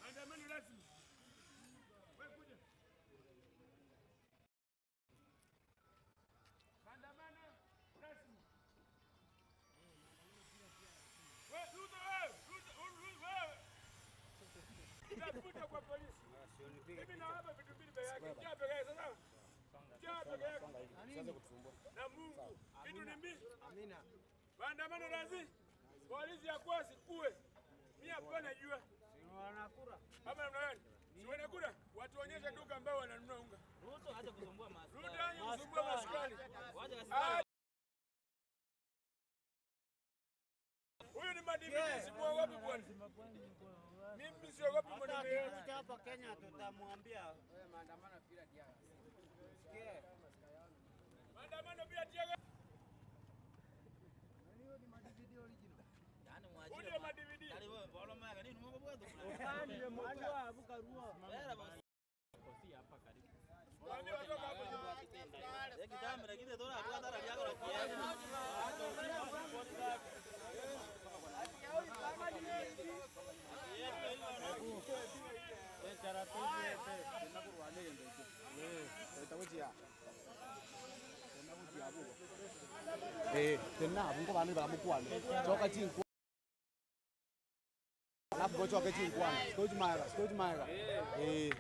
Maandamano rasmi. Wewe kuja. Maandamano rasmi. Wewe Ruto wewe, Ruto Ruto wewe. Utakuta kwa polisi. Mimi nawapa vitu mbili peke yake. Njaa peke yake sasa. Njaa peke yake. Na Mungu. Vitu ni mbili. Amina. Maandamano rasmi. Polisi ya kwasi kuwe. Mimi hapana jua. Ama namna gani? Si wanakula? Watuonyeshe duka ambao wananunua unga. Ruto acha kusumbua maaskari. Ruto aje kusumbua maskari. Wacha askari. Huyu ni madividi, simuogopi bwana. Mimi siogopi mwanaume yeyote. Akikuja hapa Kenya tutamwambia Maandamano bila tiaga. Yaani Huyu mwachie. ndio madividi. Yaani wewe bora maya nini mungu bwana. Bera basi. Waambie watoka hapo nyuma. Ekitambe lakini tora atwatara lyako la kiasi. Eh, tena abungo bana bamukwana choka chinkwana alafu gochoke chinkwana sikochimaega sikochimaega eh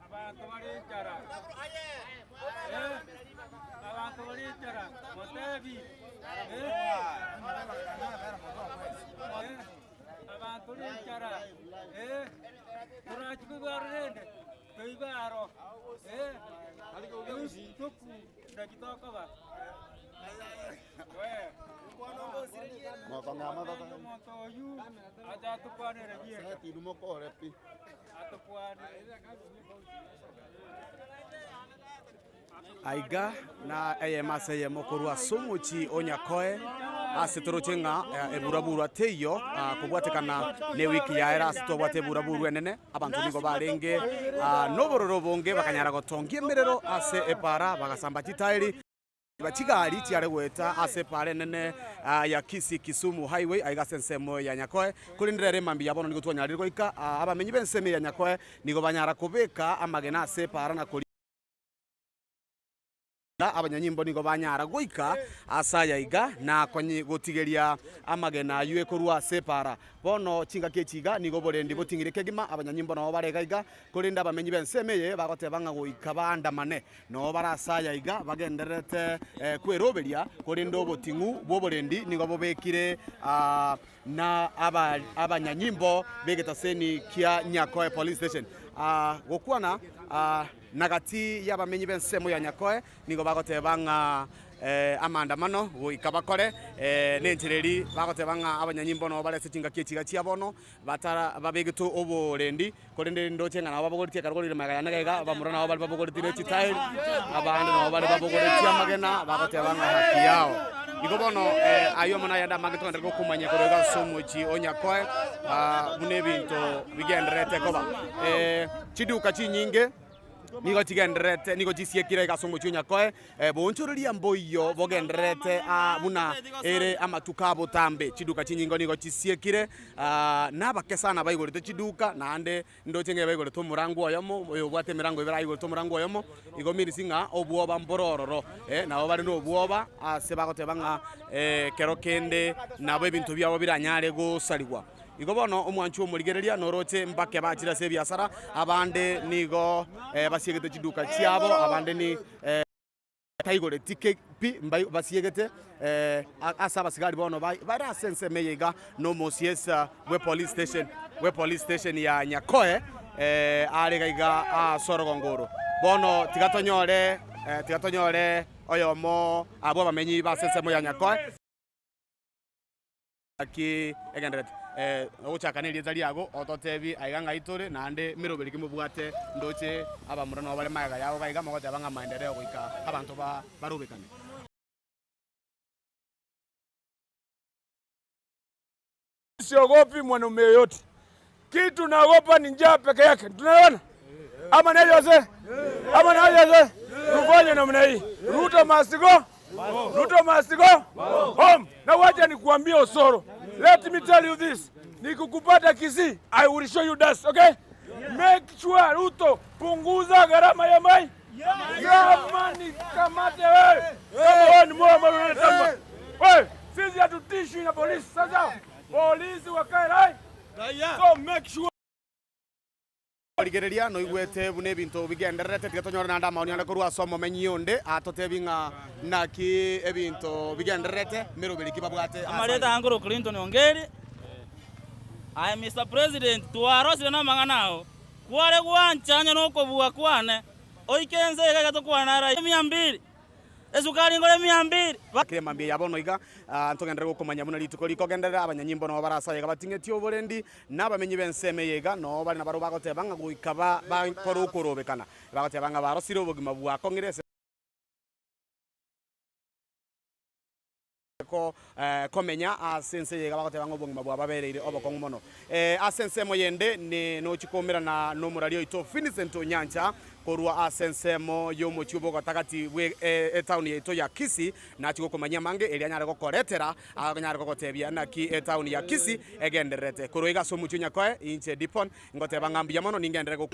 Abantu bari enchara. Eh, Abantu bari enchara. Motebi. Eh. Eh, Abantu bari enchara. Eh. Turachikugwarurende. Toibaro. Eh. Toku ndakitokoba. We. Omonto oyu acha atukwanere bieka. Atukwanere. Aiga na eyemo ase eyemo korwa ase omochie o Nyakoe ase toroche ng'a eh, eburaburwa teiyo ah, kobwatekana na ewiki yaera ase twabwate eburaburwa enene abanto nigo barenge ah, nobororo obonge bakanyara gotongia emerero ase epara bagasamba chitairi Chigari chiare goeta ase epaara enene ya Kisii Kisumu Highway aiga ase ensemo ya Nyakoe, korende rero emambia ya bono nigo twanyarire goika abamenyi b'ensemo ya Nyakoe nigo banyara kobeka amagena ase epaara na koria abanyanyimbo nigo banyara goika ase aya iga na gotigeria amagena ayio ekorwa ase epaara. Bono chingaki echi iga nigo oborendi boting'ire kegima, abanyanyimbo nao bare iga iga, korende abamenyi b'ensemo eye bagoteba ng'a goika baandamane. Noo bare ase aya iga bagendererete kweroberia, korende oboting'u bw'oborendi nigo bobekire na abanyanyimbo b'egetaseni kia Nyakoe Police Station. Gokwana na gati y'abamenyi b'ensemo ya Nyakoe nigo bagoteba ng'a. Amaandamano goika bakore nenchera eria bagoteba ng'a abanyanyimbo nabo bare ase chingaki echi iga chia bono, batara babegete oborendi, korende ndoche ng'a nabo babogoretie ekero korire magega yane iga iga, abamura nabo bare babogoretie ne chitairi, abande nabo bare babogoretie amagena, bagoteba ng'a haki yao. Igo bono ayio amo nayande amange togenderere gokumanya korwa iga ase omochie o Nyakoe, buna ebinto bigendererete koba. Chiduka chinyinge. Nigo chigendererete, nigo chisiekire iga ase omochie o Nyakoe, boonchoreria mboiyo bogendererete aa buna ere amatuko a botambe. Chiduka chinyinge nigo chisiekire, na abake sana baigorete chiduka, naende ndoche ng'a baigorete omorango oyomo, oyo obwate emerango ebere aigorete omorango oyomo, igo means ng'a obwoba mboro ororo, nabo bare na obwoba ase bagoteba ng'a ekero kende nabo ebinto biabo biranyare gosarigwa. Igo bono omwanchi omorigereria noroche mbake bachire ase ebiasara, abande nigo basiegete chiduka chiabo, abande ni bataigoreti ke pi mbai basiegete ase abasigari bono bare ase ensemo eye iga na omosiesa bwe police station bwe police station ya Nyakoe are iga iga ase orogongo oro. Bono tiga tonyore tiga tonyore oyomo abwo abamenyi base ensemo ya Nyakoe. Naki egendererete ogochaka nerieta riago, ototebi aiga ng'ai tore, naende meroberi ki mobwate ndoche abamura nabo bare magega yao iga iga, mogoteba ng'a maendeleo goika abanto barobekane. Siogopi mwanaume yoyote, kitu naogopa ni njaa peke yake. Tunaelewana ama ni aje wazee? Ama ni aje wazee? Tufanye namna hii, Ruto must go, Ruto must go home. Na wacha nikuambie Osoro, let me tell you this, nikikupata Kisii, I will show you dust, okay? Make sure Ruto, punguza gharama ya mai Jamani, kamate wewe. Kama wewe ni mwana ambao unatamba. Wewe, sisi hatutishwi na polisi sasa. Polisi wakae rai. So make sure Rigereria noigwete buna ebinto bigendererete, tiga tonyore naende amaoni ande korwa ase omomenyi onde atotebi ng'a naki ebinto bigendererete, meroberi ki babwate ase Amareta aya. Uncle Clinton Ongeri, Aye Mister President twarosire namang'ana ao, kware gwancha onye nokobua kwane, oike ense iga iga tokwane na raia mia mbili, esukari ngore mia mbili. Kera mambia ya bono iga, ntogenderere gokomanya buna rituko rikogenderera, abanyanyimbo nabo bare ase aya iga bating'etie oborendi, na abamenyi b'ensemo eye iga noo bare nabarabwo bagoteba ng'a goika bakore okorobekana, bagoteba ng'a barosire obogima bwakong'ire ase. Komenya ase ense eye iga bagoteba ng'a obogima bwababereire obokong'u mono. Ase ensemo yende nochie koumerana nomorari oito Vincent Onyancha korwa ase ensemo y'omochie bw'ogotagati bwe etaoni yaito ya Kisii, nachie gokomanyia amange erio anyare gokoretera anyare gogotebia naki etaoni ya Kisii egendererete. Korwa iga ase omochie o Nyakoe, inche Dipon ngoteba ng'a mbuya mono ningenderere go.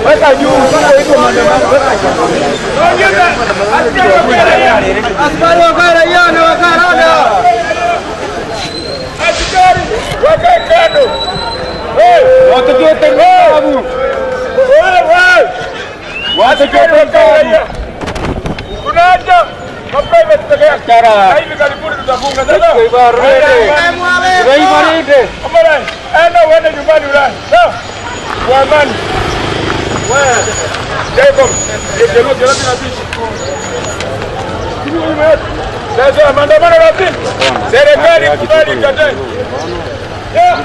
Askari wakae kando. Askari wakae raia. Tunaacha ma private peke yake. Na hivi karibuni tutafunga sasa. Omar, enda uende nyumbani ulale. Sawa? Kwa amani. Wewe. Jacob, ndio ndio Sasa maandamano wapi? Serikali kubali ikatae. Yeah.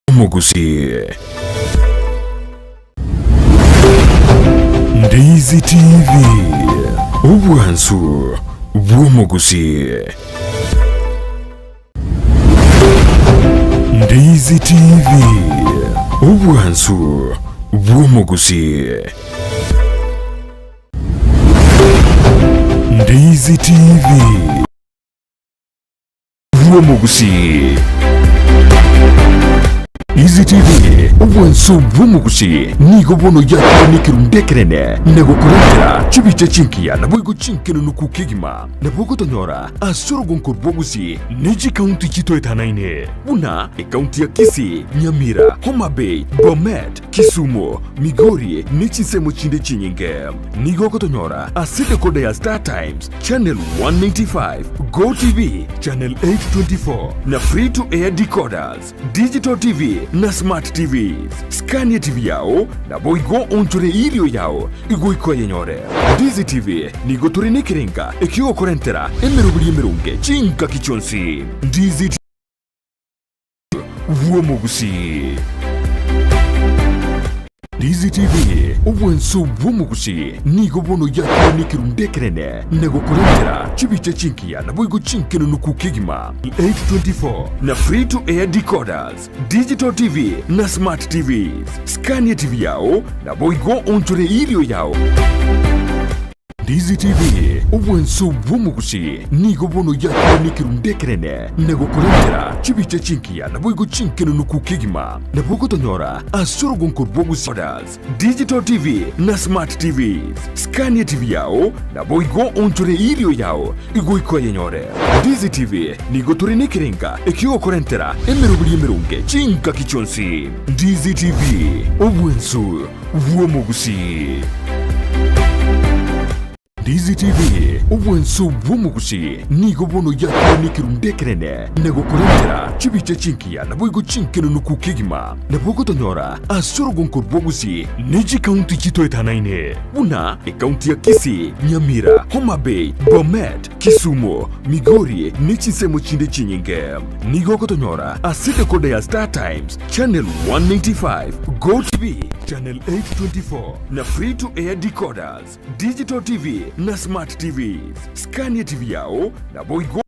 Omogusii. Ndizi TV, obwansu bw'omogusii. Ndizi TV, obwansu bw'omogusii. Ndizi TV. Bw'omogusii. Easy TV, obwanso bw'omogusii nigo bono yakire nekerundu ekerene na gokorentera chibicha chinkiya naboigo chinkenunuku kegima. Nabo ogotonyora ase orogonko rw'ogusii ne chikaunti chitoetanaine buna ekaunti ya Kisii, Nyamira, Homa Bay, Bomet, Kisumu, Migori ne chinsemo chinde chinyinge. Nigo ogotonyora ase decoder ya Star Times Channel 195, Go TV Channel 824 na Free to Air decoders, Digital TV na Smart TVs. Scania TV yao naboigo onchore irio yao igoika oyenyore. Ndizi TV nigo tore nekerenga ekiogokorentera emeroberi emeronge chingaki chionsi. Ndizi bw'omogusii. Ndizi TV, obwanso bw'omogusii nigo bono yakire nekerundu ekerene na gokorentera chibicha chinkiya naboigo chinkenunuku kegima 824 na free to air decoders, digital TV na smart TVs. Scania TV yao naboigo onchore irio yao. Ndizi TV, obwanso bw'omogusi, nigo bono yakorwa nekerundu ekenene na gokorentera chibicha chingiya naboigo chinkenenuku kegima. Nabo ogotonyora ase orogonko rw'ogusi Orders, Digital TV na Smart TVs. Skania TV yao naboigo onchore eirio yao igoika oyenyore. Ndizi TV nigo tore nekerenga ekiogokorentera emeroberi emeronge chingaki chionsi. Ndizi TV, obwanso bw'omogusi. Ndizi TV, obwanso bw'omogusi, nigo bono yakorwa nekerundu ekenene na gokorentera chibicha chingiya naboigo chinkenenuku kegima. Nabo ogotonyora ase orogonko rw'ogusi ne chikaunti chitoetanaine buna ekaunti ya Kisii, Nyamira, Homa Bay, Bomet, Kisumu, Migori ne chinsemo chinde chinyinge. Nigo ogotonyora ase decoder ya Star Times, Channel 195, Go TV, Channel 824 na Free to Air decoders, Digital TV na Smart TVs. Skania TV yao naboigo.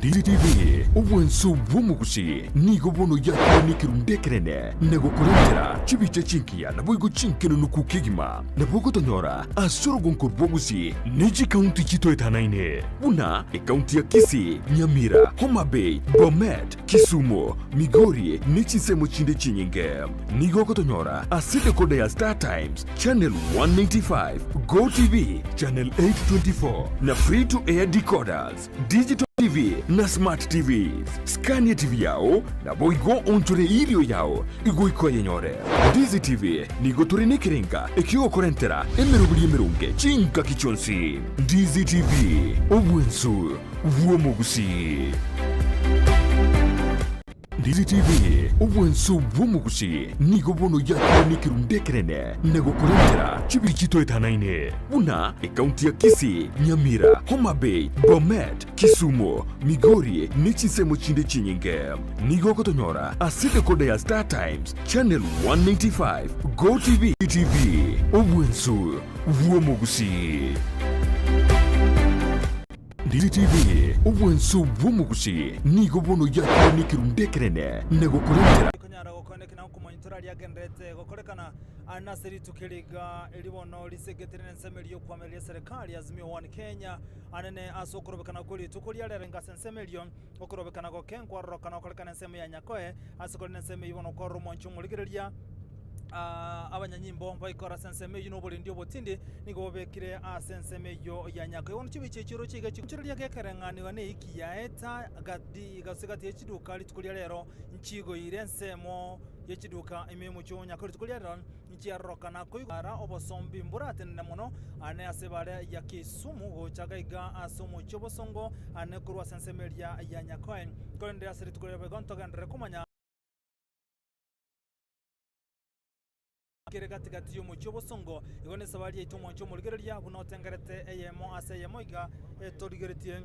DTV, obwanso bw'omogusi, nigo bono yakorwa nekerundu ekenene na gokorentera chibicha chingiya naboigo chinkenenuku kegima. Nabo ogotonyora ase orogonko rw'ogusi ne chikaunti chitoetanaine buna ekaunti ya Kisii, Nyamira, Homa Bay, Bomet, Kisumu, Migori ne chinsemo chinde chinyinge. Nigo ogotonyora ase decoder ya Star Times, Channel 195, Go TV, Channel 824 na Free to Air decoders, Digital TV na Smart TVs. Skania TV yao naboigo onchore eirio yao igoika oyenyore. Ndizi TV nigo tore nekerenga ekiogokorentera emeroberi emeronge chingaki chionsi. Ndizi TV, obwansu bw'omogusii. Ndizi TV, obwansu bw'omogusii, nigo bono yakorwa nekerundu ekenene na gokorentera chibiri chitoetanaine buna ekaunti ya Kisii, Nyamira, Homa Bay, Bomet, Kisumu, Migori ne chinsemo chinde chinyinge. Nigo ogotonyora ase decoder ya Star Times, Channel 195, Go TV, TV, obwansu bw'omogusii. DTV, obwansu bw'omogusii, nigo bono yakorwa nekerundu ekenene na gokorentera. Konyara gokoneka na okomanya torari agenderete gokorekana nase rituko eri iga eri bono risegetire nensemo eria y'okoamereria eserekari Azimio One Kenya anene ase okorobekana kwe rituko ria rero inga ase ensemo erio okorobekana goke nkwarorokana gokorekana ensemo ya Nyakoe ase korende ensemo eyio bono kwarora omwancho omorigereria Abanyanyimbo baikora ase ensemo eyio na oborendi obotindi nigo bobekire ase ensemo eyio ya Nyakoe. Bono chibicha echio roche iga chigochoreri gekereng'anigwa neiki yaeta gati gose gati ye chiduka rituko ria rero nchigoire ensemo ye chiduka ime y'omochie o Nyakoe rituko ria rero nchiarorokana koigwa ara obosombi mboratenene mono ane ase ebare ya Kisumu gocha gaiga ase omochie obosongo ane korwa ase ensemo eria ya Nyakoe. Korende ase rituko riria boigo ntogenderere komanya. Kere gati-gati y'omochie obosongo, igo nesabari yaito omwanche omorigereria, buna otengerete eyemo ase eyemo iga etorigeretie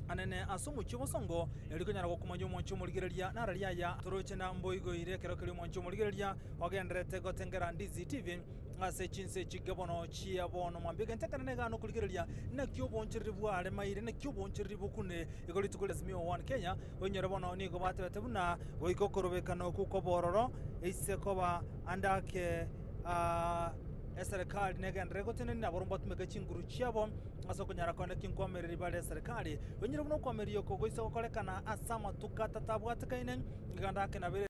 anene ase omochie obosongo, erio konyara gokomanya omwanche omorigereria narari aya toroche na mboigoire ekero keria omwanche omorigereria ogendererete gotengera Ndizi TV ase chinse echi bono chia bono mwambia egento ekenene iga nokorigereria naki obonchereri bwaremaire naki obonchereri bokunire igo rituko ria Azimio One Kenya oinyore bono nigo batebete buna Goika okorobekana okwo kw'obororo eise koba ande ake, eserekari negenderere gotenenia nabarobwo mbatumeke chinguru chiabo ase okonyara kone ki nkwamereri bare eserekari. Onyore buna okwamereria oko goise gokorekana ase amatuko atato abwatekaine, iga ande ake nabo ere.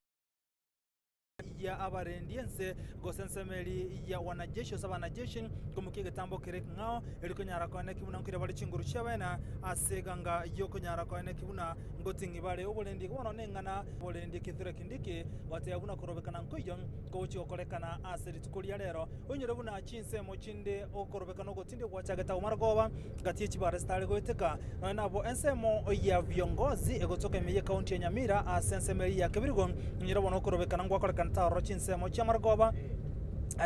ya abarendi ense, gose ensemo eria ya wanajeshi gose abanajeshi, komokia egetambo kere ekeng'ao, erio konyara koeneki buna nkoira bare chinguru chi'abene ase eganga y'okonyara koeneki buna ngoting'i bare oborendi. Igo bono neng'ana oborendi Kithure Kindiki goteba buna korobekana nkoiyo kogochia gokorekana ase rituko ria rero. Oinyore buna chinsemo chinde okorobekana ogotindi gwachagete agwo marogoba gati ye chibara chitare goeteka. Nonya nabo ensemo ya viongozi egotoka ime y'ecounty ya Nyamira ase ensemo eria ya Kebirigo, oinyore bono okorobekana ngwakorekanete aroro chinsemo chia marogoba.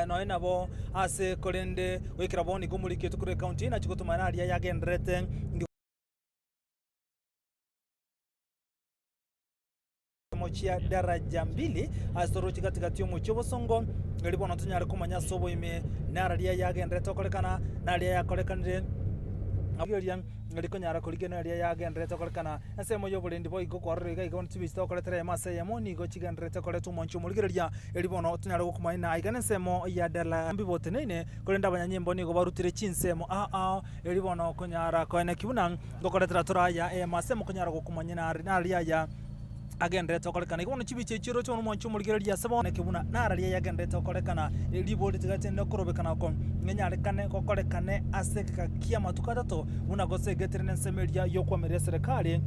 Nonya nabo ase korende goikera bono nigo omoriketwe korwa ecounty eye nachia gotomana aria yagendererete. Chia daraja mbili ase toroche gati gati y'omochie obosongo, erio bono tonyare komanya ase oboime nararia yagendererete gokorekana, naria yakorekanire eria rikonyara korigia naria yagendererete gokorekana. Ensemo y'oborendi boigo kwarora iga iga bono chibicha tokoretera eyemo ase eyemo nigo chigendererete koreta omwancho omorigereria, erio bono tonyare gokomanya na aiga nensemo ya dala mbiboteneine, korende abanyanyimbo nigo barutire chinsemo ao ao, erio bono konyara koenekia buna ngokoretera tore aya eyemo ase eyemo konyara gokomanya naria aya. agendererete gokorekana. Igo bono chibicha echio oroche bono omwanchi omorigereria ase bono naki buna nararia yagendererete gokorekana, ribori tigati rinde okorobekana oko ngenyarekane gokorekane ase egeka ki'amatuko atato, buna gose egetire nensemo eria y'okwamerera eserekari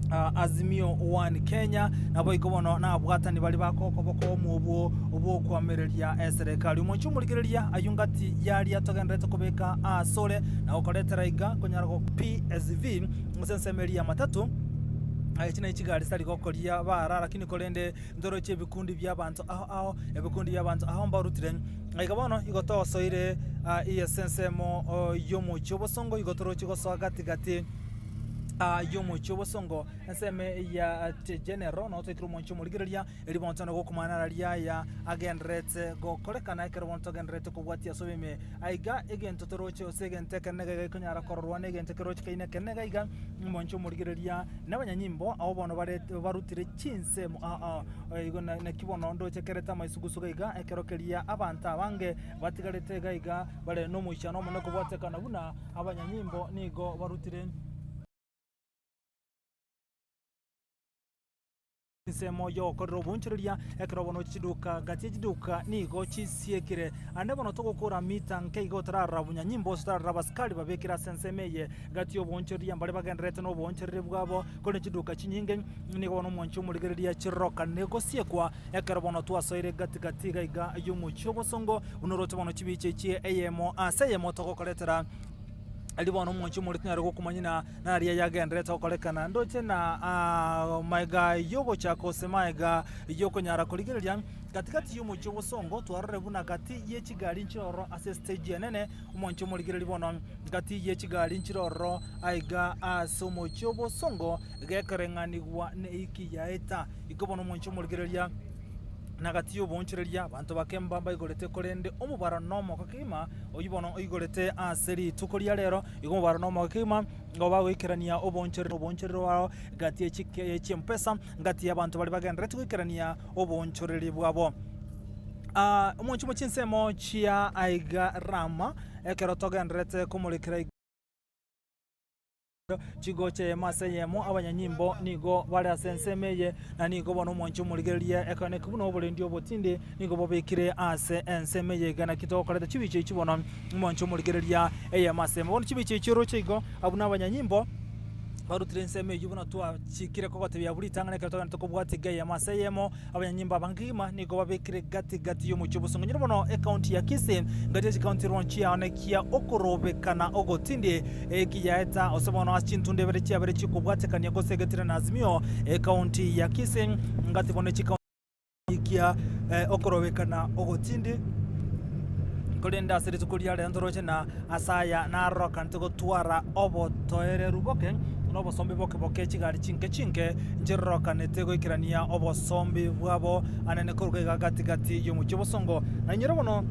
Azimio One Kenya, naboigo bono nabwatani baria bakokoboko omobwo bw'okwamereria eserekari. Omwanchi omorigereria ayio ngati yaria togendererete kobeka asore na gokoretera iga konyara go PSV ase ensemo eria y'amatato. Echi ne chigari chitari gokoria bara, lakini korende ntoroche ebikundi bi'abanto ao ao, ebikundi bi'abanto ao mbarutire. Iga bono igo tosoire ase ensemo y'omochie obosongo, igo toroche gosoa gati gati y'omochie obosongo, ensemo ya General, nabo toikire omochie omorigereria, erio bono togende gokumana aria aya agendererete gokorekana ekero bono togendererete kobwatia ase oboime. Aiga egento toroche gose egento ekenene iga gekonyara kororwa na egento kerochekaine ekenene iga iga, omonche omorigereria na abanyanyimbo abwo bono bare barutire chinsemo ao ao. Igo na naki bono ndoche kerete amaisugusu iga iga ekero keria abanto abange batigarete iga iga bare nomoichano omonene kobwatekana buna abanyanyimbo nigo barutire. Ensemo y'ogokorera oboonchoreria, ekero bono chiduka gati ye chiduka nigo chisiekire. Ande bono togokora mita nke igo otararora bonyanyimbo gose otararora abasikari babekire ase ensemo eye gati y'oboonchoreria mbare bagendererete noboonchoreria bwabo, korende chiduka chinyinge nigo bono omwanchi omorigereria chirorokane gosiekwa ekero bono twasoire gati gati iga iga y'omochie obosongo buna oroche bono chibicha echi eyemo ase eyemo togokoretera Erio bono omonche omoriti nare gokumanya na naria yagendererete gokorekana. Ndoche na magega y'ogochaka gose magega y'okonyara korigereria gati-gati y'omochie obosongo twarorire buna gati ye chigari nchire ororo ase estage enene omonche omorigereria bono gati ye chigari nchire ororo aiga ase omochie obosongo gekereng'anigwa neiki yaeta. Igo bono omonche omorigereria. Na gati y'oboonchoreria abanto bake mbaigorete, korende omobaro nomoke kegima, oyio bono oigorete ase rituko ria rero. Igo omobaro nomoke kegima, nigo bagoikerania oboonchoreri oboonchoreri bwabo gati ye chike ye chimpesa, gati y'abanto baria bagendererete goikerania oboonchoreri bwabo. Omonche bwe chinsemo chia aiga Rama, ekero togendererete komorekera. Chigocha eyemo ase eyemo, abanyanyimbo nigo bare ase ensemo eye, na nigo bono omwanchi omorigereria ekaneki buna oborendi obotindi nigo bobekire ase ensemo eye iga. Naki togokoreta chibicha echi bono omwanchi omorigereria eyemo ase eyemo. Bono chibicha echi oroche igo abwo nabanyanyimbo barutire ensemo eyio buna twachikire kogotebia abwo ritang'ani ekero togenderete kobwatia iga eyemo ase eyemo. Abanyanyimbo abange kegima nigo babekire gati gati y'omochie obosongo. Nyoro bono ecounty ya Kisii ngati ye chicounty rono chiaonekia okorobekana ogotindi ekiyaeta ase bono ase chintunde ibere chiabere chikobwatekania gose egetire na Azimio ecounty ya Kisii ngati bono echicounty kia okorobekana ogotindi korende ase rituko ria rero ntoroche na ase aya narokanete gotwara obotoereru boke na obosombi boke boke chigari chinke chinke nchirokanete goikerania obosombi bwabo anene koruga iga gati gati y'omochie obosongo. Na inyora bono.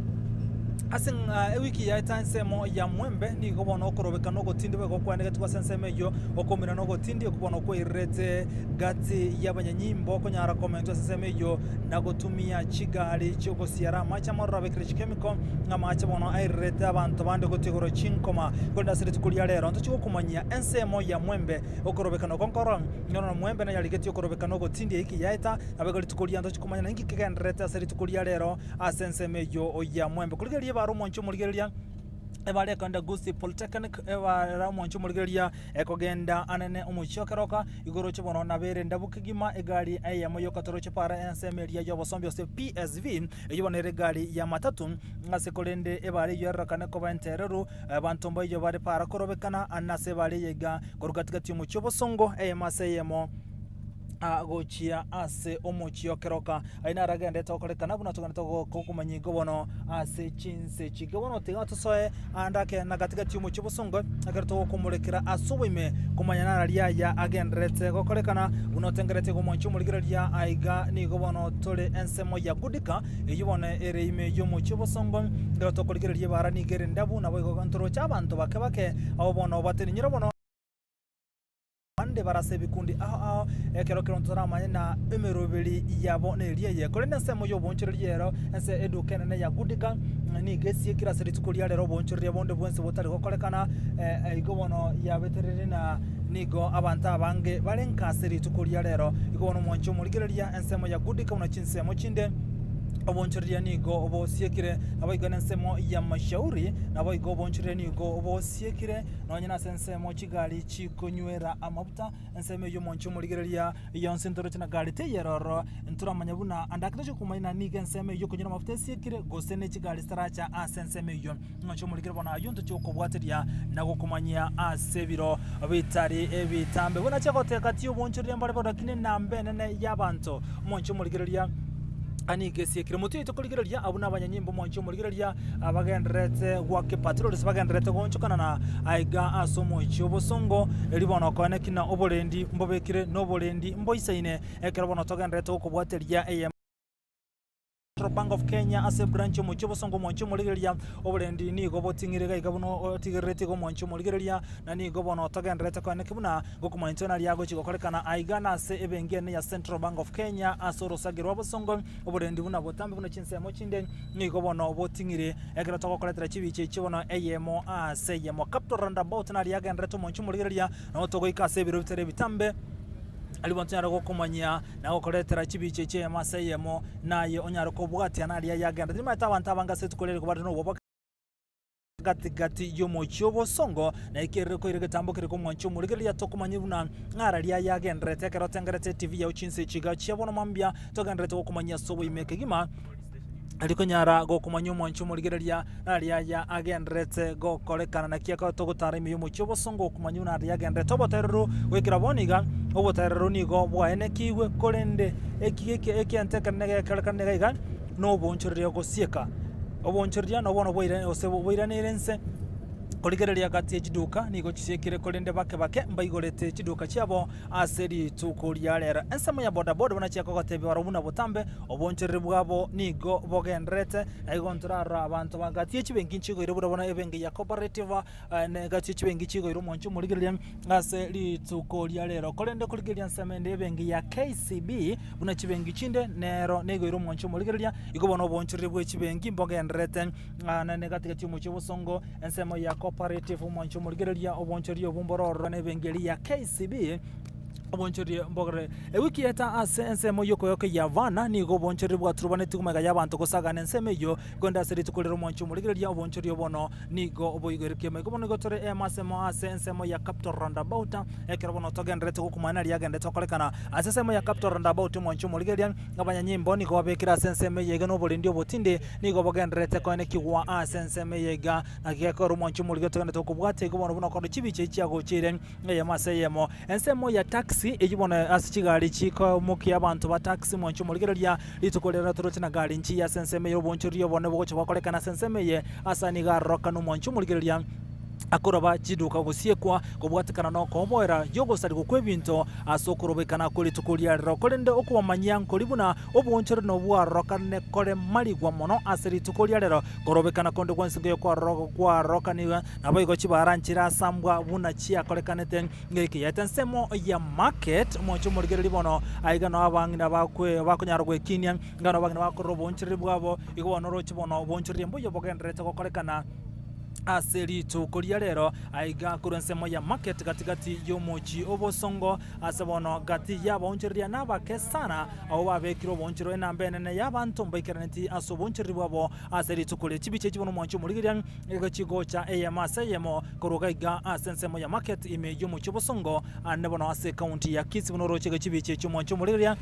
Ase ng'a ewiki yaeta ensemo ya Mwembe nigo bono okorobeka na ogotindi boigo kwanegetigwe ase ensemo eyio, okoumera na ogotindi okwo bono kwairerete gati y'abanyanyimbo konyara komentwa ase ensemo eyio na gotumia chigari chi'ogosiara amache amaroro abekire chikemiko ng'a amache bono airerete abanto bande gotigorwa chinkoma. Korende ase rituko ria rero ntochie gokomanyia ensemo ya Mwembe okorobekana oko nkoro nonya Mwembe nayarigetie okorobekana ogotindi eiki yaeta naboigo rituko ria ntochie komanya ninki kegendererete ase rituko ria rero Ase ensemo eyio ya mwembe korigereria ebara omwancho omorigereria, ebara ekogenda Gusii Polytechnic, ebara omwancho omorigereria ekogenda anene omochie o Keroka, igoro roche bono nabere ndabu kegima egari eyemo yoka toroche para ensemo eria y'obosombi ase PSV, eyio bono ere egari ya matatu, ase korende ebara eyio erorekane koba entereru, abanto mbaiyo bare para korobekana ase ebara eye iga korwa gatigati y'omochie obosongo eyemo ase eyemo. gochia ase omochie o keroka. Ayio naro agenderete gokorekana buna togenderete gokomanya igo bono ase chinse echi. Igo bono tiga tosoe ande ake na gati gati y'omochie obosongo, ekero togokomorekera ase oboime komanya naro aya agendererete gokorekana buna otengereti igo omwanchi omorigereria aiga nigo bono tore ensemo ya Gudika, eyio bono ere ime y'omochie obosongo, ekero tokorigereria ebara nigo ere endabu naboigo ntoroche abanto bake bake abwo bono bateninyire bono. Abande bare ase ebikundi ao ao, ekero kero toramanye na emeroberi yabo neria eye. Korende ensemo y'oboonchoreria ero, ense eduka enene ya Gudika, nigo esiekire ase rituko ria rero oboonchoreria bonde bwensi botari gokorekana, igo bono yabetereire na nigo abanto abange bare nka ase rituko ria rero. Igo bono omwanche omorigereria ensemo ya Gudika buna chinsemo chinde, oboonchoreria nigo bosiekire, naboigo nensemo ya Mashauri, naboigo oboonchoreria nigo bosiekire, nonye nase ensemo chigari chikonywera amafuta, ensemo eyio omonche omorigereria yonsi ntoroche na gari teiyo eroro, ntoramanya buna ande ake tochia komanya nigo ensemo eyio okonywera amafuta esiekire gose ne chigari chitaracha ase ensemo eyio. Omonche omorigereria bono ayio ntochia gokobwateria na gokomanyia ase ebiro bitari ebitambe. Buna achia goteba gati y'oboonchoreria mbare barabwo lakini enamba enene y'abanto. Omonche omorigereria nigo esiekire. Motwe yaito korigereria abwo nabanyanyimbo omonche omorigereria abagendererete goaka epatrol gose bagendererete goonchokana na aiga ase omochie obosongo, erio bono okoeneki na oborendi mbobekire na oborendi mboisaine, ekero bono togendererete gokobwateria eyemo. Central Bank of Kenya ase ebranch y'omochie obosongo omochie omorigereria oborendi nigo boting'ire iga iga buna otigereretie iga omochie omorigereria na nigo bono togendererete koeneki buna ngokomanya intwe naria agochia gokorekana aiga nase ebenki ene ya Central Bank of Kenya ase orosage rwa bosongo oborendi buna botambe buna chinsemo chinde Nigo bono boting'ire ekero togokoretera chibicha echio bono eyemo ase eyemo. Capital Roundabout naria agenderete omonche omorigereria, nabo togoika ase ebiro bitari ebitambe, aria bono tonyare gokomanyia na gokoretera chibicha echio eyemo ase eyemo, naye onyare kobwatia naria yagenderete. Nimanyete abanto abange ase rituko riria bare nobwoba gati gati y'omochie obosongo, na ekerire koira egetambo keria komwancha omorigereria tokomanya buna ng'ara riaye agendererete ekero otengerete etivi yao chinsa echi iga chia bono mambia togendererete gokomanyia ase oboime kegima. Aria konyara gokomanya omwancho omorigereria, naria aya agendererete gokorekana, naki ekero togotara ime y'omochie obosongo okomanya buna aria agendererete obotoereru goikera bono iga, obotoereru nigo bwaenekigwe, korende eki eke ekento ekenene gekorekana iga iga, na oboonchoreria gosieka. Oboonchoreria nabo bono bwaira gose boiraneire inse. Korigereria gati ye chiduka nigo chisiekire korende bake bake mbaigorete chiduka chiabo ase rituko ria rero. Ensemo ya bodaboda buna chiakogotebia barabwo buna botambe, oboonchoreri bwabo nigo bogendererete, na igo ntorarora abanto ba gati ye chibenki nchigoire buna bono ebenki ya Cooperative ne gati ye chibenki chigoire omwancho omorigereria ase rituko ria rero. Korende korigereria ensemo ende ebenki ya KCB buna chibenki chinde nero negoire omwancho omorigereria, igo bono oboonchoreri bwe chibenki mbogendererete. Naende gati gati y'omochie obosongo, ensemo ya Cooperative, omwancho omorigereria obonchoria obwo mboro ororo na ebenki eria ya KCB, obonchoria mbogere. Ewiki yaeta ase ensemo y'okoyoka ya Vana nigo obonchoria bwaturubanetigwe magega y'abanto gosagana ensemo eyio, korende ase rituko riria omwancho omorigereria obonchoria obono nigo boigoire kegima. Igo bono nigo tore emasemo ase ensemo ya Capital Roundabout, ekero bono togendererete gokumana naria agenderete gokorekana ase ensemo ya Capital Roundabout omwancho omorigereria Abanyanyimbo nigo babekire ase ensemo eye iga noborendi obotindi nigo bogendererete koenekigwa ase ensemo eye iga. Naki gekogera omwancho omorige togenderete gokobwatia igo bono buna okora chibicha echi chiagocheire eyemo ase eyemo. Ensemo ya taxi eyio bono ase chigari chikoimokia abanto ba taxi omwancho omorigereria rituko riria toroche na gari nchiya ase ensemo eye obonchoreria obonene bogocha bwakorekana ase ensemo eye ase aya nigo arorokana omwancho omorigereria. Akoroba chiduka gosiekwa kobwatekana nokoboera y'ogosarigwa kw'ebinto ase okorobekana kwe rituko ria rero, korende okobamanyia nkori buna oboonchore nobwarorokane kore marigwa mono ase rituko ria rero. Korobekana konde gwensi nkoyo kwarorokanigwe, naboigo chibaara nchirasambwa buna chiakorekanete ng'eke yaete ensemo ya market. Omochie omorigereria bono aiga nao abang'ina bakwe bakonyara gwekinia, iga nao abang'ina bakorora oboonchoreri bwabo, igo bono oroche bono oboonchoreria mboiyo bogendererete gokorekana. Ase rituko ria rero aiga korwa ensemo ya market gati gati y'omochie obosongo ase bono gati y'abaonchoreria nabake sana abwo babekire oboonchorero enamba enene y'abanto mbaikeraneti ase oboonchoreri bwabo ase rituko rie chibicha echi bono omwancho omorigereria nigo chigocha eyemo ase eyemo korwa gaiga ase ensemo ya market ime y'omochie obosongo ande bono ase ekaunti ya Kisii buna oroche iga chibicha echi omwancho omorigereria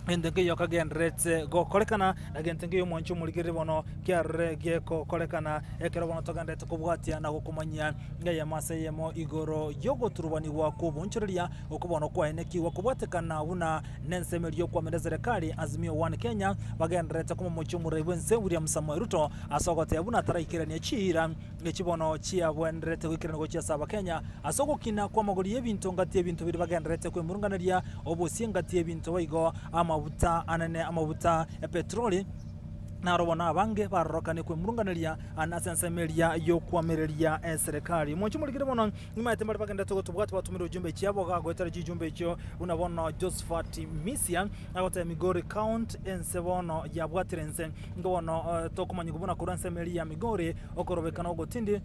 Gento nkeiyo kagendererete gokorekana, na gento nkeiyo omwancho omorigereria bono kiarore gegokorekana, ekero bono togendererete kobwatia na gokomanyia eyemo ase eyemo igoro y'ogoturubanigwa kw'oboonchoreria okwo bono kwaenekigwe kobwatekana buna nensemo eria y'okwamera eserekari Azimio One Kenya bagendererete komomochia omorai bw'ense William Samoei Ruto ase ogoteba buna taraikerania chiira echi bono chiabwenerete goikerana gochia ase Abakenya ase ogokina kw'amagori y'ebinto ngati y'ebinto biria bagendererete kwemurunganeria obosie ngati y'ebinto boigo amabuta anene amabuta epetroli, naro bono abange barorokane kwemurunganeria ande ase ensemo eria y'okwamereria eserekari. Omochie morikire bono nimaete mbare bagenderete gotobwata batomire ujumbe chiabo gagoetera chijumbe echio buna bono Josephat Misia agoteba Migori count ense bono yabwatire ense nigo bono tokomanyigwa buna korwa ensemo eria ya Migori okorobekana ogotindi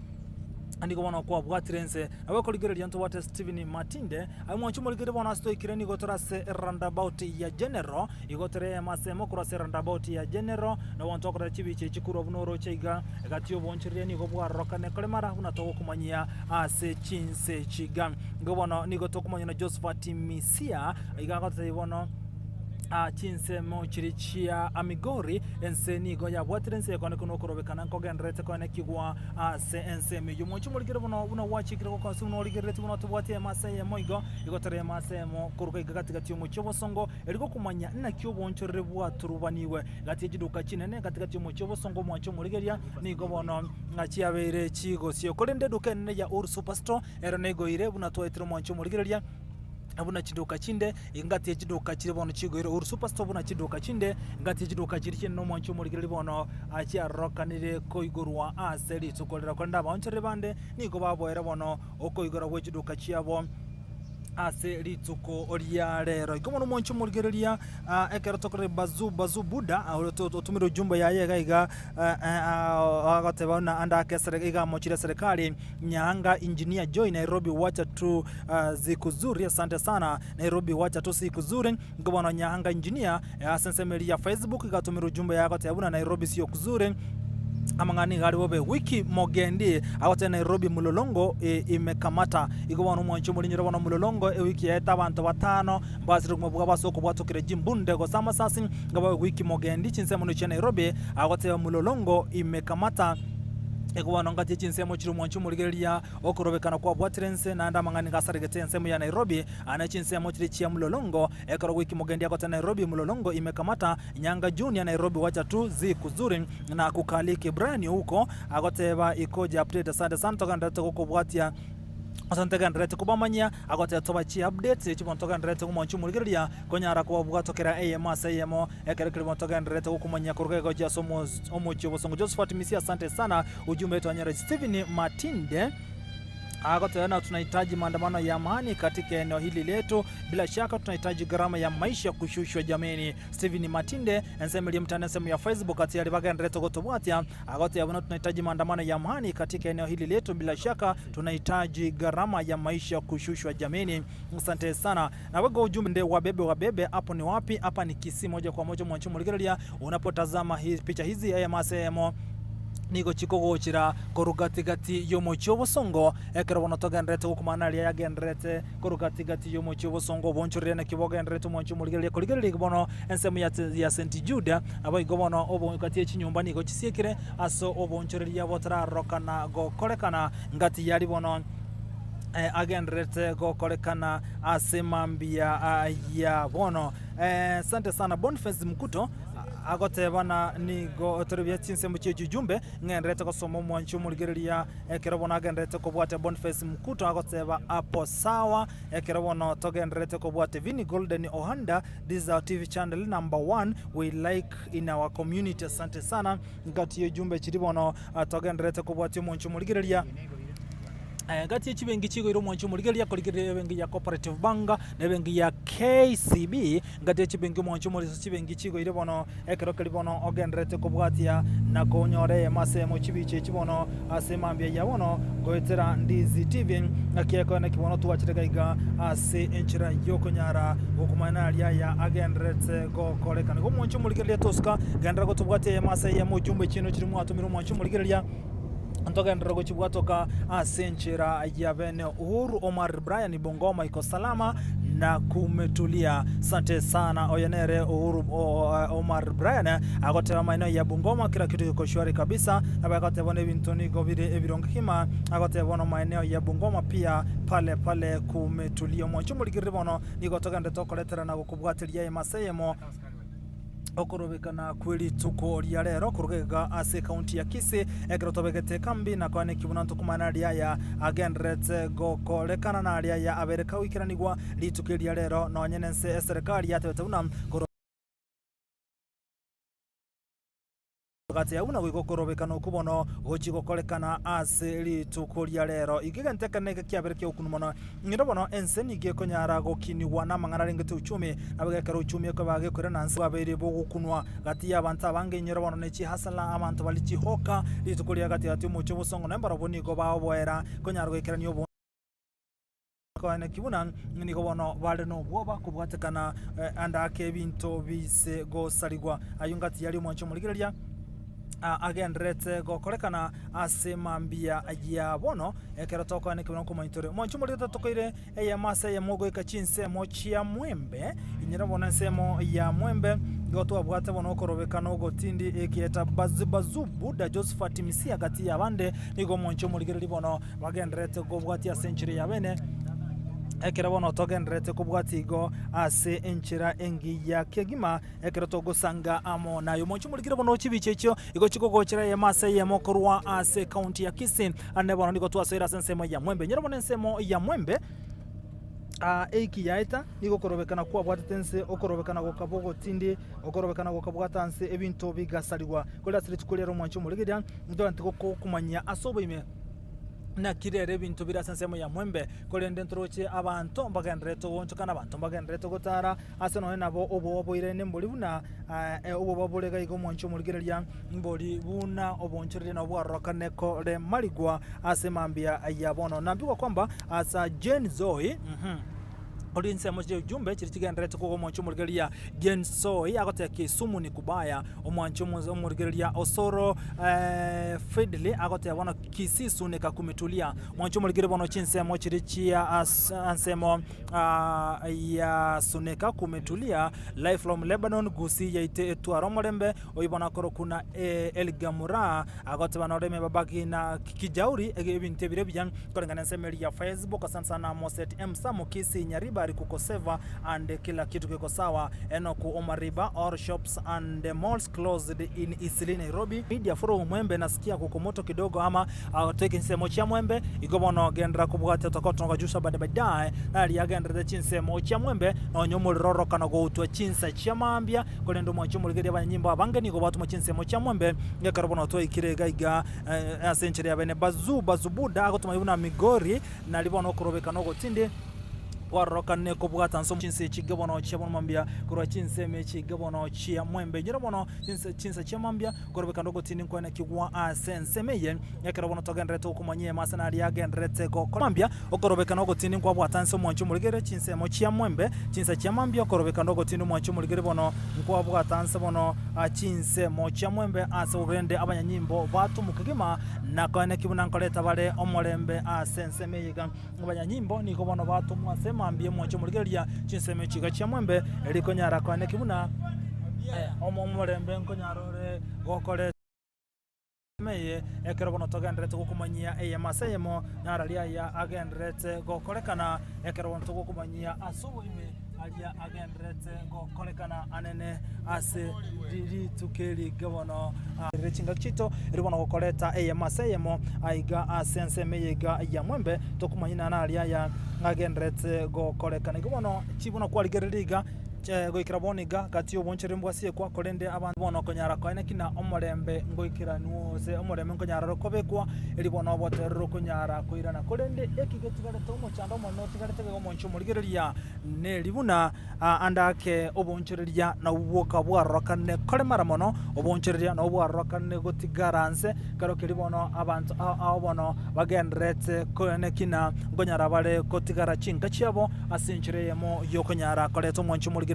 nigo bono kwabwatire ense. Nabo okorigereria ntobwate Stephen Matinde, aye mwanche omorigererie bono ase toikire nigo tore ase roundabout ya General, igo tore eyemo ase eyemo korwa ase roundabout ya General, nabo ntokorora chibicha echi korwa buna oroche iga, egati y'oboonchoreria nigo bwarorokane koremara buna togokomanyia ase chinse echi iga. Igo bono nigo tokomanya na Josephat Misia, iga agototebia bono. Chinsemo chiria chia Migori, ense nigo yabwatire ense ekonekwa nokorobekana nkogendererete koenekigwa ase ensemo eyio. Omochie omorikire bono buna gwachikire gokora ase buna origereretie buna tobwati eyemo ase eyemo igo, igo tore eyemo ase eyemo koruga iga gati gati y'omochie obosongo, erio gokomanya naki oboonchoreri bwaturubanigwe gati ye chiduka chinene gati gati y'omochie obosongo omwanche omorigeria nigo bono chiabeire chigosio. Korende eduka enene ya Uhuru Superstore ero negoire buna twaetire omwanche omorigereria. Buna chiduka chinde, engati ye chiduka chire bono chigoire Uhuru Superstore buna chiduka chinde, engati ye chiduka chiria chinde nomwanchi omorigereria bono chiarokanire koigorwa ase rituko rira. Korende abaonchoreri bande nigo baboera bono okoigora gwe chiduka chiabo ase rituko ria rero. Igo bono omwanchi omorigereria ekero tokorora Bazuu Bazuu Buda otomire ujumbe yaye iga iga agoteba buna ande ake iga amochire eserekari Nyaanga Engineer Joy Nairobi wacha tu Siku zuri asante sana Nairobi wacha tu siku zuri Inko bono Nyaanga Engineer ase ensemo eria ya Facebook igatumire ujumbe yaye agoteba buna Nairobi sio kuzuri amang'ana nigo are bobe wiki mogendi agoteba Nairobi mlolongo imekamata igo bono omwanchi omorinyore bono mlolongo ewiki yaete abanto batano mbasire obogima bwabo ase okobwatokera chimbunde gose amasasi iga bobe wiki mogendi chinsemo chia Nairobi agoteba mlolongo imekamata igo bono ngati chinsemo chire omwanchi omorigereria Okorobekana kwabwatire ense, naende amang'ana nigo asaregete ensemo ya Nairobi, aa ne chinsemo chiria chia Mlolongo, ekero goikia mogendi agoteba Nairobi Mlolongo imekamata, Nyanga Junior Nairobi wacha tu zi kuzuri na kukaliki Brian Ouko agoteba ikoje update asante sana togendererete gokobwatia gose ntogendererete kobamanyia agoteba tobachie updates echi bono togendererete komoanchia omorigereria konyara kobabwatokera eyemo ase eyemo ekero keria bono togendererete gokomanyia koruga egochia ase omochie obosongo Josephat Misia asante sana Ujumbe twanyora Stephen Matinde agoteba na tunahitaji maandamano ya amani katika eneo hili letu, bila shaka tunahitaji gharama ya maisha kushushwa jameni. Stephen Matinde ensemo eria mtandao ensemo ya Facebook ati ari bagenderete gotobwatia agoteba buna tunahitaji maandamano ya amani katika eneo hili letu, bila shaka tunahitaji gharama ya maisha kushushwa jameni. Asante sana. Naboigo ujumbe wabebe wabebe hapo ni wapi? Hapa ni Kisii moja kwa moja mwancho morigereria unapotazama hii picha hizi aya masemo nigo chikogochera korwa gati-gati y'omochie obosongo, ekero bono togendererete gokumana aria yagendererete korwa gati-gati y'omochie obosongo obonchorire naki bogendererete omwancho omorigereria korigereria bono ensemo ya ya St. Jude, naboigo bono obo gati ye chinyomba nigo chisiekire ase obonchoreria botararorokana gokorekana ngati yaria bono agendererete gokorekana ase mambia ya bono. Asante sana Boniface Mkuto. Agoteba na nigo tore buya chinsemo chie chijumbe, ng'endererete gosoma omwanchi omorigereria ekero bono agendererete kobwatia Boniface Mkuto agoteba apo sawa ekero bono togendererete kobwatia Vinny Golden Ohanda this is our TV channel number one we like in our community asante sana ngati ye jumbe chiri bono togendererete kobwatia omwanchi omorigereria. Gati ye chibenki chigoira omwanchi omorigereria korigereria ebenki ya Cooperative Bank na ebenki ya KCB. Gati ye chibenki omwanchi omorigereria ase chibenki chigoire bono ekero keria bono ogendererete kobwatia na konyora eyemo ase eyemo chibicha echi bono ase mambia ya bono goetera Ndizi TV. Naki ekoe naki bono twachire gaiga ase enchera yokonyara gokomanya naria aya agendererete gokorekana. Igo omwanchi omorigereria tosuka genderera gotobwatia eyemo ase eyemo ujumbe chiino chiria mwatomire omwanchi omorigereria. Ntogenderere gochibwatoka ase enchera ya bene Uhuru Omar Brian Bungoma iko salama na kumetulia. Sante sana oyo nere Uhuru Omar Brian agoteba maeneo ya Bungoma kila kitu kiko shwari kabisa nabo agoteba nebinto nigo bire ebironge kegima agoteba bono maeneo ya Bungoma pia pale pale kumetulia. Omwancho omorigereri bono nigo togenderete okoretera na gokobwateria emasa eyemo. Okorobekana kwe rituko ria rero koruga iga ase ekaunti ya Kisii ekero twabegete ekambi na koaneki buna ntokomanya naria aya agendererete gokorekana naria aya abere kagoikeranigwa rituko eria rero nonye nense eserekari yatebete buna korwa Gati ya buna goika okorobekana okwo bono gochia gokorekana ase rituko ria rero. Igo egento ekenene eke kiabere ki'ogokunwa mono. Ng'ina bono ense nigo ekonyara gokinigwa namang'ana arengete uchumi, nabo ekero uchumi ekoba gekoirana nse bwabeire bogokunwa gati y'abanto abange. Inyora bono ne chihasala, abanto bare chihoka, rituko ria gati gati omochie obosongo na mbarabwo nigo baoboera konyara goikerania obonge. Koeneki buna nigo bono bare nobwoba kobwatekana ande ake ebinto bise gosarigwa. Ayio ngati yaria omwancho omorigereria agendererete gokorekana ase mambia ya bono ekero tokoeneki buna nkomanya tore. Omwancho omorigereria totokoire eyemo ase eyemo goika chinsemo chia mwembe, inyora bono ensemo ya mwembe nigo twabwate bono okorobekana ogotindi ekieta Bazubazu Buda Josephat Misia gati yabande nigo omwancho omorigereria bono Bagendererete kobwatia ase enchera ya bene, ekero bono togendererete kobwatia igo ase enchera engiya kegima, ekero togosanga amo naye. Omonche omorikire bono chibicha echio igo chikogochera eyemo ase eyemo korwa ase ekaunti ya Kisii, ande bono nigo twasoire ase ensemo ya Mwembe. Inyora bono ensemo ya Mwembe eiki yaeta, nigo okorobekana kwabwatete nse, okorobekana gokaba ogotindi, okorobekana gokabwata nse, ebinto bigasarigwa. Korende ase rituko riare omwanche omorigereria, ntoranti gokomanyia ase oboime. Naki rero ebinto bire ase ensemo ya mwembe, korende ntoroche abanto mbagendererete goonchoka, na abanto mbagendererete gotara ase nonya nabo oboba boiraine mbori buna oboba bore gaiga omwancho omorigereria mbori buna obonchoreria nabo bwarorokane kore marigwa ase mambia ya bono. Naambigwa kwamba asa Jane Zoe. Ore ensemo chi'echumbe chiria chigendererete koba omwancho omorigereria Jane Soi agoteba Kisumu ni kubaya. Omwancho omorigereria Osoro Fidli agoteba bono Kisii Sunika kumetulia. Omwancho omorigereria bono chinsemo chiria chia ensemo ya Sunika kumetulia. Live from Lebanon Gusii yaito etware omorembe oyio bono akorokwa na Elgamura agoteba nore emebabagi na Kijauri ebinto ebire ebiya Koreng'ana ensemo eria ya Facebook asante sana Moset M Sam Kisii Nyaribari kuko seva and kila kitu kiko sawa Enock Omariba all shops and malls closed in Eastleigh Nairobi Media from Mwembe nasikia kuko moto kidogo ama toike chinsemo chia Mwembe igo bono genderera kobwatia tokotogojusa bade baadaye naria agendererete chinsemo chia Mwembe nonya omorero orokana goutwa chinsa chia mambia korende omwanchi omorigereria abanyanyimbo abange nigo batuma chinsemo chia Mwembe ekero bono twaikire iga iga Ase enchera ya bene Bazu, Bazubuda agotomanya buna Migori, nario bono okorobekana ogotindi kwarorokane kobwata nse chinsa echi iga bono chia bono mambia korwa chinsemo echi iga bono chia mwembe. Inyora bono chinsa chinsa chia mambia korobekana ogotindi nkwenekigwa ase ensemo eye ekero bono togendererete gokomanyia ime ase naria agendererete gokora mambia okorobekana ogotindi nkwabwata nse omwancho omorigere chinsemo chia mwembe chinsa chia mambia okorobekana ogotindi omwancho omorigere bono Nkwabwata nse bono chinsemo chia mwembe ase rende abanyanyimbo batomu kegima, na koeneki buna nkoreta bare omorembe ase ensemo eye iga. Abanyanyimbo nigo bono batomwa ase mambia emwancho omorigereria chinsemo echi iga chia mwembe, erio konyara koeneki buna omorembe nkonyara ore gokoreta. Eye, ekero bono togendererete gokomanyia eyemo ase eyemo, nararia aya agendererete gokorekana, ekero bono togokomanyia ase oboime. Aria agendererete gokorekana anene ase rituko eri iga bono rire chingaki chiaito, erio bono gokoreta eyemo ase eyemo aiga ase ensemo eye iga ya mwembe, tokomanya inana aria aya agendererete gokorekana. Igo bono chibono kwarigereria iga goikera bono iga gati y'obonchoreri mbwasiekwa, korende abanto bono konyara koeneki na omorembe ngoikeranwe gose omorembe nkonyara ore kobekwa, erio bono oboterere okonyara koirana. Korende eki getigarete omochando omonene otigarete iga omonche omorigereria. Neri buna ande ake oboonchoreria nabwo bwoka bwarorokanire koremara mono, oboonchoreria nabwo bwarorokanire gotigara nse, ekero keria bono abanto ao ao bono bagendererete koenekina nkonyara bare gotigara chinka chiabo ase enchera eyemo y'okonyara koreta omwancho omorigereria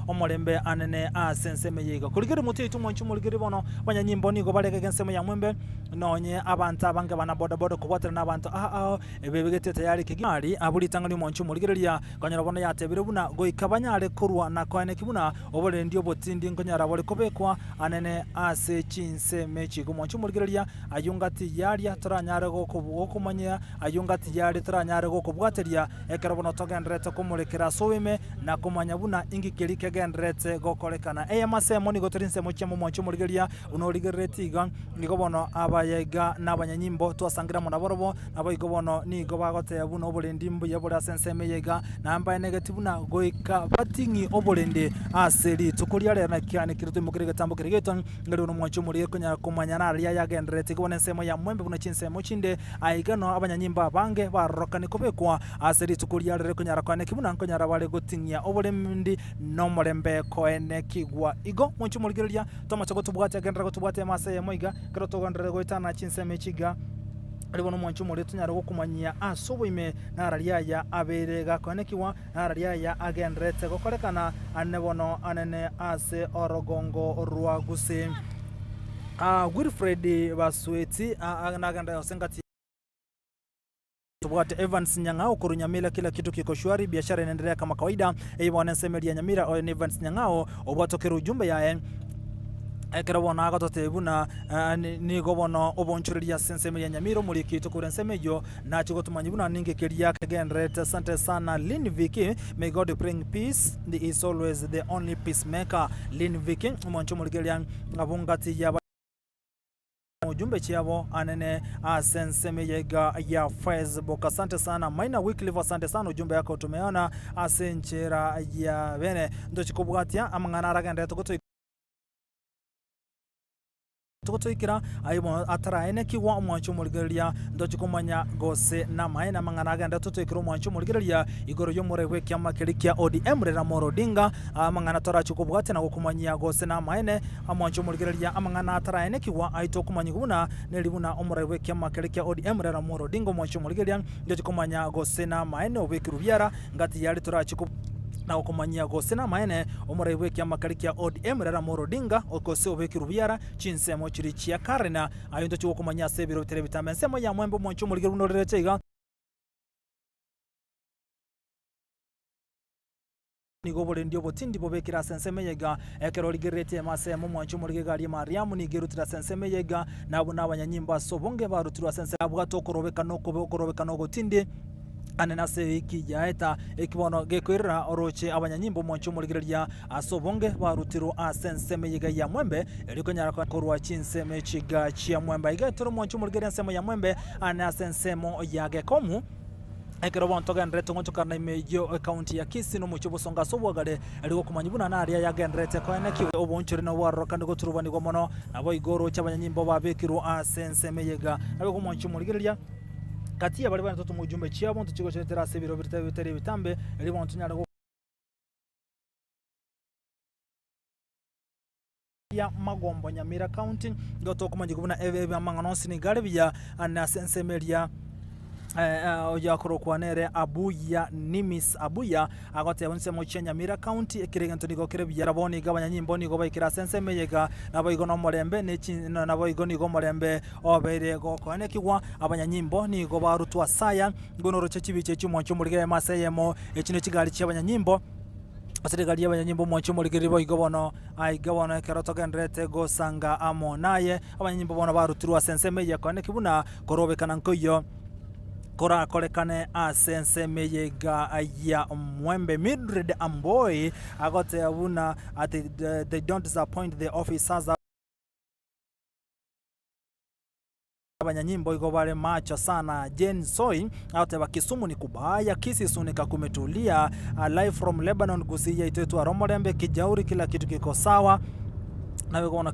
omorembe anene ase ensemo eye iga. Korigereria motwe yaito omwancho omorigereria bono abanyanyimbo nigo baregege ensemo ya mwembe nonye abanto abange bana bodaboda kobwaterana abanto ao ao Ebebegete tayari kegima aria abwo ritang'ani omonche omorigereria, konyora bono yatebire buna goika banyare korwa na koeneki buna oborendi obotindi nkonyara bore kobekwa anene ase chinsemo echi. Igo omonche omorigereria, ayio ngati yaria toranyare gokomanyia, ayio ngati yaria toranyare gokobwateria, ekero bono togendererete komorekera ase oboime na komanya buna inki keria kegendererete gokorekana. Eyemo ase emo nigo tori nsemo chiamo omonche omorigereria, buna origereretie iga, Nigo bono abayaiga na abanyanyimbo twasangire amo nabarabwo, naboigo bono nigo bagoteba buna oborendi mbuya bore ase ensemo eye iga, na mbaenegeti buna goika bating'i oborendi ase rituko ria rero. Naki kiane keria toimokire egetambo keria giaito, ng'a rirorio nomwanchi omoria konyara komanya naria ayagendererete. Igo bono ensemo ya mwembe buna chinsemo chinde, aiga noo abanyanyimbo abange barorokane kobekwa ase rituko ria rero konyara koeneki buna nkonyara bare goting'ia oborendi nomorembe koenekigwa. Igo mwanche omorigereria Tomoche gotobwatia, genderera gotobwatia emo ase eyemo iga, ekero togenderere goetana chinsemo echi iga, ribo nomwancho omoria tonyare gokomanyia ase oboime, nararia aya abeire gakoenekigwa, nararia aya agendererete gokorekana ane bono anene ase orogongo rwa Gusii. Wilfred Basweti nagenderere gose ngati. Tobwate Evans Nyang'au korwa Nyamira kila kitu kiko shwari biashara inaendelea kama kawaida eye bono ensemo eria ya Nyamira oyo ni Evans Nyang'au obwatokire ujumbe yaye ekero bono agototebia buna nigo bono obonchoreria ase ensemo ya Nyamira omoriki oito korwa ensemo eyio nachie gotomanyia buna ninki keria kegendererete asante sana Lynn Viki may God bring peace he is always the only peacemaker Lynn Viki omonche omorigereria abwo ngati ya Ujumbe chiabo anene ase ensemo eye iga ya Facebook. Asante sana Maina Wycliffe, asante sana ujumbe yako tumeona ase enchera ya bene. Ntochi kobwatia amang'ana aragenderete gotoika gotoikera aye ataraenekigwa omwancho omorigereria ntochi komanya gose namaene amang'ana agenderete totoikera omwancho omorigereria igoro y'omorai bw'ekiama keria kia ODM Raila Amolo Odinga amang'ana torachi kobwatia na gokomanyia gose namaene Omwanche omorigereria amang'ana ataraenekigwa aito okomanyigwa buna neri buna omorai bw'ekiama keria kia ODM Raila Amolo Odinga Omwanche omorigereria ntoche komanya gose namaene obekirwe biara ngati yare torache na gokomanyia gose namaene omorai bw'ekiama keria kia ODM Raila Amolo Odinga gose obekirwe biara chinsemo chiria chia Karen aye ntoche gokomanyia ase ebiro bitari ebitambe ensemo ya mwembe Omwanche omorigereria buna orerete iga. Nigo oborendi obotindi bobekire ase ensemo eye iga, ekero origereretie emo ase emo omwancho omorige egari y'Mariamu nigo erutire ase ensemo eye iga, na abwo nabanyanyimbo ase obonge barutirwe ase ensemo abwate okorobekana okobe okorobekana ogotindi anene ase ewiki yaeta. Eki bono gekoirera oroche abanyanyimbo omwancho omorigereria ase obonge barutirwe ase ensemo eye iga ya Mwembe, erio konyara korwa chinsemo echi iga chia Mwembe. Aiga etore omwancho omorigereria ensemo ya Mwembe ane ase ensemo ya Gekomu. Ekero bono togendererete gochokana ime y'ekaunti ya Kisii na omochie o Bosongo ase obwagare, erio gokomanya buna naria yagendererete koenekiwa oboonchore na obwarorokani goturubanigwa mono, naboigo oroche abanyanyimbo babekirwe ase ensemo eye iga. Naboigo omoanchi omorigereria gati ya baria barentete omojumbe chiabo ntochigocheretera ase ebiro bitari ebitambe, erio bono tonyare go. Ya Magombo Nyamira County, nigo tokomanyigwa buna ebe amang'ana onsi nigo are buya ane ase ensemo eria oyakorokwa nere Abuya Nimis Abuya agoteba ensemo chia Nyamira County ekero egento nigo kere buya nabo nigo abanyanyimbo nigo baikire ase ensemo eye iga naboigo nomorembe ne chi naboigo nigo omorembe obeire gokoenekigwa abanyanyimbo nigo barutwa ase aya nigo noroche chibicha echio omwancho omorige emo ase eyemo echi ne chigari chia abanyanyimbo Ase rigari ri'abanyanyimbo omwanche omorigereria boigo bono, aiga bono ekero togendererete gosanga amo naye, abanyanyimbo bono barutirwe ase ensemo eye koeneki buna korobekana nkoiyo. Korakorekane ase ensemo eye iga ya Mwembe. Mildred Amboi agoteba buna ati they don't disappoint the officers. Abanyanyimbo igo bare macho sana. Jane Soi agoteba Kisumu ni kubaya, Kisii Sunika kumetulia, live from Lebanon Gusii yaito etware omorembe, Kijauri kila kitu kiko sawa. Nabe bono.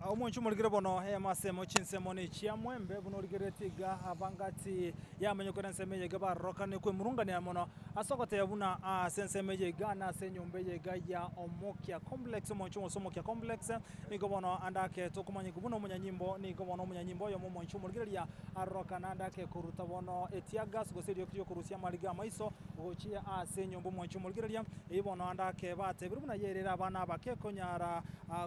Omonche omorigere bono eyemo ase emo chinsemo ne chia mwembe buna origereretie iga abangati yamanyokire ensemo eye iga barorokane kwemurungania mono ase ogoteba buna ase ensemo eye iga na ase enyomba eye iga ya Omokia Complex omonche gose Omokia Complex nigo bono ande ake tokomanyigwa buna omonyanyimbo nigo bono omonyanyimbo oyomo omonche omorigereria arorokana ande ake koruta bono eteargas gose erioki riokorusia amariga amaiso gochia ase enyomba omonche omorigereria eyio bono ande ake batebire buna yerere abana abake konyara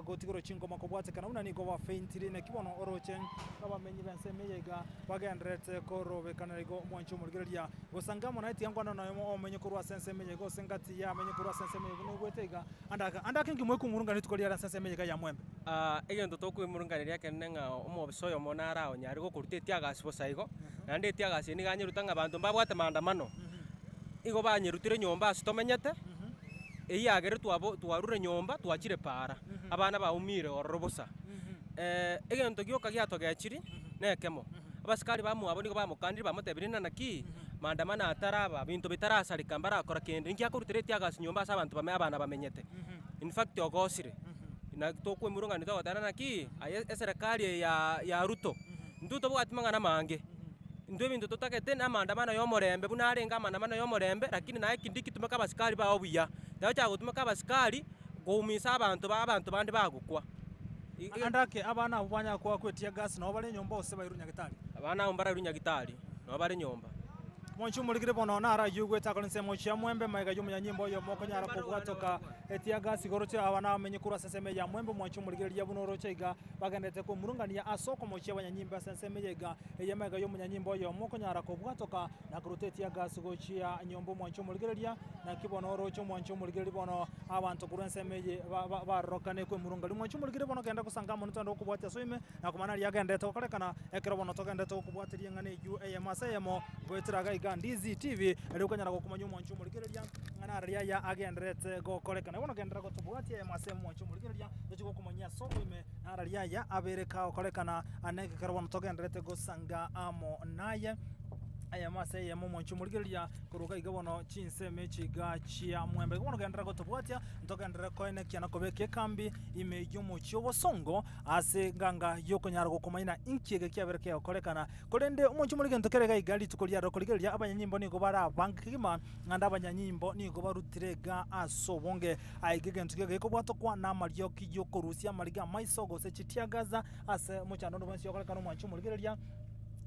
gotigorwa chingoma kobwatekana buna nigo. nigo bafeintire naki bono oroche abamenyi b'ensemo eye iga bagendererete korobekanera igo omwancho omorigereria. Gosanga amo naye tiga nkwane noyomo omenye korwa ase ensemo eye gose ngati y'amenye korwa ase ensemo eye buna oigwete iga. Ande aka ande ake nki moikumurungana rituko riare ase ensemo eye iga ya mwembe. Egento tokoimurunganeria ekenene ng'a omobisa oyomo nare aonyare gokoruta etiagasi bosa igo, naende etiagasi eye nigo anyeruta ng'a abanto mbabwate maandamano, igo banyerutire nyomba ase tomenyete, eyio yagerire twabo twarure nyomba twachire paara, abana baumire ororo bosa. Egento gioka giatogechiri, na ekemo, abasikari bamwabo nigo bamokanire bamotebirie ng'a naki, maandamano ataraba, binto bitarasareka mbarakora kende, ninki akorutera etiagasi nyomba ase abanto bame abana bamenyete. In fact ogosire, naki tokoimurungania togoteba naki, aye eserekari eye ya ya Ruto, intwe tobwati mang'ana amange, intwe ebinto totagete na amaandamano ya omorembe buna arenge amaandamano ya omorembe, lakini naye kindiki tumeka abasikari bao buya, tagocha gotumeka abasikari koumisa abanto ba abanto bande bagokwa. Ande ake abana abwo banyare koakwa etiagasi nabo bare nyomba gose bairwe nyagitari. Abana abwo mbarairwe nyagitari, nabo bare nyomba. Mwanche omorikire bono naro ayio oigwete akore ensemo chia mwembe magega y'omonyanyimbo oyomo okonyara kobwatoka etiagasi igoro chia abana abamenyi korwa ase ensemo ya mwembe mwanche omorigereria buna oroche iga bagenderete komurungania ase okomochia abanyanyimbo ase ensemo eye iga eye magega y'omonyanyimbo oyomo okonyara kobwatoka na koruta etiagasi gochia nyomba omwanche omorigereria naki bono oroche omwanche omorigereria bono abanto korwa ensemo eye barorokane kwemurungania omwanche omorigereria bono genda gosanga amo notende gokobwatia ase oime Na komanya aria agenderete gokorekana, ekero bono togenderete gokobwateria eng'ana eyio eyemo ase eyemo, goetera iga iga Ndizi TV, erio okonyara gokomanya omwancho omorigereria, ng'a nararia aya agendererete gokorekana. Bono genderera gotobwatia eyemo ase eyemo omwancho omorigereria, tochie gokomanyia ase oboime nararia aya abere kagokorekana ane ekero bono togendererete gosanga amo naye. Eyemo ase eyemo omwancho omorigereria, korwa iga iga bono chinsemo echi iga chia mwembe. Igo bono genderera gotobwatia, ntogenderere koenekia na kobeka ekambi ime y'omochie obosongo. Ase enganga y'okonyara gokomanya inki eke kiabere kegokorekana. Korende omonche omore gento kere iga iga rituko riaroro korigereria abanyanyimbo nigo bare abange kegima, naende abanyanyimbo nigo barutire iga ase obonge. Aiga egento kiaye gekobwatokwa namarioki y'okorusia amariga amaiso gose chitiagaza ase omochando onde bwensi ogokorekana omwanche omorigereria.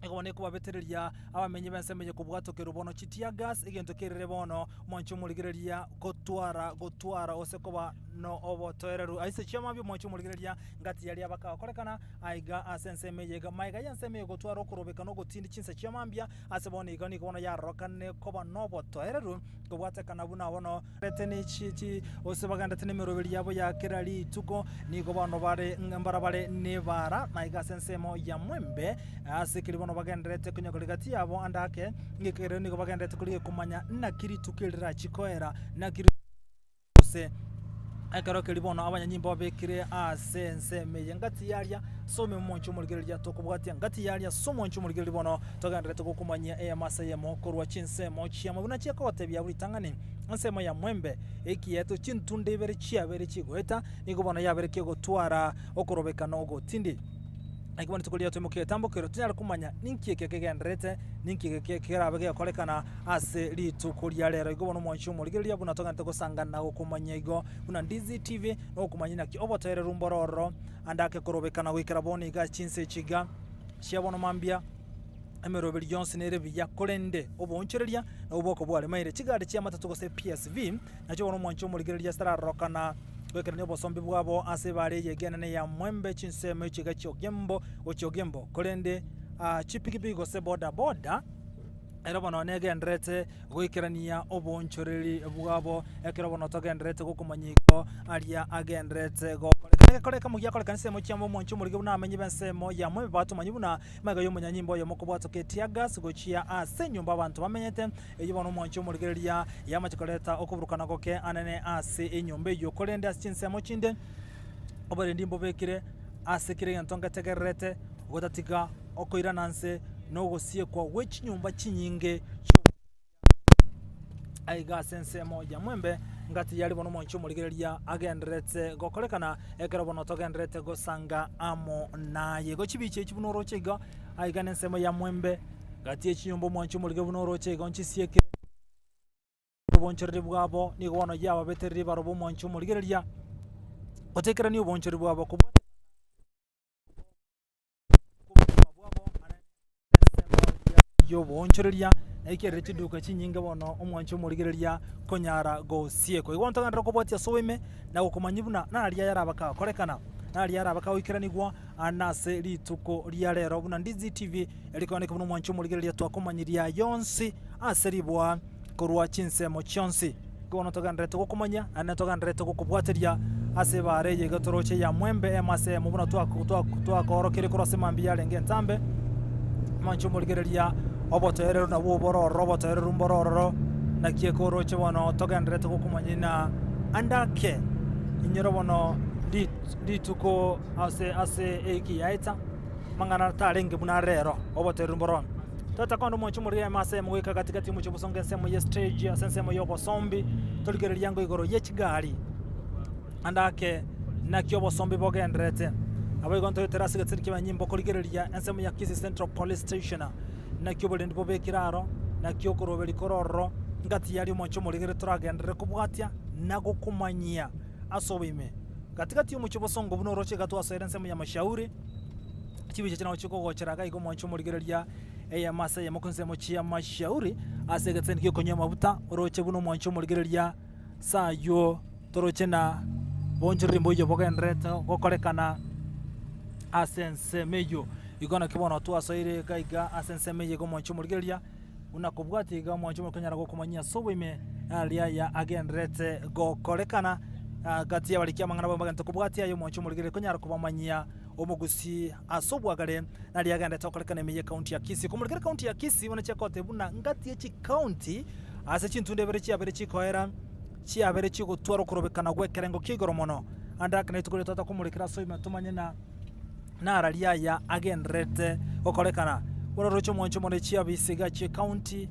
Nigo bono ekobabetereria abamenyi b'ensemo eye kobwatokerwa bono chitear gas, egento kerire bono omwanche omorigereria gotwara gotwara gose koba no obotoereru. Aise chiamambia omwanche omorigereria ngati yaria bakagokorekana aiga ase ensemo eye iga. Magega y'ensemo eye gotwara okorobeka na ogotindi chinsa chiamambia ase bono iga nigo bono yarorokane koba nobotoereru kobwatekana buna bono Rete ne chi chi gose bagendete nemeroberi yabo ya kera rituko, nigo bono bare ng'a mbarabare nebara, na iga ase ensemo ya mwembe, ase ekeri bono bagendererete konyakora egati yabo ande ake, ng'ekerero nigo bagendererete korigia komanya naki rituko eri rirachie koera, naki gose ekero keria bono abanyanyimbo babekire ase ensemo eye ngati yaria ase omonche omorigereria tokobwatia ngati yaria ase omonche omorigereria bono togendererete gokomanyia eyemo ase eyemo korwa chinsemo chiamo buna chiakogotebia abwo ritang'ani ensemo ya mwembe ekiyeto chintunda ibere chiabeire chigoeta nigo bono yabeire kegotwara okorobekana ogotindi. Naki bono rituko riria toimokia egetambo keria tonyare komanya ninki eke kegendererete, ninki eke kerabe gegokorekana ase rituko ria rero. Igo bono omwanchi omorigereria buna togenderete gosangana na gokomanyia igo buna Ndizi TV, na gokomanyia naki obotoereru mbore ororo ande ake korobekana goikera bono iga chinsa echi iga chia bono mambia emeroberi yonsi nere buya korende oboonchoreria nabwo bokobwaremaire. Chigari chi'amatato gose PSV Nachio bono omwancho omorigereria atararorokana goikerania obosombi bwabo ase ebaare eye egenene ya mwembe chinsemo echiga chi'ogembo gochia ogembo, korende chipigipigi gose boda boda ero bono negendererete goikerania oboonchoreri bwabo ekero bono togendererete gokomanya igo aria agendererete gokoreka. Egekora ekemo giakoreka ensemo chiabo omwancho omorigereria buna abamenyi b'ensemo ya mwembe batomanye buna Magega y'omonyanyimbo oyomo kobwatoka etiagas gochia ase enyomba abanto bamenyete, eyio bono omwanchi omorigereria yamache koreta okoburukana goke anene ase enyomba eyio. Korende ase chinsemo chinde oborendi mbobekire ase kera egento ngetegererete, gotatiga okoirana nse na ogosiekwa gwe chinyomba chinyinge chi'oborendi. Aiga ase ensemo ya mwembe, ngati yari bono omwanchi omorigereria agendererete gokorekana, ekero bono togendererete gosanga amo naye. Igo chibicha echi buna oroche iga, aiga nensemo ya mwembe, gati ye chinyomba omwanchi omorigereria buna oroche igo nchisiekire obonchoreri bwabo nigo bono yababetereria barobwo omwanchi omorigereria, gotekerania obonchoreri bwabo kobwatekana. Obogima bwabo ensemo y'oboonchoreria, na ekerire chiduka chinyinge bono omwancho omorigereria konyara gosiekwa. Igo ntogenderere kobwatia ase oboime na gokomanyia buna naria yaraba kagokorekana. Naria arabe kagoikeranigwa nase rituko ria rero buna Ndizi TV erikooneka buna omwanchi omorigereria twakomanyirie aya onsi ase riboa korwa chinsemo chionsi. Bono togendererete gokomanya naende togendererete gokobwateria ase ebaara eye iga toroche ya mwembe emo ase eyemo buna twakoorokeire korwa ase mambia yarenge entambe. Omwanchi omorigereria obotoereru nabwo bore ororo obotoereru mbore ororo naki ekoroche bono togendererete gokomanya ng'a ande ake inyore bono rituko ase ase ewiki yaeta amang'ana tarenge buna are rero obotoereru mboro ororo. Tata konde omochie omorwire ime ase eyemo goika gati gati y'omochie obosongo ensemo ye stage ase ensemo y'obosombi, torigereria ango igoro ye chigari ande ake naki obosombi bogendererete. Naboigo ntoetere ase egetari ki'abanyimbo korigereria ensemo ya Kisii Central Police Station naki oborendi bobekire aro, naki okoroberia kore ororo, ngati yaria omochie omorigereria toragenderere kobwatia na gokomanyia ase oboime. Gati gati y'omochie obosongo buna oroche iga twasoire ensemo ya Mashauri. Chibicha echi nabo chikogochera iga iga omwancho omorigereria eyemo ase eyemo chinsemo chi'amashauri ase egeteni gi'okonywa amabuta, oroche buna omwancho omorigereria ase aywo toroche na boonchoreria mboiyo bogendererete gokorekana ase ensemo eywo. Igo naki bono twasoire iga iga ase ensemo eye iga omwancho omorigereria, buna kobwatia iga omwancho omokonyara gokomanyia ase oboime aria aya agendererete gokorekana gati y'abariki amang'ana bagente kobwatia aye omwancho omorigereria konyara kobamanyia. Omogusii ase obwagare naria agenderete gokorekana ime y'ecounty ya Kisii. Komorikera ecounty ya Kisii bono chiakote buna ngati ye chicounty ase chintunda ibere chiabere chikoera chiabere chigotwara okorobekana gw'ekerengo kia igoro mono. Ande ake rituko riria twata komorikera ase oime tomanye na nararia aya agendererete gokorekana. Bono oroche omwancho mono chiabisi iga chi'ecounty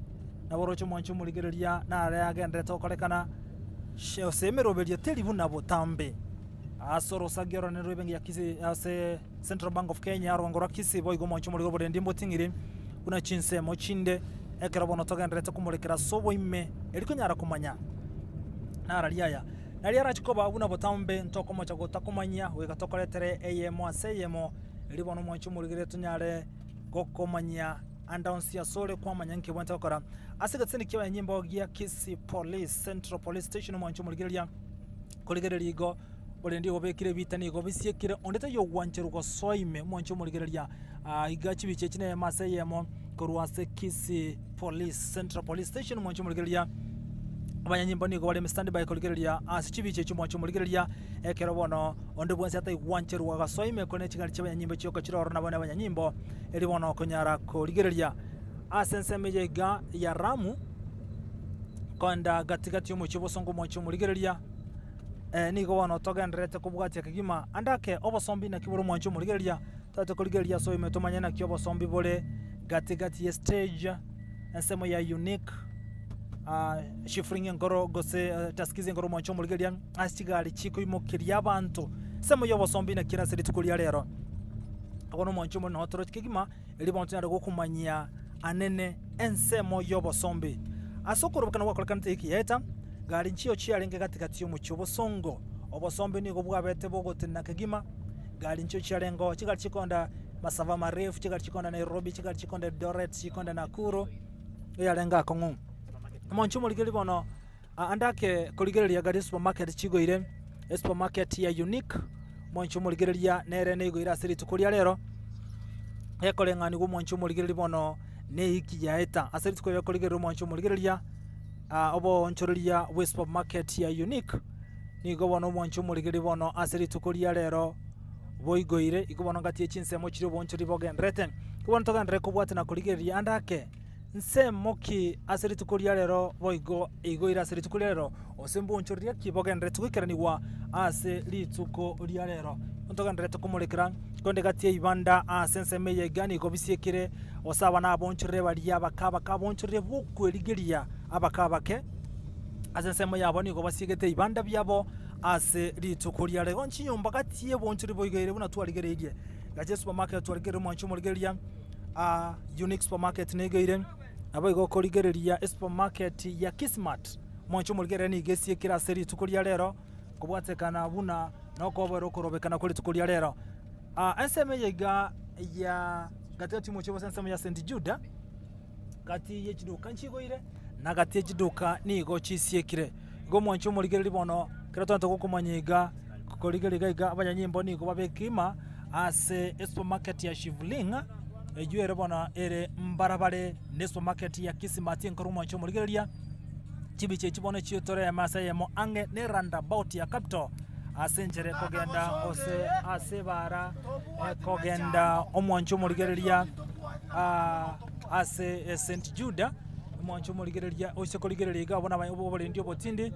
nabo oroche omwancho omorigereria nare agendererete gokorekana ase emeroberio teri buna botambe. Ase orosagi oronene rw'ebenki ya Kisii ase Central Bank of Kenya orogongo rwa Kisii boigo omwancho omorero oborendi mboting'iri buna chinsemo chinde ekero bono togendererete komorekera ase oboime eri konyara komanya narari aya. Nari arache koba buna botambe ntokomocha gotakomanyia goika tokoretere eyemo ase eyemo erio bono omwancho omorigere tonyare gokomanyia ande onsi asore kwamanya nki obwenerete gokora. Ase egeteseni ki'abanyanyimbo gia Kisii Police Central Police Station omwancho omorigereria. Korigereria igo, borendi obekire ebiita nigo bisiekire, onde taiyo ogwancherwa gosoa ime. Omwanche omorigereria iga chibicha echi neyemo ase eyemo korwa ase Kisii Police, Central Police Station. Omwanche omorigereria abanyanyimbo nigo bare standby korigereria ase chibicha echi omwanche omorigereria ekero bono onde bwensi ataigwancherwa gosoa ime korende chigari chia abanyanyimbo chioka chire ororo nabo nabanyanyimbo eri bono okonyara korigereria ase ensemo eye iga ya Ramu. Kogenda gati gati y'omochie obosongo omochie omorigereria, nigo bono togendererete kobwatia kegima. Ande ake obosombi naki bore omoanche omorigereria, toete korigereria ase oime tomanye naki obosombi bore gati gati ye stage, ensemo ya unique shifring enkoro gose taskiza enkoro omoanche omorigereria ase chigari chikoimokeria abanto. Ensemo ya obosombi naki ere ase rituko ria rero. Bono omoanche omonene noo toroche kegima. Erio bono tonyare gokomanyia anene ensemo y'obosombe. Ase okorobekana gwakorekanete ekieta, gari nchiyo chiarenge gati-gati y'omochie obosongo. Obosombe nigo bwabete bogotenena kegima, gari nchiyo chiarengeo, chigari chikonda masava marefu, chigari chikonda Nairobi, chigari chikonda Eldoret, chikonda Nakuru, eyarenge akong'u. Omonche omorigereria bono ande ake korigereria gari supermarket chigoire, esupermarket ya Unique, omonche omorigereria nere neigoire ase rituko ria rero, ekoreng'aniwa omonche omorigereria bono na ewiki yaeta. Ase rituko riria korigereria omonche omorigereria oboonchoreria bwa esupermarket ya Unique, nigo bono omonche omorigereria bono ase rituko ria rero boigoire, igo bono ngati ye chinsemo chiria oboonchoreria bogendererete. Igo bono togenderere kobwatia na korigereria ande ake. Nsemo ki ase rituko ria rero boigo igoire ase rituko ria rero, gose mbonchoreria ki bogendererete goikeranigwa ase rituko ria rero? Ntogendererete komorekera, korende gati y'eibanda ase ensemo eye iga nigo bisiekire, gose aba nabonchorere baria abake abake abonchorere bw'okwerigeria abake abake, ase ensemo yabo nigo basiegete ebibanda biabo ase rituko ria rero. Chinyomba gati y'ebonchoreri boigoire buna twarigereirie, gacha esupermarket twarigereire omwancho omorigereria. Unique Supermarket nigo ere, naboigo okorigereria esupermarket ya Kismart, omonche omorigereria nigo esiekire ase rituko ria rero, kobwatekana buna nokobera okorobekana kwa rituko ria rero. Ensemo eye iga ya gati gati omochie gose ensemo ya St Juda, gati ye chiduka nchigoire, na gati ye chiduka nigo chisiekire. Igo omwanche omorigereria bono, ekero togotaka gokomanya iga. Korigereria iga iga abanyanyimbo nigo babekima ase esupermarket ya Shivling eywo ere bono ere mbarabare ne esupermarket ya Kisima tinkora omwancho omorigereria. Chibicha echi bono chitoreme ase eyemo ang'e ne roundabout ya Capital ase enchera ekogenda gose ase ebara ekogenda omwancho omorigereria ase St Juda, omwancho omorigereria oise korigereria iga abwo nabanye oborendi obotindi.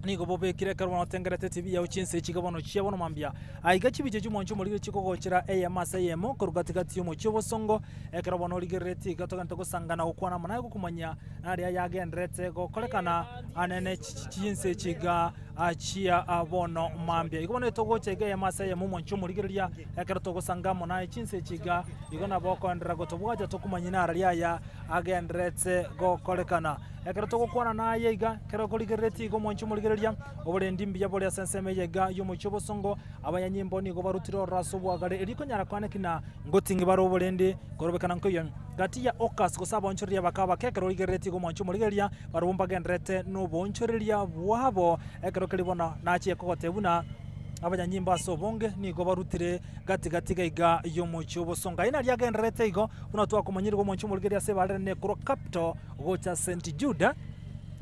Nigo bobekire ekero bono otengerete etibi yao chinsa echi iga bono chia bono mambia. Aiga chibicha chi'omwancho omoriri chikogochera eyemo ase eyemo korwa gati gati y'omochie obosongo, ekero bono origereretie iga togente gosangana gokwana amo naye gokomanyia naria ayagendererete gokorekana anene chinsa echi iga chia bono mambia. Igo bono etogocha iga eyemo ase eyemo omwancho omorigereria ekero togosanga amo naye chinsa echi iga, igo nabo okoenderera gotobwatia tokomanyia nararia aya agendererete gokorekana. Ekero togokwana naye iga, ekero okorigereretie iga omwanche omorigereria, oborendi mbuya bore ase ensemo eye iga y'omochie obosongo, abanyanyimbo nigo barutire ororo ase obwagare erio konyara kwane ki na ngoting'i bare oborendi korobekana nkoiyo. Gati ya Okas gose abaonchoreria bakaba bake ekero origereretie iga omwanche omorigereria, barabwo mbagendererete noboonchoreria bwabo ekero keria bono nachie kogotebia buna abanyanyimbo ase obonge nigo barutire gati gati iga iga y'omochie obosongo. Ayio nario agendererete igo buna twakomanyire iga omwanche omorigereria ase ebarere nekorwa Capital gocha St. Juda,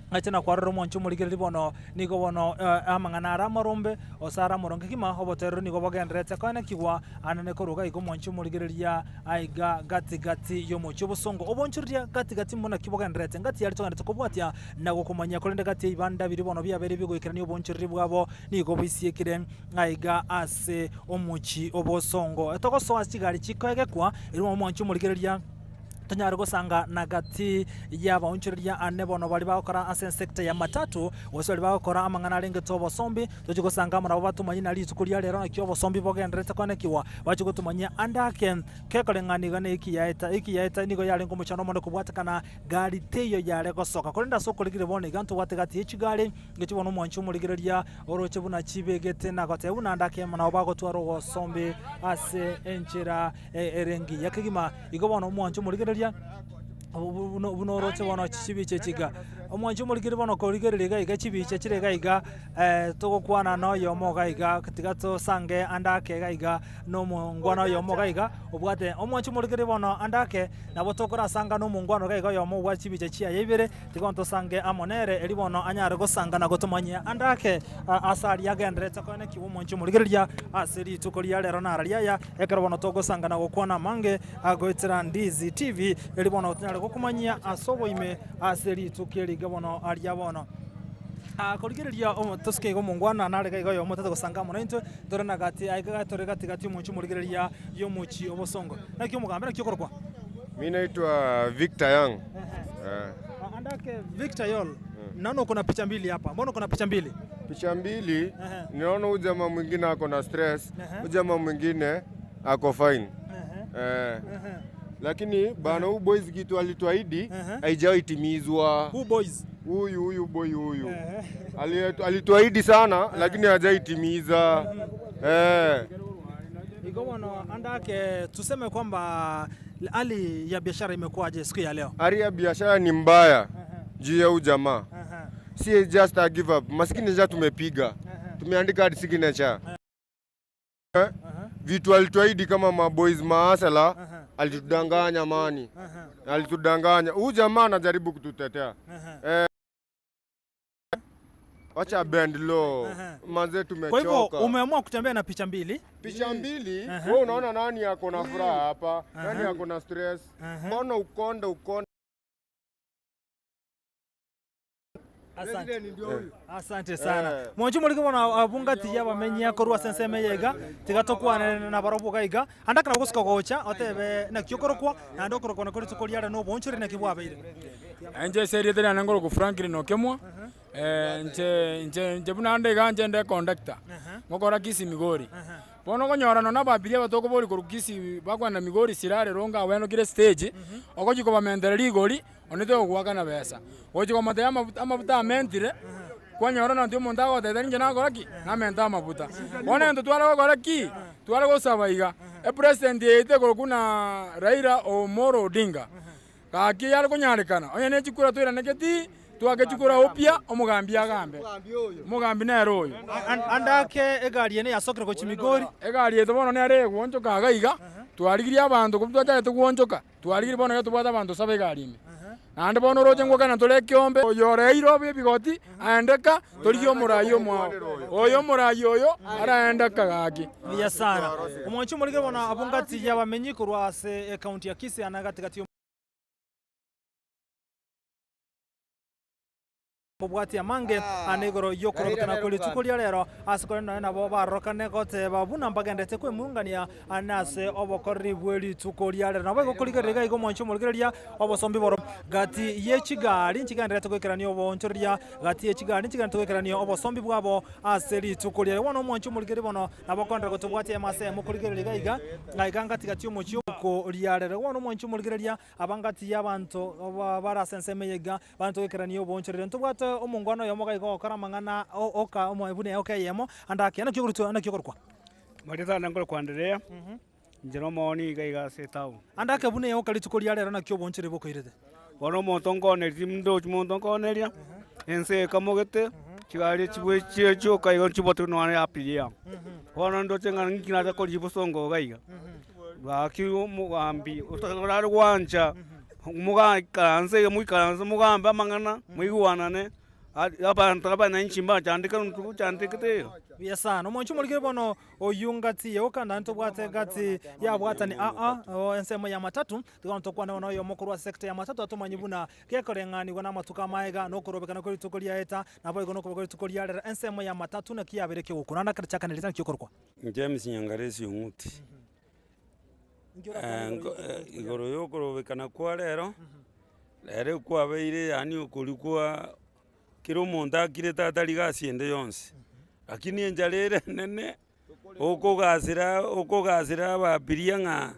ache na kwarora omwancho omorigereria bono, nigo bono amang'ana are amarombe, gose are amoronge kegima, obotoereru nigo bogendererete koenekigwa anene korwa iga iga omwancho omorigereria aiga gati gati y'omochie obosongo. Obonchoreria gati gati buna ki bogendererete? Ngati yaria togendererete kobwatia na gokomanyia, korende gati y'ebibanda biria bono biabeire bigoikerania obonchoreria bwabo nigo bisiekire aiga ase omochie obosongo. Togosoa ase chigari chikoegekwa, erio omwancho omorigereria. Tonyare gosanga na gati y'abaonchoreria ane bono baria bagokora ase ensecta ya matatu, gose baria bagokora amang'ana arengete obosombi, tochie gosanga amo nabo batomanye na rituko ria rero naki obosombi bogendererete koenekiwa, bachie gotomanyia ande ake kekoreng'ana iga na eki yaeta. Eki yaeta nigo yarenge omochando omonene kobwatekana gari teiyo yare gosoka. Korende ase okorigereria bono iga ntobwate gati ye chigari, ngechi bono omwanchi omorigereria oroche buna chibegete na goteba buna ande ake nabo bagotwara obosombi ase enchera ere engiya kegima. Igo bono omwancho omorigereria, buna buna oroche bono chibicha echi iga, omwancho omorigereria bono korigereria iga iga chibicha chire iga iga togokwana na oyomo iga iga tiga tosange ande ake iga iga na omongwana oyomo iga iga obwate omwancho omorigereria bono ande ake, nabo tokorasanga na omongwana iga iga oyomo obwate chibicha chiaye ibere, tiga bono tosange amo nere erio bono anyare gosanga na gotomanyia ande ake ase aria agendererete koenekiwa omwancho omorigereria ase rituko ria rero nara riaya. Ekero bono togosanga na gokwana amange agoetera Ndizi TV, erio bono tonyare gokomanyia ase oboime ase rituko eri iga bono aria bono. Ah, korigereria omo tosike iga omongwana nare iga iga oyomo tata gosanga amo naintwe, tore na gati aiga tore gati gati omochie omorigereria y'omochie obosongo. Naki omogambi naki okorokwa? Mi naitwa Victor Young. Eh. Andake Victor Yol, naona uko na picha mbili hapa. Mbona uko na picha mbili? Picha mbili, ninaona huyu jamaa mwingine ako na stress, huyu jamaa mwingine ako fine. Eh. Lakini bana huyu boys kitu alituahidi haijawahi timizwa. Who boys? Huyu huyu boy huyu. Ali- Alituahidi sana lakini hajaitimiza. Eh. Igo bono andake tuseme kwamba hali ya biashara imekuwaje siku ya leo? Hali ya biashara ni mbaya juu ya huyu jamaa. Si just a give up. Maskini ja tumepiga. Tumeandika hadi signature. Eh, Vitu alituahidi kama maboys maasala alitudanganya mani. Alitudanganya. Huyu jamaa anajaribu kututetea. Eh, wacha bend low. Manze Kwa hivyo tumechoka. umeamua kutembea na picha mbili. Picha mbili, wewe unaona nani ako na furaha hapa, nani ako na stress. Mbona ukonde ukonde? Asante. Asante sana. Mwanchi morike bono abungati y'abamenyi korwa ase ensemo eye iga, tiga tokwane nabarobwo iga iga, ande ekero ogosuka gocha otebe naki okorokwa, naende okorokwa nako rituko riare na oboonchoreri naki bwabeire. Inche ase erieta riane nkorokwa Franklin Okemwa, inche inche inche buna ande iga inche nde econductor, ngokora Kisii Migori. Bono okonyora nonye ababiria aba tokoboria korwa Kisii bakoenda Migori Sirare Rongo agwo kera estage, ogochia kobamentera rigori. Onde togoakana besa, gochia komotebia amafuta amafuta amentire, kwanyora nonye omonto agotebia ninche nakora ki? Namente amafuta. Bono egento tware gokora ki? Tware gosaba iga, epresident yaito ekorokwa buna Raila Omolo Odinga, gaki yare konyarekana, onye ne chikura toiraneke ti, Twake chikura upya, omogambi agambe. Omogambi nere oyo. Ande ake egari eye neyasokire gochia Migori. Egari yaito bono nere egwonchoka iga iga, twarigirie abanto korwa twachagete gwonchoka, twarigirie bono iga tobwate abanto saba egari ime. Naende bono oroche ngokana tore ekeombe, oyo oreire obe ebigoti, aende ka, torigie omorai omwao. Oyo omorai oyo araende ka gaki. Buya sana. Omwanchi omorikire bono abwo ngati y'abamenyi korwa ase ecounty ya Kisii ana gati gati Kobwatia amange ane igoro y'okorobekana kwe rituko ria rero, ase korende nonya nabo barorokane goteba buna mbagenderete kwemurungania ane ase obokoreri bwe rituko ria rero. Naboigo korigereria iga iga omwancho omorigereria obosombi boro gati ye chigari nchigendererete goikerania oboonchoreria gati ye chigari nchigendererete goikerania obosombi bwabo ase rituko ria rero. Bono omwancho omorigereria bono nabo okoenderera gotobwatia emo ase emo korigereria iga iga aiga ngati gati y'omochie rituko ria rero. Bono omwancho omorigereria Abangati y'abanto bare ase ensemo eye iga, banto goikerania oboonchoreria. Ntobwate omongwana oyomo iga iga ogokora amang'ana oka buna eoka eyemo, ande ake. Naki okorutwa naki okorokwa? Marieta ande nkorokwa Anderea, inche nomooni iga iga ase etown. Ande ake buna eoka rituko ria rero naki oboonchoreria bokoirete? Bono omonto nkoneria ndochi monto nkoneria, ense ekamogete, chigari echi chie chioka igo nchibwate nonya na abiria. Bono ndoche ng'a ninki nacha korigia bosongo iga iga. Gaki omogambi otarare gwancha mogaikaranse iga moikaranse mogambe amang'ana moigwanane, abanto abananchi mbachandeke intwe gochandekete iga. Buya sana. Omwancho omorikire bono oyio ngati ye okanda ntobwate gati yabwatani aa oo ensemo ya matatu tiga bono tokwane bono oyomo korwa ase sector ya matatu atomanye buna gekoreng'anigwa na amatuko amaega na okorobekana kwe rituko riaeta naboigo na okoba kwe rituko riarero ensemo ya matatu naki yabeire kegokuna ande akare chakanirete naki okorokwa. James Nyangaresi Ong'uti. Igoro yokorobekana kwa rero, rero kwabeire yaani okoria kwa kera omonto akirete atari gasi ende yonsi, lakini enchara ere enene okogasera okogasera ababiria ng'a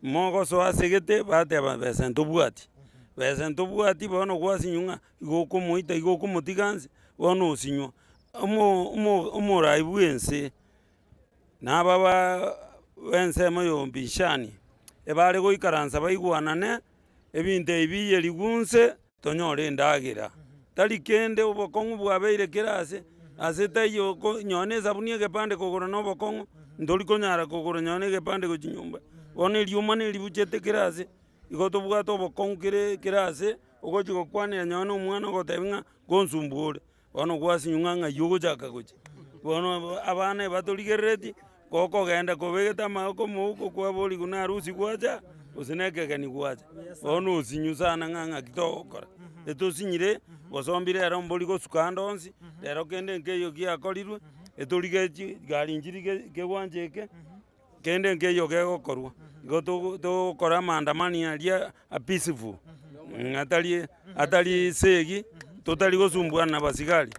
mogosoa ase gete bateba besa ntobwati, besa ntobwati bono gwasinywa ng'a igo okomoita igo okomotiga nse, bono osinywa. Omo omo omorai bwense. Na aba b'ensemo y'obishani, ebare goikaransa baigwanane, ebinto ebi biyerigwe inse, tonyore endagera. Tari kende obokong'u bwabeire kera ase, ase taiyo oko nonye na esabuni egepande kogora na obokong'u, ntori konyara kogora nonye na egepande gochia nyomba. Bono erioma na eribuchete kera ase, igo tobwate obokong'u kere kera ase, ogochi gokwanera nonye na omwana ogotebia ng'a ngonsumbua ore. Bono gwasinywa ng'a ng'ai ogochaka gochia, bono abana ebatorigereretie, gokogenda kobegete amagoko mouko kwaborigwa na harusi gwacha, gose na ekegeni gwacha, bono osinywe sana ng'a ng'aki togokora. Etosinyire, gosombi rero mbori gosuka ande onsi, rero kende nkeiyo giakorirwe, etorigetie chigari nchiri ge kegwancha eke, kende nkeiyo gegokorwa. Igo togo togokora amaandamano aria a peaceful, atari atari esegi, totari gosumbuana na abasigari,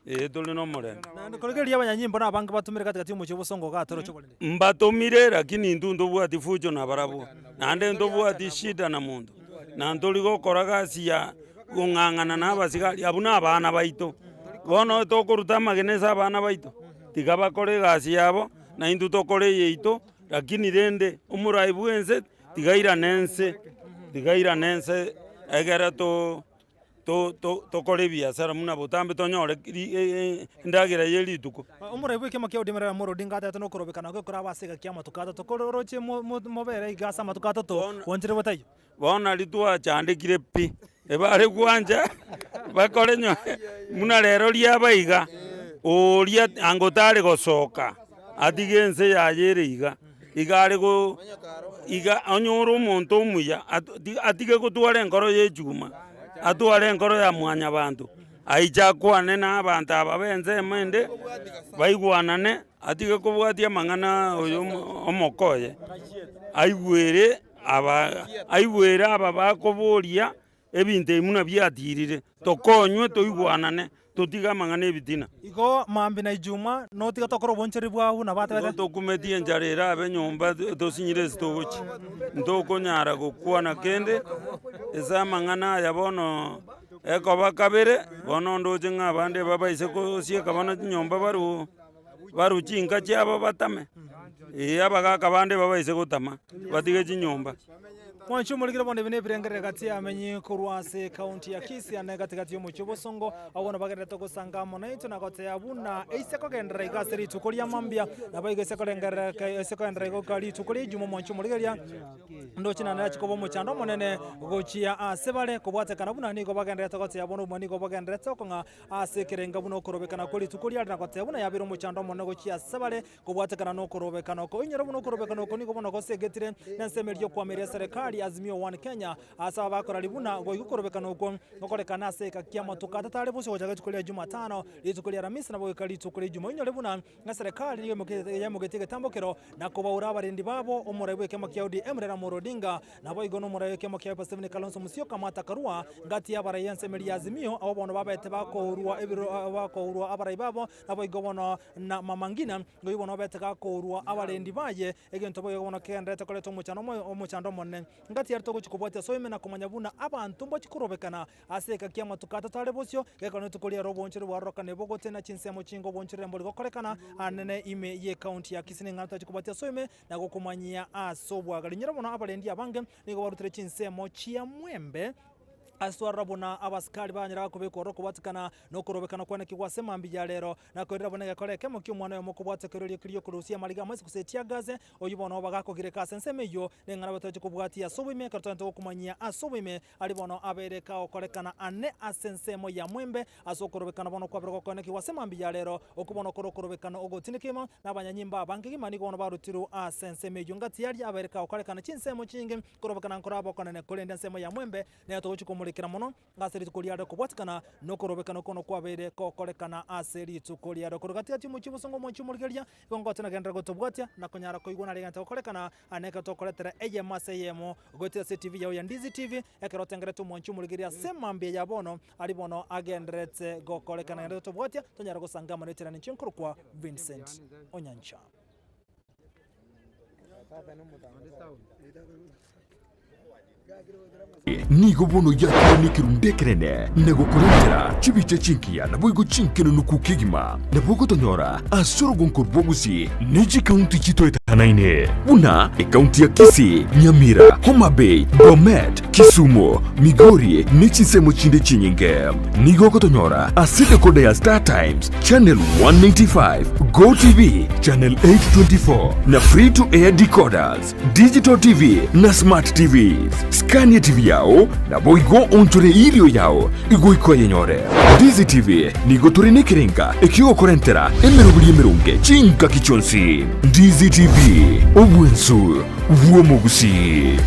eh tore na omorembe. Naende korigereria abanyanyimbo na abange batomire gati gati y'omochie obosongo iga atoroche oborende. Mbatomire lakini intwe ntobwati fujo nabarabwo, naende ntobwati shida na monto, na ntori gokora gasi ya kong'ang'ana na abasigari, abwo na abana baito. Bono tokoruta amagena ase abana baito, tiga bakore egasi yabo. Naintwe tokore eyaito, lakini rende omorai bw'ense tiga airane ense, tiga airane ense egere to to to tokore ebiasara buna botambe tonyore ri endagera ya rituko. Omorai bw'ekiama kia ODM Raila Amolo Odinga atebete nokorobekana gwe koraba ase egaki y'amatuko atato, kore oroche mo mo mobere iga ase amatuko atato, gwanchire botaiyo. Bono nario twachandekire pi, ebare gwancha bakore nyo buna rero riaba iga, oria anga otare gosoka atige ense yaye ere iga, iga are go iga onyore omonto omuya atige gotwara enkoro ya echuma, atware enkoro ya mwanyabanto, aiche akwane na abanto aba ba ensemo ende, baigwanane atige kobwatia amang'ana oyo omoka oye, aigwere. Aba aigwere aba bakoboria ebinto ebi buna biatirire, tokonywe toigwanane, totige amang'ana ebitina. Igo mambia na ijuma notiga tokore obonchoreri bwao buna Igo batebete. tokumetie enchara erabe nyomba tosinyire ase togochia, ntokonyara gokwana kende ase amang'ana aya bono ekoba kabere, bono ndoche ng'a abande babaise gosieka bono chinyomba barwo. Barue chinka chiabo batame, ee, abagaaka bande babaise gotama, batige chinyomba. Mwanche omorikire bono ebi nebirengerere gati y'amenyi korwa ase ekaunti ya Kisii ane gati gati y'omochie o Bosongo, abwo bono bagendererete gosanga amo naintwe na gotebia buna eise kogenderera iga ase rituko ria mambia, nabo igo ase korengerera ase kogenderera igo ka rituko ria ijumaa mwanche omorigereria, ndoche naende nachia koba omochando omonene gochia ase bare kobwatekana buna nigo bagendererete gotebia bono obogima nigo bogendererete okong'a ase ekerenga buna okorobekana kwe rituko riare na gotebia buna yabeire omochando omonene gochia ase bare. Kobwatekana nokorobekana oko, oinyore buna okorobekana oko nigo bono gosegetire nensemo eria y'okwamiria eserekari Azimio One Kenya ase aba bakorari buna goika okorobekana okwo gokorekane ase egeka ki'amatuko atato are bosio gochaka rituko ria Jumatano, rituko ria Aramisi nabo goika rituko ria Ijumaa. Oinyore buna eserekari nigo yaimogetie egetambokero na kobaura abarendi babo omorai bw'ekiama kia ODM Raila Amolo Odinga Naboigo nomorai w'ekiama kia Wiper Stephen Kalonzo Musyoka, Martha Karua, ngati y'abarai ensemo eria y'Azimio, abwo bono babete bakourwa ebiro bakourwa abarai babo, naboigo bono na Mama Ngina, oyio bono obete gakourwa abarendi baye, egento boigo bono kegendererete koreta omochando omoyo omochando omonene. Ngati yaria togochia kobwatia ase oime na komanya buna abanto mbochia korobekana ase egeka ki'amatuko atato are bosio, gekero rituko riare oboonchoreri bwarorokane bogotenena chinsemo chinge oboonchoreri mbori gokorekana anene ime y'ecounty ya Kisii neng'ana toachia kobwatia ase oime na gokomanyia ase obwagare. Inyora bono abarendi abange nigo barutire chinsemo chia mwembe ase twarora buna abasikari banyare kobekwa ororo kobwatikana nokorobekana kwane kigwa ase mambia ya rero, na koirera buna egekora ekemo ki'omwana oyomo kobwatia kerorio keria okorusia amariga amoisi gose etiagase, oyio bono bagakogireka ase ensemo eyio, neng'ana batoche kobwatia ase oboime ekero togento gokomanyia ase oboime aria bono abeire kagokorekana ane ase ensemo ya mwembe ase okorobekana bono kwabere gokoenekigwa ase mambia ya rero, okwo bono kore okorobekana ogotindekigwa, na abanyanyimba abange kegima nigo bono barutirwe ase ensemo eyio ngati aria abeire kagokorekana chinsemo chinge korobekana nkoraba okonene korende ensemo ya mwembe nero togochia komorekera mono ase rituko riare kobwatikana nokorobekana okwo kwabeire gokorekana ase rituko riare. Korwa gati gati omochie obosongo omochie omorigereria, igo ngocha nagenderera gotobwatia na konyara koigwa nare egento gokorekana ane ekero tokoretera eyemo ase eyemo goetera ase etibi yao ya Ndizi TV ekero otengerete omwanchi omorigereria ase mambia ya bono aria bono agendererete gokorekana naende gotobwatia tonyare gosanga amo necherani inche nkorokwa Vincent Onyancha. Nigo bono yakire nekerundu ekenene, na gokorentera chibicha chingiya naboigo chinkenenuku kegima, nabo ogotonyora ase orogonko rw'Ogusii ne chikaunti chitoetanaine, buna ekaunti ya Kisii, Nyamira, Homa Bay, Bomet, Kisumu, Migori ne chinsemo chinde chinyinge. Nigo ogotonyora ase decoder ya Star Times, Channel 195, Go TV, Channel 824 na Free to Air decoders. Digital TV na Smart TVs. Skania TV yao naboigo onchore irio yao igoika oyenyore. Ndizi TV nigo tore nekerenga ekiogokorentera emeroberi emeronge chingaki chionsi. Ndizi TV, obwensu bw'omogusii.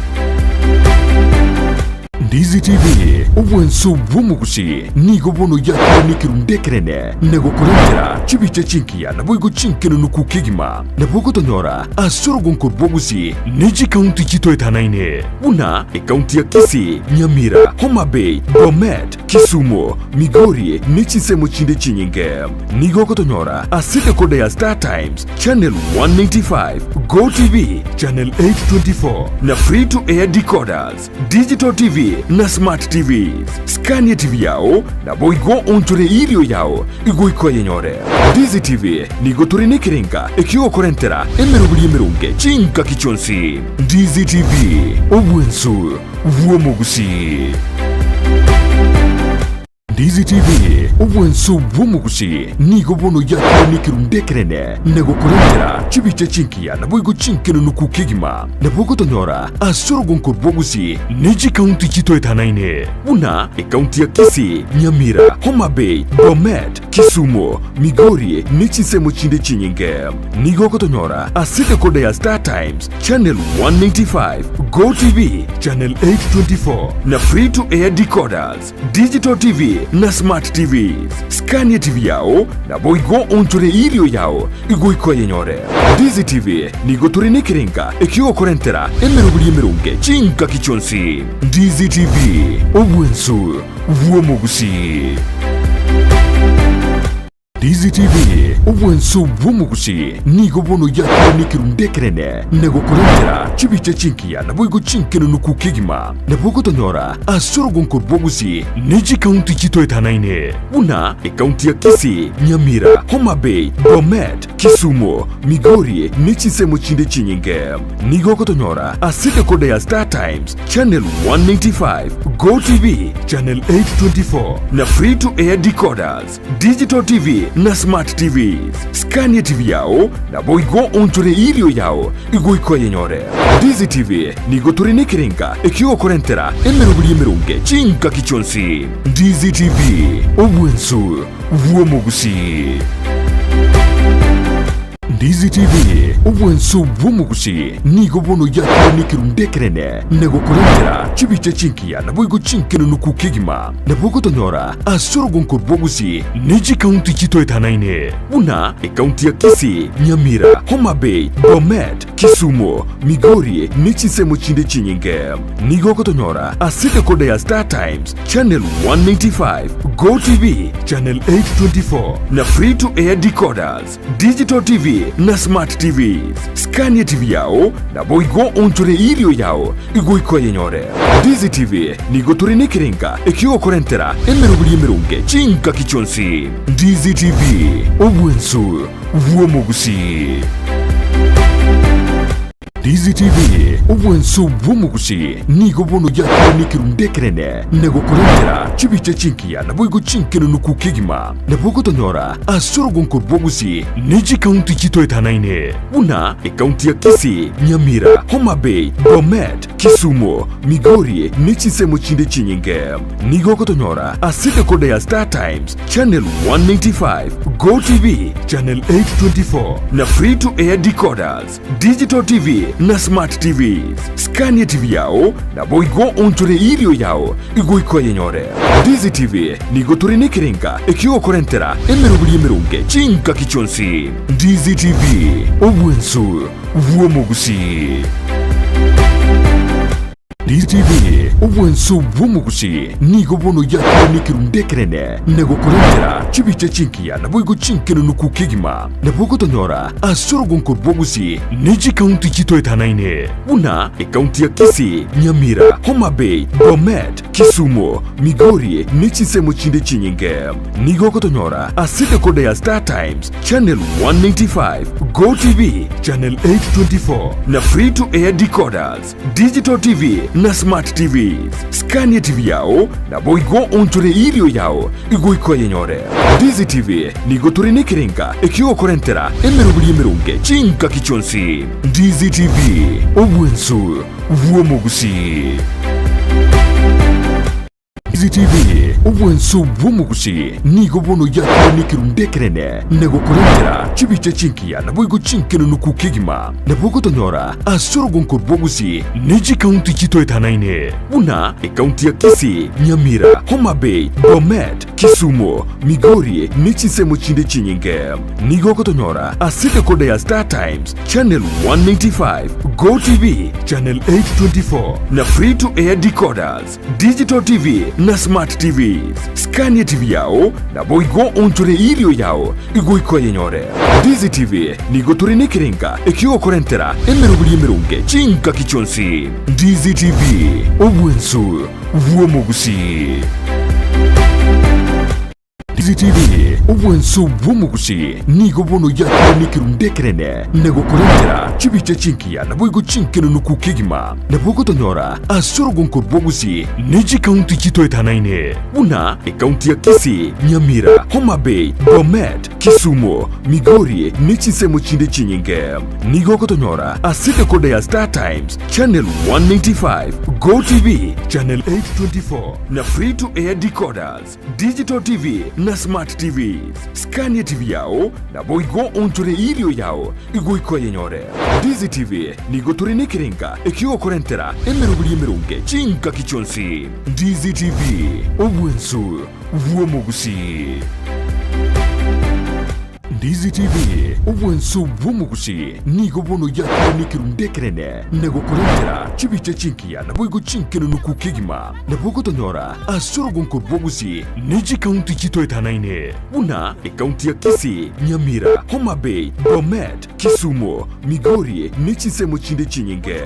Ndizi TV, obwanso bw'omogusii, nigo bono yakire nekerundu ekenene na gokorentera chibicha chingiya naboigo chinkenenuku kegima. Nabo ogotonyora ase orogonko rw'Ogusii ne chikaunti chitoetanaine buna ekaunti ya Kisii, Nyamira, Homa Bay, Bomet, Kisumu, Migori ne chinsemo chinde chinyinge. Nigo ogotonyora ase decoder ya Star Times, Channel 195, Go TV, Channel 824 na Free to Air decoders. Digital TV na Smart TVs. Skania TV yao naboigo onchore irio yao igoika oyenyore. Ndizi TV nigo tore nekerenga ekiogokorentera emeroberi emeronge chingaki chionsi. Ndizi TV, obwensu bw'omogusii. Ndizi TV, obwanso bw'omogusii, nigo bono yakire nekerundu ekenene na gokorentera chibicha chingiya naboigo chinkenenuku kegima. Nabo ogotonyora ase orogonko rw'Ogusii ne chikaunti chitoetanaine buna ekaunti ya Kisii, Nyamira, Homa Bay, Bomet, Kisumu, Migori ne chinsemo chinde chinyinge. Nigo ogotonyora ase decoder ya Star Times, Channel 195, Go TV, Channel 824 na Free to Air decoders. Digital TV na Smart TVs. Skania TV yao naboigo onchore irio yao igoika oyenyore. Ndizi TV nigo tore nekerenga ekiogokorentera emeroberi emeronge chingaki chionsi. Ndizi TV, obwensu bw'omogusii. Ndizi TV, obwanso bw'omogusii, nigo bono yakire nekerundu ekenene na gokorentera chibicha chingiya naboigo chinkenenuku kegima. Nabo ogotonyora ase orogonko rw'Ogusii ne chikaunti chitoetanaine buna ekaunti ya Kisii, Nyamira, Homa Bay, Bomet, Kisumu, Migori ne chinsemo chinde chinyinge. Nigo ogotonyora ase decoder ya Star Times, Channel 195, Go TV, Channel 824 na Free to Air decoders, Digital TV na Smart TVs. Skania TV yao naboigo onchore irio yao igoika oyenyore. Ndizi TV nigo tore nekerenga ekiogokorentera emeroberi emeronge chingaki chionsi. Ndizi TV, obwensu bw'omogusii. Ndizi TV, obwanso bw'omogusii, nigo bono yakire nekerundu ekenene na gokorentera chibicha chingiya naboigo chinkenenuku kegima. Nabo ogotonyora ase orogonko rw'ogusii ne chikaunti chitoetanaine buna ekaunti ya Kisii, Nyamira, Homa Bay, Bomet, Kisumu, Migori ne chinsemo chinde chinyinge. Nigo ogotonyora ase decoder ya Star Times, Channel 195, Go TV, Channel 824 na Free to Air decoders, Digital TV na Smart TVs. Skania TV yao naboigo onchore irio yao igoika oyenyore. Ndizi TV nigo tore nekerenga ekiogokorentera emeroberi emeronge chingaki chionsi. Ndizi TV, obwensu bw'omogusii. Ndizi TV, obwanso bw'omogusii, nigo bono yakire nekerundu ekenene na gokorentera chibicha chingiya naboigo chinkenenuku kegima. Nabo ogotonyora ase orogonko rw'ogusii ne chikaunti chitoetanaine buna ekaunti ya Kisii, Nyamira, Homa Bay, Bomet, Kisumu, Migori ne chinsemo chinde chinyinge. Nigo ogotonyora ase decoder ya Star Times, Channel 195, Go TV, Channel 824 na Free to Air decoders, Digital TV na Smart TVs. Skania TV yao naboigo onchore irio yao igoika oyenyore. Ndizi TV nigo tore nekerenga ekiogokorentera emeroberi emeronge chingaki chionsi. Ndizi TV, obwensu bw'omogusii. DTV, obwanso bw'omogusii, nigo bono yakire nekerundu ekenene na gokorentera chibicha chingiya naboigo chinkenenuku kegima. Nabo ogotonyora ase orogonko rw'ogusii ne chikaunti chitoetanaine buna ekaunti ya Kisii, Nyamira, Homa Bay, Bomet, Kisumu, Migori ne chinsemo chinde chinyinge. Nigo ogotonyora ase decoder ya Star Times, Channel 195, Go TV, Channel 824 na Free to Air decoders. Digital TV na Smart TVs. Skania TV yao naboigo onchore irio yao igoika oyenyore. Ndizi TV nigo tore nekerenga ekiogokorentera emeroberi emeronge chingaki chionsi. Ndizi TV, obwensu bw'omogusii. CCTV, obwanso bw'omogusii, nigo bono yakire nekerundu ekenene na gokorentera chibicha chingiya naboigo chinkenenuku kegima. Nabo ogotonyora ase orogonko rw'ogusii ne chikaunti chitoetanaine buna ekaunti ya Kisii, Nyamira, Homa Bay, Bomet, Kisumu, Migori ne chinsemo chinde chinyinge. Nigo ogotonyora ase decoder ya Star Times, Channel 195, Go TV, Channel 824 na Free to Air decoders. Digital TV na Smart TVs. Skania TV yao naboigo onchore irio yao igoika oyenyore. Ndizi TV nigo tore nekerenga ekiogokorentera emeroberi emeronge chingaki chionsi. Ndizi TV, obwensu bw'omogusii. DCTV, obwanso bw'omogusii, nigo bono yakire nekerundu ekenene na gokorentera chibicha chingiya naboigo chinkenenuku kegima. Nabo ogotonyora ase orogonko rw'ogusii ne chikaunti chitoetanaine buna ekaunti ya Kisii, Nyamira, Homa Bay, Bomet, Kisumu, Migori ne chinsemo chinde chinyinge. Nigo ogotonyora ase decoder ya Star Times, Channel 195, Go TV, Channel 824 na Free to Air decoders. Digital TV na Smart TVs. Skania TV yao naboigo onchore irio yao igoika oyenyore. Ndizi TV nigo tore nekerenga ekiogokorentera emeroberi emeronge chingaki chionsi. Ndizi TV, obwensu bw'omogusii. Ndizi TV, obwanso bw'omogusii, nigo bono yakire nekerundu ekenene na gokorentera chibicha chingiya naboigo chinkenenuku kegima. Nabo ogotonyora ase orogonko rw'ogusii ne chikaunti chitoetanaine buna ekaunti ya Kisii, Nyamira, Homa Bay, Bomet, Kisumu, Migori ne chinsemo chinde chinyinge.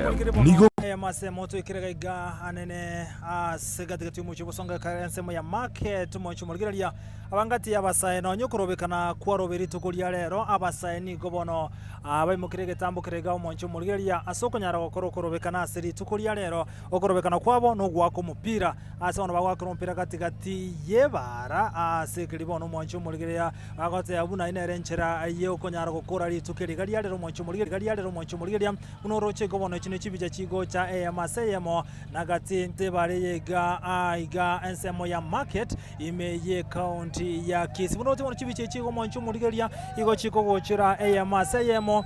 Nigo. Eyemo ase eyemo toikere gaiga anene ase gatigati y'omochie obosongo ekare ensemo ya market omochie omorigereria abangati y'abasae nonya okorobekana kwarobe rituko ria rero abasae nigo bono baimokire egetambo kere iga omochie omorigereria ase okonyara gokora okorobekana ase rituko ria rero okorobekana kwabo nogoaka omopira ase bono bagoakera omopira gatigati y'ebara ase ekeri bono omochie omorigereria bagoteba buna eye nere enchera y'okonyara gokora rituko eri iga ria rero omochie omorigereria iga ria rero omochie omorigereria Buna oroche igo bono echi nechibicha chigocha eyemo ase eyemo, na gati tebare yeiga aiga ensemo ya market ime ye county ya Kisii. Buna oroche bono chibicha echi igo mwanche omorigereria igo chikogochera eyemo ase eyemo.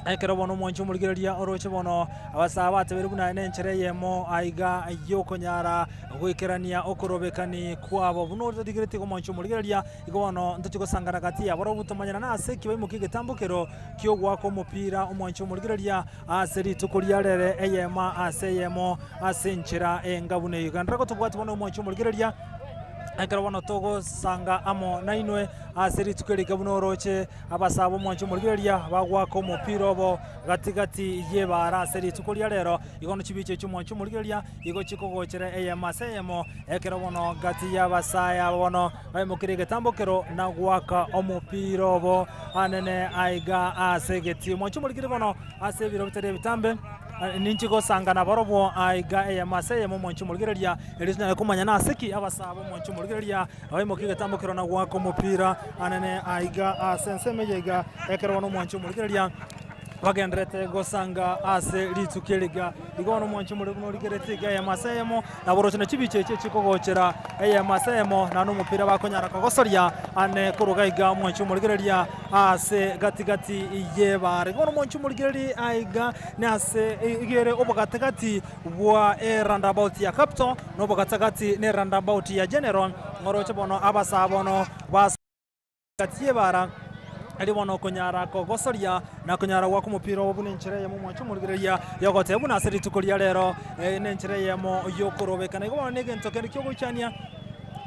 Ekero bono omwanche omorigereria oroche bono abasae batebirie buna nenchera eyemo aiga yokonyara goikerania okorobekani kwabo. Buna origeretie igo omwanche omorigereria igo bono ntochie gosangana gati yabo barabwo tomanyana nase ki baimokia egetambokero ki'ogoaka omopira omwanche omorigereria ase rituko ria rere eyemo ase eyemo ase enchera enga buna eyio. Genderera gotobwatia bono omwanche omorigereria ekero bono togosanga amo nainwe ase rituko eri buna oroche abasae b'omwanche omorigereria bagoaka omopira obo gati gati y'ebaara ase rituko ria rero. Igo chibicha echio omwanche omorigereria igo chikogochera eyemo ase eyemo ekero bono gati y'abasae aba bono Baimokire egetambokero na goaka omopira obo anene aiga ase egetii. Mwanche omorikire bono ase ebiro bitari ebitambe, ninche gosanga nabarobwo aiga eyemo ase eyemo mwanche omorigereria, erio tonyare komanya nase ki abasaa b'omwanche omorigereria baimokie egetambokero na goaka omopira anene aiga ase ensemo eye iga, ekero bono omwanche omorigereria bagendererete gosanga ase rituko eri iga. Igo bono omwanchi omorero buna origeretie iga eyemo ase eyemo, nabo oroche ne chibicha echio chikogochera eyemo ase eyemo, naende omopira bakonyara kogosoria ane korwa iga iga omwanchi omorigereria ase gati gati y'ebara. Igo bono omwanchi omorigereria aiga nase iga ere obogatagati bwa eroundabout ya Capital, na obogatagati na eroundabout ya General, oroche bono abasaa bono bas. Gati y'ebaara, erio bono okonyara kogosoria na konyara goaka omopira obo buna enchera eyemo omwanche omorigereria yogoteba buna ase rituko ria rero nenchera eyemo yokorobekana. Igo bono negento kende kiogoichania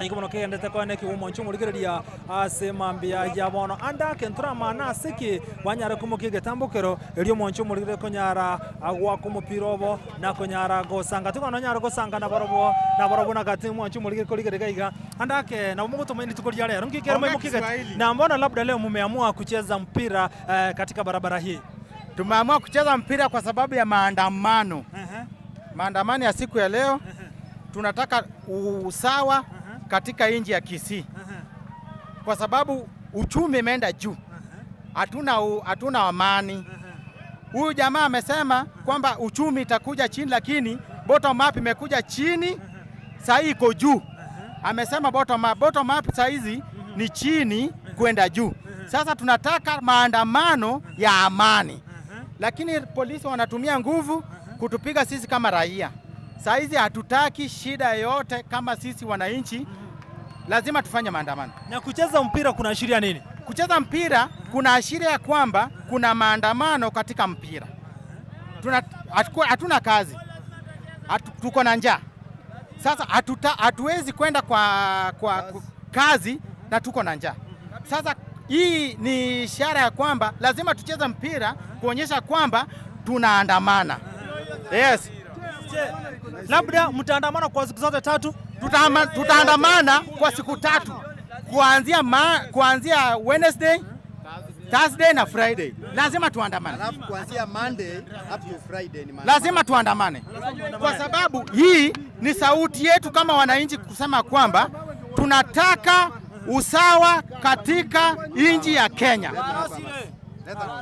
igo bono kegenderete koba ekio omwanche omorigereria ase mambia ya bono. Ande ake ntoramana ase ki banyare koimokia egetambokero erio omwanche omorigereria konyara goaka omopira obo na konyara gosanga. Tiga nonyare gosanga nabarobwo nabarobwo na gati omwanche omorigereria korigereria iga iga. Ande ake nabo mogotomanya rituko ria rero nki kere mwaimokia egati na mbona labda leo mumeamua kucheza mpira eh, katika barabara hii? Tumeamua kucheza mpira kwa sababu ya maandamano. Maandamano ya siku ya leo tunataka usawa katika nchi ya Kisii kwa sababu uchumi imeenda juu, hatuna hatuna amani. Huyu jamaa amesema kwamba uchumi itakuja chini, lakini bottom up imekuja chini, saa hii iko juu. Amesema bottom up, bottom up saa hizi ni chini kwenda juu. Sasa tunataka maandamano ya amani, lakini polisi wanatumia nguvu kutupiga sisi kama raia. Saa hizi hatutaki shida yoyote kama sisi wananchi, lazima tufanye maandamano. Na kucheza mpira kunaashiria nini? Kucheza mpira kuna ashiria kwamba kuna maandamano katika mpira. Tuna, hatuna kazi, hatu, tuko na njaa. Sasa hatuta, hatuwezi kwenda kwa, kwa kazi, kazi na tuko na njaa. Sasa hii ni ishara ya kwamba lazima tucheze mpira kuonyesha kwamba tunaandamana. Yes. Labda mtaandamana kwa siku zote tatu? Tutama, tutaandamana kwa siku tatu kuanzia ma, kuanzia Wednesday, Thursday na Friday. Lazima tuandamane. Alafu kuanzia Monday up to Friday ni Lazima tuandamane kwa sababu hii ni sauti yetu kama wananchi kusema kwamba tunataka usawa katika nchi ya Kenya.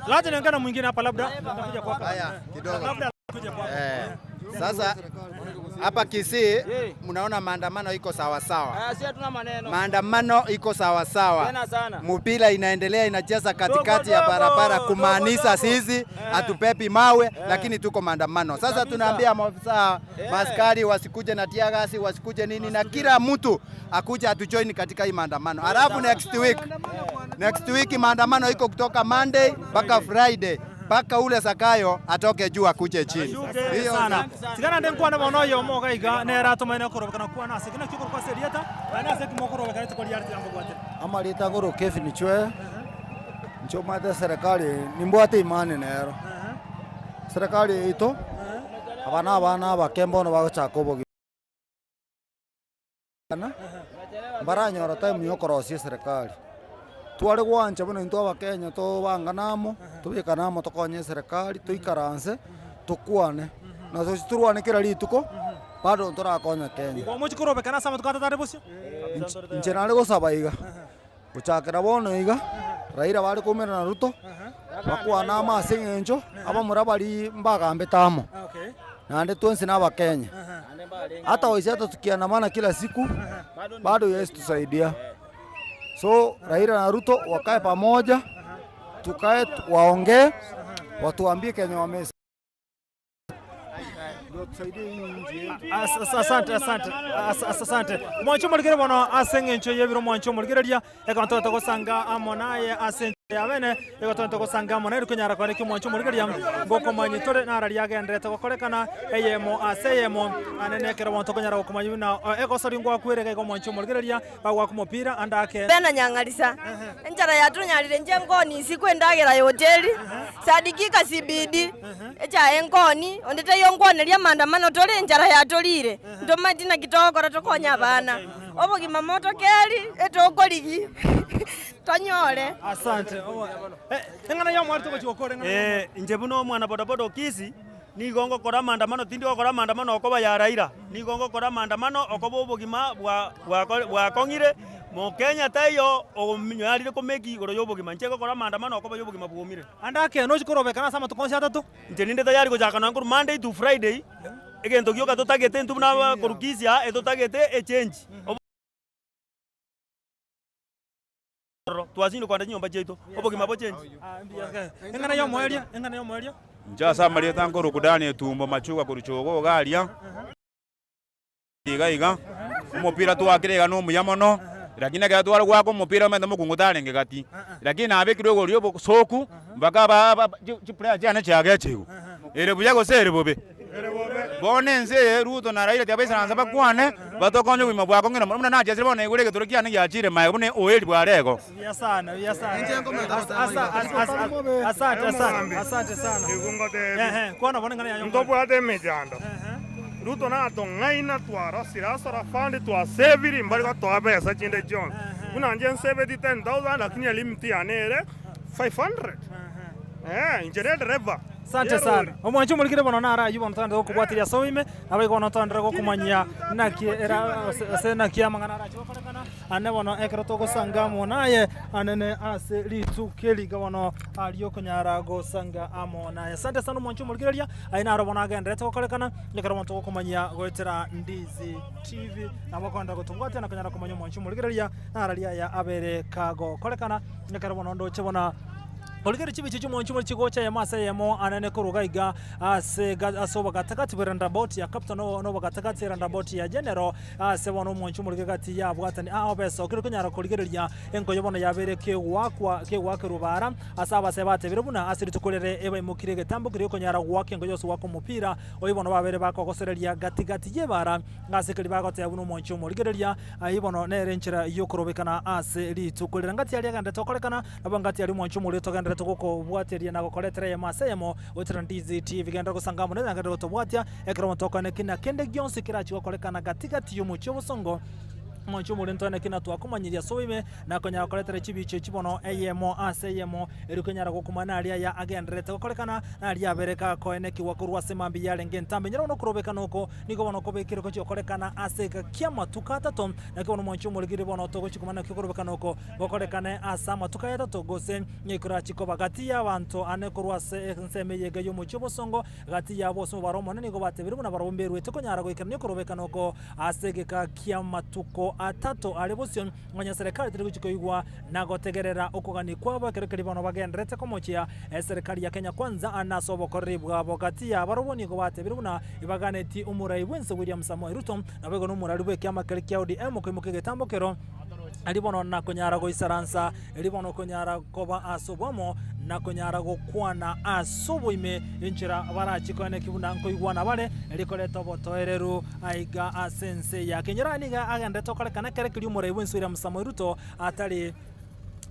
Lacha niongee na mwingine hapa labda. Nitakuja kwako. Haya, kidogo. Labda kuja kwako. Eh, sasa hapa Kisii mnaona maandamano iko sawa sawa. Si hatuna maneno. Maandamano iko sawa sawa. Tena sana. Mpira inaendelea inacheza katikati ya Dogo, barabara, dogo, kumaanisha dogo. sisi hatupepi mawe, lakini tuko maandamano. Sasa tunaambia maafisa maaskari wasikuje na tear gas, wasikuje nini, na kila mtu akuje atujoin katika hii maandamano. Halafu next week, next week maandamano iko kutoka Monday mpaka Friday mpaka ule Sakayo atoke juu akuje chini. Hiyo sana tigana ndi nkwane bono oyomo iga iga nere atomaine okorobekana kwana ase ki naki okorokwa ase erieta naende ase ki mokorobekana rituko riare tiga nkobwatera Amarieta agoro Kevin Chwe, inche omanyete eserekari nimbwate imani nero. Eserekari yaito, Aba nabana abake mbono bagochaka obogima. Mbaranyora time ya okorosia eserekari. Tware gwancha buna intwe abakenya tobangane amo, tobekane amo tokonye eserekari, toikaranse, tokwane. Na tochi torwane kera rituko, bado ntorakonya Kenya. Igo omochie korobekana ase amatuko atato are bosio? Inche nare gosaba iga, gochakera bono iga, Raila bare koumerana na Ruto, bakwane amo ase eng'encho, abamura baria mbagambete amo, naende twensi na abakenya. Hata oise hata tukiandamana kila siku, bado haiwezi tusaidia. So Raila na Ruto wakae pamoja, tukae waongee, watuambie kenye wame Asante, asante, asante. Mwanche omorikere bono ase eng'encho y'ebiro mwanche omorigereria, ekero togete gosanga amo naye ase enchera ya bene, ekero togete gosanga amo naye rikonyara kore ki mwanche omorigereria, ngokomanya tore nararia agenderete gokorekana eyemo ase eyemo, naende nekero bono tokonyara gokomanya buna egosori ngwakwere iga igo mwanche omorigereria, bagwaka omopira ande ake. Bena nyang'arisa, enchara yatonyarire inche nkoni isiko endagera ya hoteli, sadikika CBD, echae enkoni, onde taiyo onkwaneria amaandamano tore enchara yatorire, ntomanyeti naki togokora tokonye abana. Obogima motokeri, etokorigi tonyore. Asante. Eng'ana y'omwari togochia gokora eng'ana y'omwari. Inche buna omwana bodaboda o Kisii, nigo ngokora amaandamano, tindi gokora amaandamano okoba ya Raila, nigo ngokora amaandamano okoba obogima bwa bwako bwakong'ire, mokenya taiyo onyarire komeki igoro ya obogima. Inche ngokora amaandamano okoba ya obogima bwomire. Ande ake nochie korobekana ase amatuko onsi atato. Inche ninde tayari gochaka nonya korwa Monday to Friday, egento gioka totagete intwe buna aba korwa Kisii aa, etotagete echange. Twasindwe kogenda chinyomba chiaito, obogima bochenchi. Eng'ana y'omoerio, eng'ana y'omoerio. Inche ase amarieta nkorokwa Daniel Tumbo Machuga korwa Chogo iga aria, iga iga, omopira twakire iga nomuya mono, lakini ekero tware goaka omopira omanyete mokungu tarenge gati, lakini nabekirwe igoro ria obosoku mpaka aba aba chiplayer chiane chiagechigwe, ere buya gose ere bobe? Bono ense eye Ruto na Raila tiabaisaransa bakwane, batokonye obogima bwako ng'ina mono buna nachesire bono naigure egetoro kiane giachire magega buna oeri bware igo. Buya sana, buya sana. Asa- asa- asa- Asante, asante, asante sana. Ehe, kwana bono eng'ana yaye omwana. Ntobwate emechando. Ruto natong'aina twarosire asora fund twaseviri mbari gotoa besa chinde chionsi. Buna inche nseveti 10,000 lakini elimit yane ere 500. Eh, inche ne dereva. Asante sana. Omwanchi omorikire bono naro ayio bono togende gokobwatiria ase oime, naboigo bono togenderere gokomanyia naki era ase naki amang'ana arache gokorekana, ane bono ekero togosanga amo naye anene ase rituko eri iga bono aria okonyara gosanga amo naye. Asante sana omwanchi omorigereria, aye naro bono agendererete gokorekana, ekero bono togokomanyia goetera Ndizi TV, nabo okogenderera gotobwatia na konyara komanya omwanchi omorigereria nararia aya abere kagokorekana, ekero bono ndoche bona. Origererie chibicha chi'omonto chimwe chigocha eyemo ase eyemo anene korwa iga iga ase ase obogatagati bwe roundabout ya capital na obogatagati roundabout ya general ase bono omonto omorige gati yabwatani aa obesokire konyara korigereria enkoyo bono yabeire kegoakwa kegoakerwa bara ase abase batebire buna ase rituko rire ebaimokire egetambo keria okonyara goaka enkoyo ase goaka omopira oyio bono babere bakogosereria gati gati y'ebara ase keria bagoteba buna omonto omorigereria ayio bono nere enchera yokorobekana ase rituko rire ngati aria agenderete gokorekana Nabo ngati aria omwancho omoria togenderete gokobwateria na gokoretera eyemo ase eyemo, goetera Ndizi TV. Genderera gosanga amo naye na genderera gotobwatia ekero omonto okoene ki na kende gionsi kerachi gokorekana gati gati y'omochie obosongo. Omwancho omoria ntoene ki na twakomanyirie ase oboime na konyara koretera chibicha echi bono eyemo ase eyemo erio konyara gokomanya naria aya agendererete gokorekana na aria abere gakoenekigwa korwa ase mambia yarenge entambe. Nyora bono okorobekana oko nigo bono kobekire gochia gokorekana ase egeka ki'amatuko atato. Naki bono omwancho omorigiri bono togochia komanya naki okorobekana oko Gokorekane ase amatuko ayatato, gose nyekorachie koba gati y'abanto ane korwa ase ensemo eyega y'omochie obosongo, gati yabo ase omobaro omonene nigo batebirie buna barabwo mberuete konyara goikerania okorobekana oko ase egeka ki'amatuko atato are bosio, onye serikali teri gochia koigwa na gotegerera okogania kwabo ekero keria bono bagendererete komochia eserikali ya Kenya Kwanza ande ase obokoreri bwabo gati ya barobwo nigo batebirie buna ebaganetie omorai bwense William Samoei Ruto naboigo nomorari bw'ekiama keria kia ODM koimoka egetambo kero Erio bono nakonyara goisaransa, erio bono konyara koba ase oboamo, na konyara gokwana ase oboime enchera barachie koeneki buna nkoigwana bare, erio koreta obotoereru aiga ase ense ya Kenya. Rora nigo agenderete gokorekana ekero keria omorai bw'ense William Samoei Ruto atari.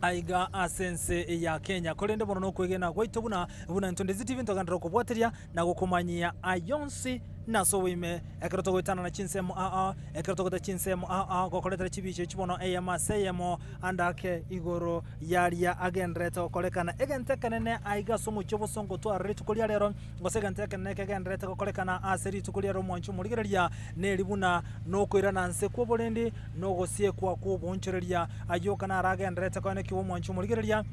Aiga ase ense ya Kenya. Korende bono nokwegena gwaito buna buna intwe Ndezi TV ntogenderere gokobwateria na gokomanyia ayonsi nase oboime ekero togoetanana chinsemo aa ekero togoeta chinsemo aa gokoretera chibicha echi bono eyemo ase eyemo ande ake igoro yaria agendererete gokorekana egento ekenene aiga ase omochie obosongo twarora rituko ria rero gose egento ekenene kegendererete gokorekana ase rituko ria rero omwanchi omorigereria neri buna nokoirana nse kw'oborendi nogosiekwa kw'oboonchoreria. Ayio oka naro agendererete koenekigwa omwancho omorigereria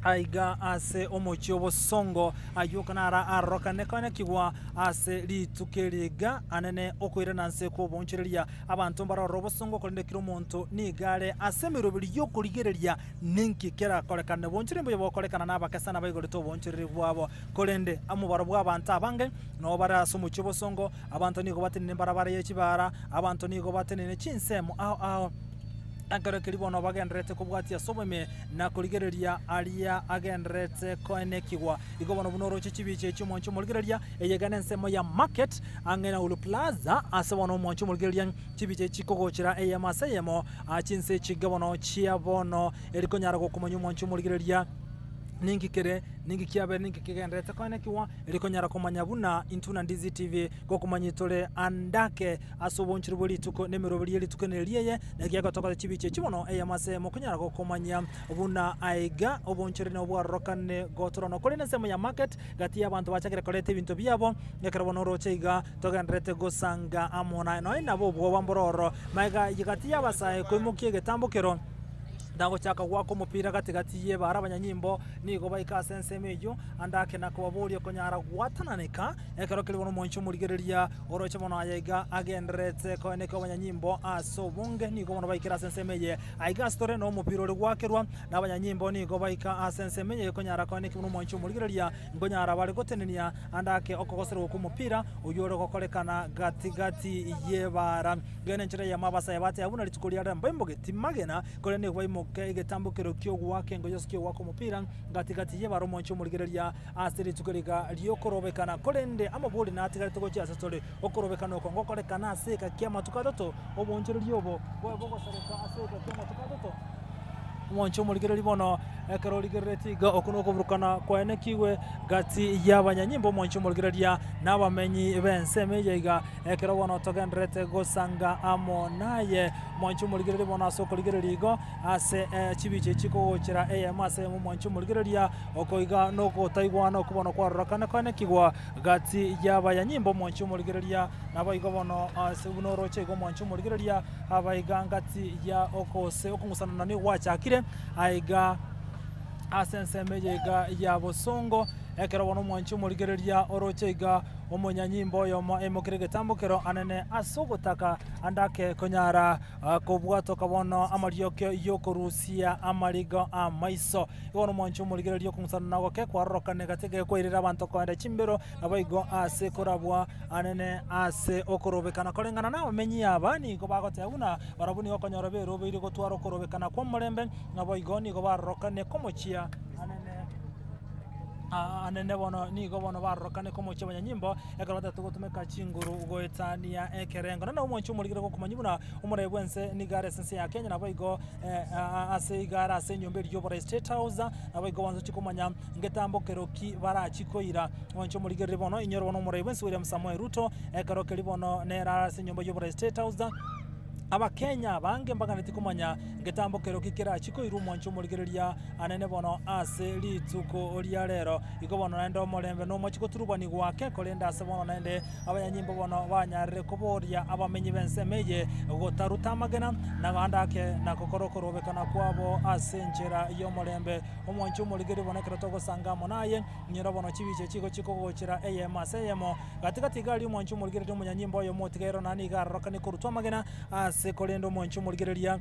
aiga ase omochie obosongo. Ayio oka naro arorokane koenekigwa ase rituko eri iga anene okoirana nse kw'oboonchoreria. Abanto mbarorore obosongo, korende kera omonto nigo are ase emeroberi y'okorigereria ninki kerakorekane. Oboonchoreria mbuya bogokorekana nabakesa nabaigorete oboonchoreria bwabo. Korende omobaro bw'abanto abange nabo bare ase omochie obosongo. Abanto nigo batenene mbarabara ye chibaara, abanto nigo batenene chinsemo ao ao. Ekero keria bono bagendererete kobwatia ase oboime na korigereria aria agendererete koenekigwa. Igo bono buna oroche chibicha echi omwancho omorigereria, eye iga nensemo ya market ang'e na Uhuru Plaza, ase bono omwancho omorigereria chibicha echi chikogochera eyemo ase eyemo, chinse echi iga bono chia bono eri konyara gokomanya omwancho omorigereria ninki kere, ninki kiabeire, ninki kegendererete koenekigwa. Rikonyara komanya buna intwe na Ndizi TV gokomanyia tore andake ase obonchori bwe rituko na emeroberi ye rituko ene eye, naki egotokora chibicha echi mono eyemo ase eyemo konyara gokomanyia buna aiga obonchori nabo bwarorokane gotorana. Korende ensemo ya market gati ya abanto bachakire koreta ebinto biabo ekero bono oroche iga togendererete gosanga amo naye nonya nabo obwoba mboro ororo magega gati ya abasae koimokia egetambo kero Nagochaka goaka omopira gati-gati y'ebaara abanyanyimbo nigo baika ase ensemo eyio, ande ake na kobaboria konyara gwatananeka. Ekero keria bono omwanchi omorigereria oroche mono aye iga agendererete koeneka abanyanyimbo ase obonge nigo bono baikire ase ensemo eye. Aiga ase tore nomopira ore goakerwa, na abanyanyimbo nigo baika ase ensemo eye konyara koeneka buna omwanchi omorigereria nkonyara bare gotenenia ande ake okogoserwa kw'omopira oyio ore gokorekana gati-gati y'ebaara. Iga nenchera eyemo abasae bateba buna rituko ria rero mbaimogeti magena, korende nigo baimoka egetambokero ki'ogoaka engo yonsi ki'ogoaka omopira gati-gati y'ebaara omonche omorigereria ase rituko riga ri'okorobekana. Korende amabori natigarete gochia ase tore, okorobekana oko ngokorekana ase egeka ki'amatuko atato, oboonchoreria obo bobe bogosareka ase egeka ki'amatuko atato. Omonche omorigereria bono, ekero origereretie iga, oko nokoburukana kwaenekigwe gati y'abanyanyimbo, omonche omorigereria na abamenyi b'ensemo eye iga. Ekero bono togendererete gosanga amo naye, mwanche omorigereria bono ase okorigereria igo, ase chibicha echi chikogochera eyemo ase eyemo mwanche omorigereria, oko iga nogotaigwana okwo bono kwarorokane koenekigwa gati y'abayanyimbo mwanche omorigereria, naboigo bono ase buna oroche igo mwanche omorigereria, abaiga ngati ya okose okong'usanana nigo gwachakire aiga ase ensemo eye iga ya bosongo, ekero bono mwanche omorigereria oroche iga. Omonyanyimbo oyomo aimokire egetambokero anene ase ogotaka ande ake konyara kobwatoka bono amarioki y'okorusia amarigo 'amaiso. Igo nomwancha omorigereria okong'usana na ogoke kwarorokane gati gekwairera abanto koenda chimbero, naboigo ase korabwa anene ase okorobekana. Koreng'ana nabamenyi aba nigo bagoteba buna barabwo nigo okonyora berobeire gotwara okorobekana kw'omorembe, naboigo nigo barorokane komochia anene. Anene bono nigo bono barorokane komochia abanyanyimbo ekero batagete gotumeka chinguru goetania ekerengo. Naende omochie omorigere gokomanyia buna omorai bw'ense nigo are ase ense ya Kenya naboigo ase iga are ase enyomba eria y'oborai State House naboigo bonsi chikomanya ngetambo kero ki barachi koira. Omochie omorigereri bono inyore bono omorai bw'ense William Samoei Ruto ekero keria bono nere are ase enyomba y'oborai State House. Abakenya abange mbaganeti komanya ngetambo kero ki kerachi koirwa omwancho omorigereria anene bono ase rituko ria rero. Igo bono naende omorembe nomochi goturubanigwa ake, korende ase bono naende abanyanyimbo bono banyarire koboria abamenyi b'ensemo eye gotaruta amagena, na ganda ake na gokora okorobekana kwabo ase enchera y'omorembe. Omwancho omorigereria bono ekero togosanga amo naye, inyora bono chibicha chigochia kogochera eyemo ase eyemo. Gati gati iga aria omwancho omorigereria omonyanyimbo oyomo otigaire onani iga arorokane korutwa amagena ase korende omwancho omorigereria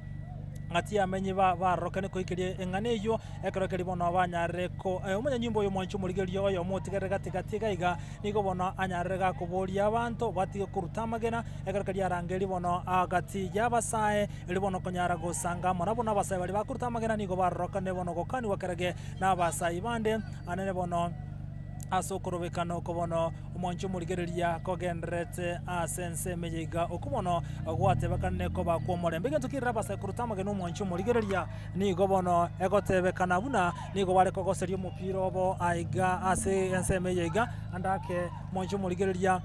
gati y'amenyi ba barorokane koikeria eng'ana eyio ekero keria bono banyarire ko omonyanyimbo oyo omwancho omorigereria oyomo otigaire gati gati iga iga nigo bono anyarire gakoboria abanto batige koruta amagena ekero keria arangeria bono gati y'abasae erio bono konyara gosanga amo nabwo na abasae baria bakoruta amagena nigo barorokane bono gokaniwa kerage na abasae bande anene bono. Ase okorobekana oko bono, omwancho omorigereria kogendererete ase ensemo eye iga, okwo bono gwatebekanire koba kw'omorembe. Egento kerire abasae koruta amagena omwancho omorigereria nigo bono egotebekana buna nigo bare kogoseria omopira obo aiga ase ensemo eye iga, ande ake omwancho omorigereria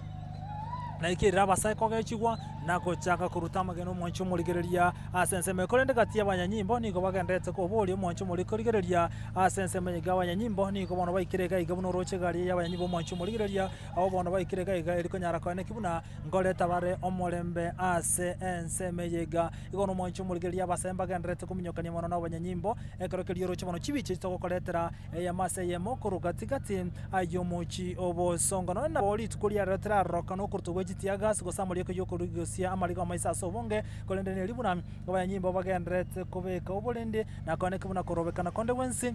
naikerire abasae kogechigwa na gochaka koruta amagena omwancho omorigereria ase ensemo eye. Korende gati y'abanyanyimbo nigo bagendererete koboria omwancho omorigereria Ase ensemo eye iga abanyanyimbo nigo bono baikire iga iga buna orooche egari y'abanyanyimbo omwanchi omorigereria, abwo bono baikire iga iga eri konyara koeneki buna nkoreta bare omorembe ase ensemo eye iga. Igo nomwanchi omorigereria abasae mbagendererete kominyokania mono nabanyanyimbo, ekero keria orooche bono chibicha echi togokoretera eyemo ase eyemo korwa gati gati y'omochie obosongo. Nonya nabo rituko riarero tiraroroka nokorutwa gwe chitiagasi gose amarieko y'okorusia amariga amaiso ase obonge, korende neri buna Abanyanyimbo bagendererete kobeka oborendi na koeneki buna korobekana konde gwensi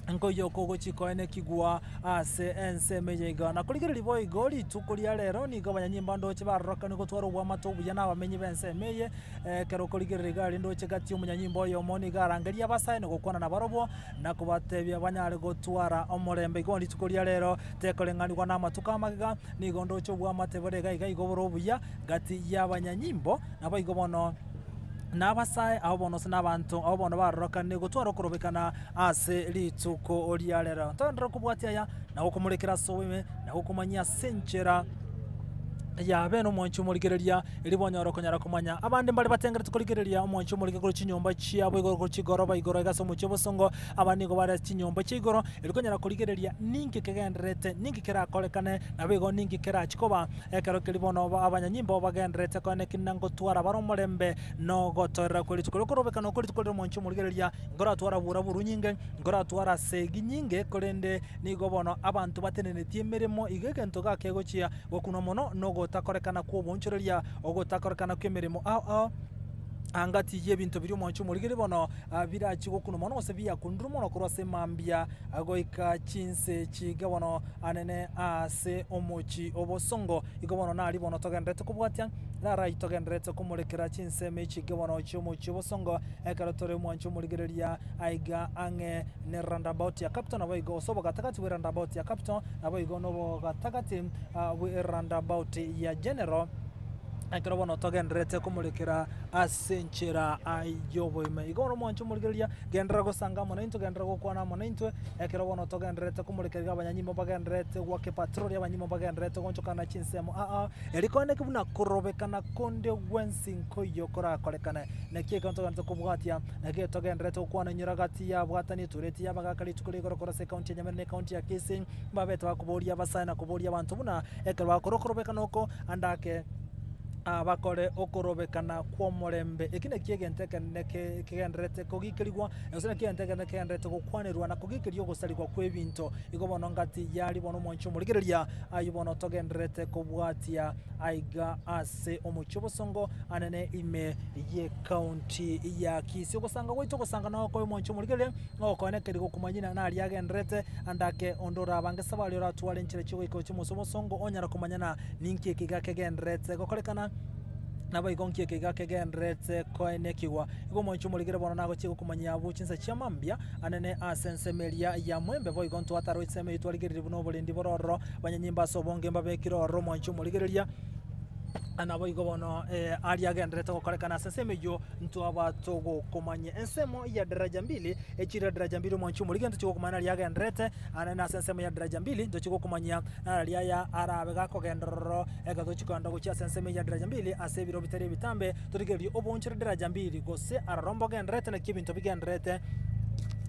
nkoiyo kogochia koenekigwa ase ensemo eye iga. Na korigereria boigo rituko ria rero nigo abanyanyimbo ndoche barorokani gotwara obwamate obuya na abamenyi b'ensemo eye, ekero okorigereria iga aria ndoche gati y'omonyanyimbo oyomo nigo arangeria abasae na gokwana nabarobwo na kobatebia banyare gotwara omorembe. Igo rituko ria rero tekoreng'anigwa na amatuko amagega, nigo ndoche obwamate bore iga iga igo bore obuya gati y'abanyanyimbo. Naboigo bono nabasae abwo bono ase nabanto abwo bono barorokanire gotwara okorobekana ase rituko ria rero. Togenderere kobwatia aya na gokomorekera ase oboime na gokomanyia ase enchera yabe nomwanchi omorigereria, erio bonyore okonyara komanya. Abande mbare batengerete korigereria omwanchi omorike korwa chinyomba chiabo igoro korwa chigoroba igoro iga ase omochie obosongo, abande nigo bare ase chinyomba chia igoro, erio konyara korigereria ninki kegendererete, ninki kerakorekane, naboigo ninki kerachie koba. Ekero keria bono abanyanyimbo bagendererete koeneki na ngotwara bare omorembe na ogotoerera kwe rituko ri'okorobekana okwo rituko ri'omonche omorigereria, nkoratwara bura-buru nyinge, nkoratwara segi nyinge, korende nigo bono abanto batenenetie emeremo iga egento gakegochia gokunwa mono nogotakorekana kw'oboonchoreria, ogotakorekana kw'emeremo ao ao angati y'ebinto biria omonche omorigereria bono birachie gokunwa mono gose biakunirwe mono korwa ase mambia goika chinse chiga bono anene ase omochie obosongo. Igo bono naria bono togendererete kobwatia, narai togendererete komorekera chinsemo echi iga bono chi'omochie obosongo, ekero tore omwancho omorigereria aiga ang'e ne roundabout ya Capital, naboigo gose obogatagati bwe roundabout ya Capital, naboigo nobogatagati bwe roundabout ya General, ekero bono togendererete komorekera ase enchera y'oboime. Igo bono omwancho omorigereria, genderera gosanga amo naintwe, genderera gokwana amo naintwe, Ekero bono togendererete komorekereria abanyanyimbo mbagendererete goaka epatroli, abanyanyimbo mbagendererete goonchokana chinsemo aa, erio koeneke buna korobekana konde gwensi nkoiyo korakorekane. Naki ekero togendererete kobwatia, naki togendererete gokwana inyora gati y'abwatani etureti y'abagaka rituko ria igoro korwa ase ekaunti ya Nyamira na ekaunti ya Kisii, mbabete bakoboria abasae na koboria abanto buna ekero bagokora okorobekana oko ande ake bakore okorobekana kw'omorembe. Eki nakio egento ekenene kegendererete kogikerigwa. Gose naki egento ekende kegendererete gokwanerwa na kogikeria ogosarigwa kw'ebinto. Igo bono ngati yaria bono omwancho omorigereria, ayio bono togendererete kobwatia aiga ase omochie obosongo anene ime y'ecounty ya Kisii. Ogosanga gwaito ogosanga noko omwancho omorigereria, ogokoenekeria gokomanyina naria agendererete ande ake onde orabange safari oratware enchera chi'ogoika gochia omochie obosongo onyara komanyana ninki eke iga kegendererete gokorekana. Naboigo nki eke iga kegendererete koenekigwa. Igo omoinche omorigere bono nagochia gokomanyia abwo chinsa chia mambia anene ase ensemo eria ya mwembe. Boigo ntwatarwa ensemo eyio twarigereria buna oborendi bore ororo, abanyanyimbo ase obonge mbabekire ororo omoinche omorigereria. Naboigo bono aria agendererete gokorekana ase ensemo eyio ntwaba togokomanyia. Ensemo ya daraja mbili, echire daraja mbili omoinche omorigereria ntochia gokomanya naria agendererete anene ase ensemo ya daraja mbili ntochia gokomanyia Nararia aya arabe gakogenda ororo, ekero tochia kogenda gochia ase ensemo ya daraja mbili ase ebiro bitari ebitambe, torigererie oboonchore daraja mbili, gose aroro mbogendererete naki ebinto bigendererete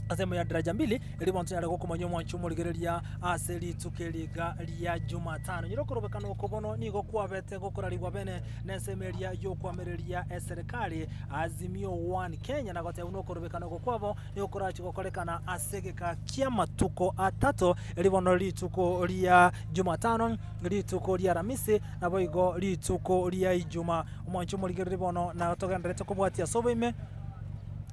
ensemo ya daraja mbili, erio bono tonyare gokomanya omwancho omorigereria ase rituko eri iga ria jumatano. Nyora okorobekana oko bono nigo kwabete gokorarigwa bene na ensemo eria yokoamereria eserekari Azimio One Kenya na goteba buna okorobekana oko kwabo nigo korachie gokorekana ase egeka ki'amatuko atato, erio bono rituko ria Jumatano, rituko ria Aramisi, naboigo rituko ria Ijuma. Omwancho omorigereria bono natogendererete kobwatia ase oboime,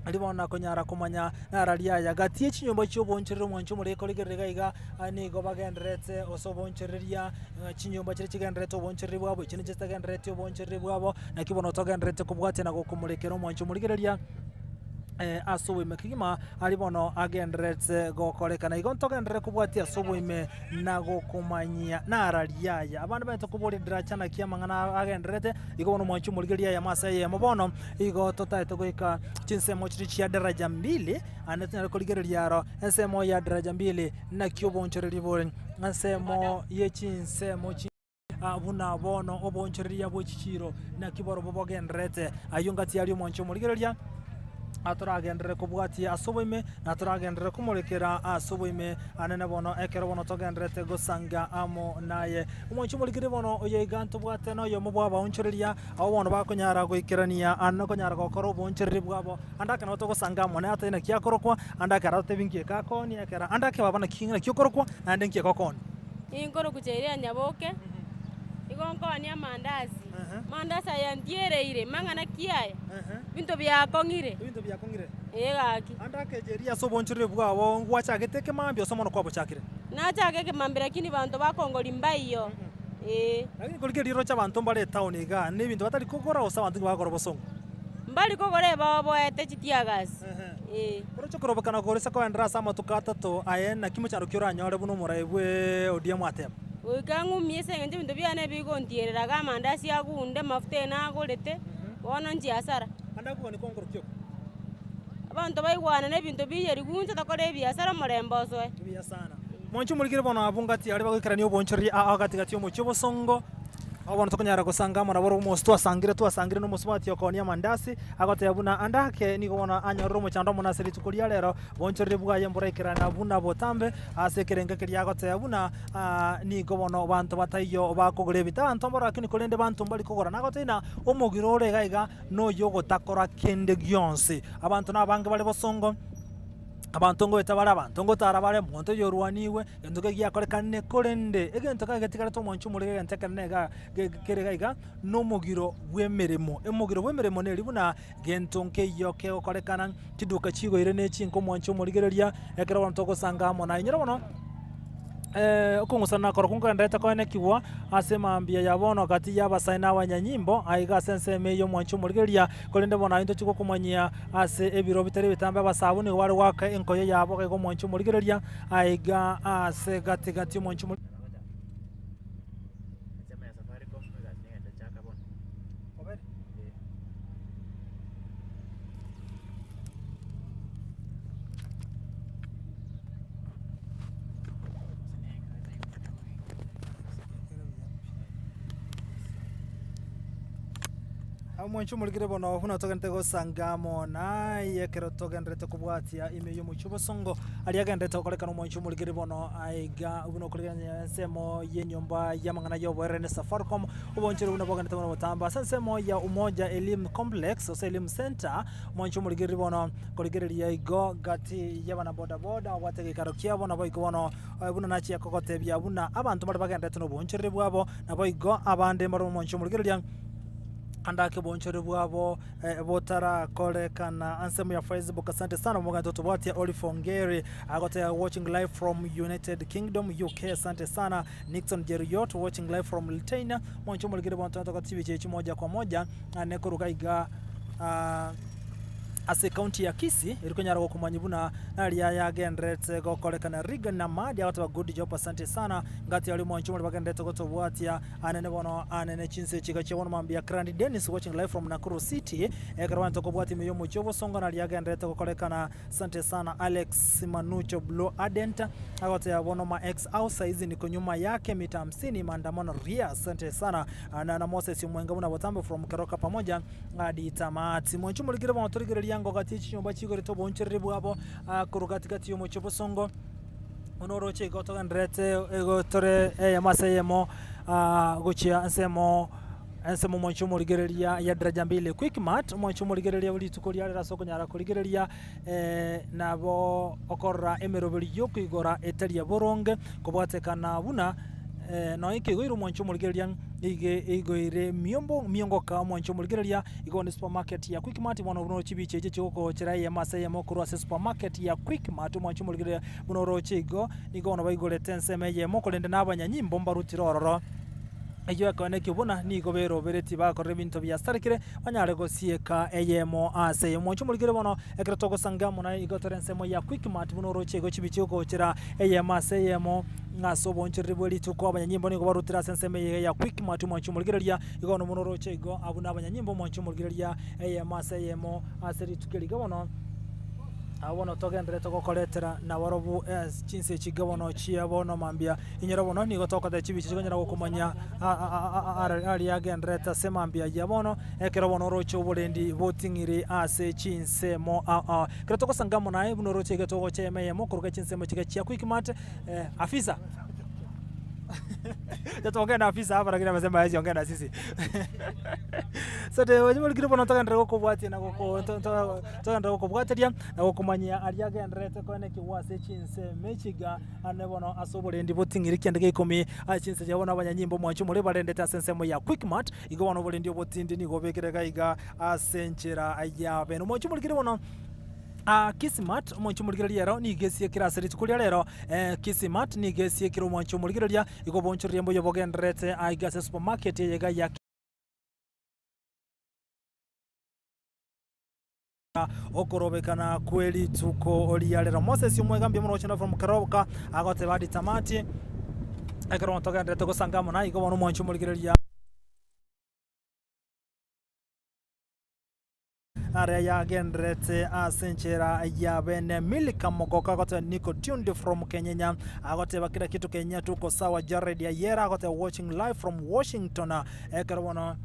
erio bono nakonyara komanya nararia aya. Gati ye chinyomba chi'oboonchoreri omwancho omorege korigereria iga iga, nigo bagendererete ase oboonchoreria, chinyomba chiria chigendererete oboonchoreri bwabo, echio nichio chitagenderereti oboonchoreri bwabo, naki bono togendererete kobwatia na gokomorekera omwancho omorigereria. Ase oboime kegima aria bono agendererete gokorekana. Igo ntogenderere kobwatia ase oboime na gokomanyia nararia aya. Abande banyete koboria Diracha naki amang'ana agendererete, igo bono mwanche omorigereria ayamo ase eyemo bono igo totaete goika chinsemo chiria chia daraja mbili ande tonyare korigereria aro ensemo ya daraja mbili naki obonchoreria bore, ensemo ye chinsemo chi. Buna bono oboonchoreria bwe chichiiro, naki borobwo bogendererete. Ayio ngati aria omwancho omorigereria, atoragenderere kobwatia ase oboime, na toragenderere komorekera ase oboime anene bono, ekero bono togendererete gosanga amo naye. Omwancho omorigereria bono oyo iga ntobwate noyomo bw'abaonchoreria, abwo bono bakonyara goikerania ande konyara gokora oboonchoreria bwabo, ande ekero togosanga amo naye atari naki akorokwa, ande ekero agotebi nki eke akoonia, ekero ande ake baba naki naki okorokwa, naende nki eke okoonia. Ninkoroku Jairia Nyaboke, igo nkoonia amandasi. Amandasi aya ntiereire, mang'ana ki aya? Ebinto biakong'ire. Ebinto biakong'ire. Ee gaki. Ande ake Jairia ase obonchoreri bwabo ngwachagete ekemambia ase omono kwabochakire? Nachaka ekemambia lakini banto bakongori mbaiyo, ee. Lakini korigereria roche abanto mbare etown igaa, nebinto batari kogora gose abanto nigo bagokora obosongo? Mbari kogora ebaoboete chitiagasi, ee. Oroche korobekana korese koenderera ase amatuko atato aye, naki mochando ki oranyore buna omorai bwe ODM ateba? Goika ng'umie ase eng'encho ebinto biane bigontierera iga amandasi agunde, amafuta eye nagorete, bono nchie hasara. Ande akogania konkoro ki oko? Abanto baigwanane ebinto biyerigwe inche tokore ebiasara omorembe osoe. Buya sana. Mwanche omorikire bono abwo ngati aria bagoikerania oboonchoreria aa gati gati y'omochie obosongo. Abwo bono tokonyara gosanga amo nabo omosi twasangire twasangire nomosubati okoonia amandasi, agoteba buna ande ake nigo bono anyorire omochando omonene ase rituko ria rero, boonchoreria bwaye mboraikerana buna botambe ase ekerengo keria agoteba buna nigo bono banto bataiyo bakogora ebinto. Abanto mbaro lakini korende banto mbari kogora. Nagotebia ng'a omogiro ore iga iga noyo ogotakora kende gionsi. Abanto nabange bare bosongo. Abanto ngoeta bare, abanto ngotara bare, omonto oyo orwanigwe, egento keria giakorekanire, korende egento kare getigarete omwancho omorero egento ekenene iga kere iga iga, na omogiro bw'emeremo. Omogiro bw'emeremo neri buna gento nkeiyo kegokorekana, chiduka chigoire ne chinka omwancho omorigereria, ekero bono togosanga amo naye. Inyora bono. Okong'usana korokwo nkogendererete koenekigwa ase mambia ya bono gati y'abasae na abanyanyimbo, aiga ase ensemo eye y'omwancho omorigereria, korende bono aye ntochia gokomanyia ase ebiro bitari ebitambe abasae nigo bare goaka enkoyo yabo gaiga omwancho omorigereria, aiga ase gati gati y'omwancho omorigereria. Omwancho omorikire bono buna togenderete gosanga amo naye ekero togenderete kobwatia ime y'omochie obosongo aria agenderete gokorekana omwancho omorikire bono aiga buna okorigania ensemo y'enyomba y'amang'ana y'oboereri ne Safaricom obonchore buna bogenderete bono botambe ase ensemo ya Umoja Elimu Complex gose Elimu Centre Omwancho omorigereria bono korigereria igo gati y'abana boda boda obwate egeikaro kiabo naboigo bono buna nachia kogotebia buna abanto mbare bagenderete noboonchoreri bwabo naboigo abande mbare omwancho omorigereria ande ake oboonchoreri bwabo botarakorekana ansemo ya Facebook asante sana omogento otobwatia Olive Ongeri agoteba watching live from United Kingdom UK asante sana Nixon Jeruyot watching live from Liteina omwancho omorigereria bono togotibicha echi moja kwa moja ane koruga iga ase ekaunti ya Kisii, eri konyara gokomanya buna naria yagendererete gokorekana. Reagan Namadi agoteba good job asante sana ngati aria omwancho more bagendererete gotobwatia anene bono anene chinse echi gachia bono mambia Grandi Dennis watching live from Nakuru City ekero abanto kobwatia ime yomochie obosongo naria yagendererete gokorekana Asante sana Alex Manucho Blue Ardent agoteba bono ma ex au saizi niko nyuma yake mita hamsini maandamano ria asante sana na na Moses Omwenga buna botambe from Keroka pamoja hadi tamati mwancho morigere bono torigereria ngo gati chinyomba chigorete oboonchoreri bwabo korwa gati gati yomochie bosongo buna oroche igo togendererete igo tore eyemo ase eyemo gochia ensemo Ensemo omwancho omorigereria ya daraja mbili Quickmart, omwancho omorigereria bwe rituko ria rero ase okonyara korigereria nabo okorora emeroberi yokoigora etari ya boronge kobwatekana buna nonya keigoire omwancho omorigereria nigo eigoire miombo miongoka omwancho omorigereria igo ne supermarket ya Quickmart bono buna chibicha echi chigokochera eyemo ase eyemo korwa ase supermarket ya Quickmart omwancho omorigereria buna oroche igo nigo bono baigorete ensemo eyemo korende na abanyanyimbo mbarutire ororo. Eyio ekoenekio buna nigo beroberetie bakorera ebinto biasarekire, banyare gosieka eyemo ase eyemo. Mwanche omorikire bono, ekero togosanga amo naye igo tore ensemo ya Quickmart buna oroche igo chibichi ogochera eyemo ase eyemo ase oboonchoreri bwe rituko. Abanyanyimbo nigo barutire ase ensemo eye ya Quickmart mwanche omorigereria igo bono buna oroche igo abwo nabanyanyimbo mwanche omorigereria eyemo ase eyemo ase rituko eri iga bono. Abwo bono togendererete gokoretera nabarobwo chinsa echi iga bono chia bono mambia. Inyora bono nigo togoteba chibicha chikonyara gokomanya aria agendererete ase mambia ayia bono, ekero bono oroche oborendi boting'iri ase chinsemo ao ao. Ekero togosanga amo naye buna oroche iga togocha eyemo eyemo koruga chinsemo chiria chia Quickmart, afisa togenda afisa hapa lakini amesema hawezi ongea na sisi so bono togenderere gokobwatia na goko togenderere gokobwateria na gokomanyia aria agendererete koenekigwa ase chinsemo echi iga. Ane bono ase oborendi boting'iri kianda gia ikomi ase chinsa chia bono abanyanyimbo omwancho more barendete ase ensemo ya Quickmart. Igo bono oborendi obotindi nigo obekire gaiga ase enchera ya bene. Omwancho omorikire bono Kismart, omwancho omorigereria ero nigo esiekire ase rituko ria rero. Kismart nigo esiekire omwancho omorigereria, igo obonchoreria mboiyo bogendererete aiga ase supermarket eye iga ya. Okorobekana kwe rituko ria rero. Moses omwega mbuya mono gochia from Keroka agoteba adi tamati ekero togenderete gosanga amo naye igo bono omwanchi omorigereria aria yagenderete ase enchera ya bene Milka Mogoka agoteba niko tuned from Kenyenya agoteba kila kitu Kenya tuko sawa Jared Ayera agoteba watching live from Washington ekero bono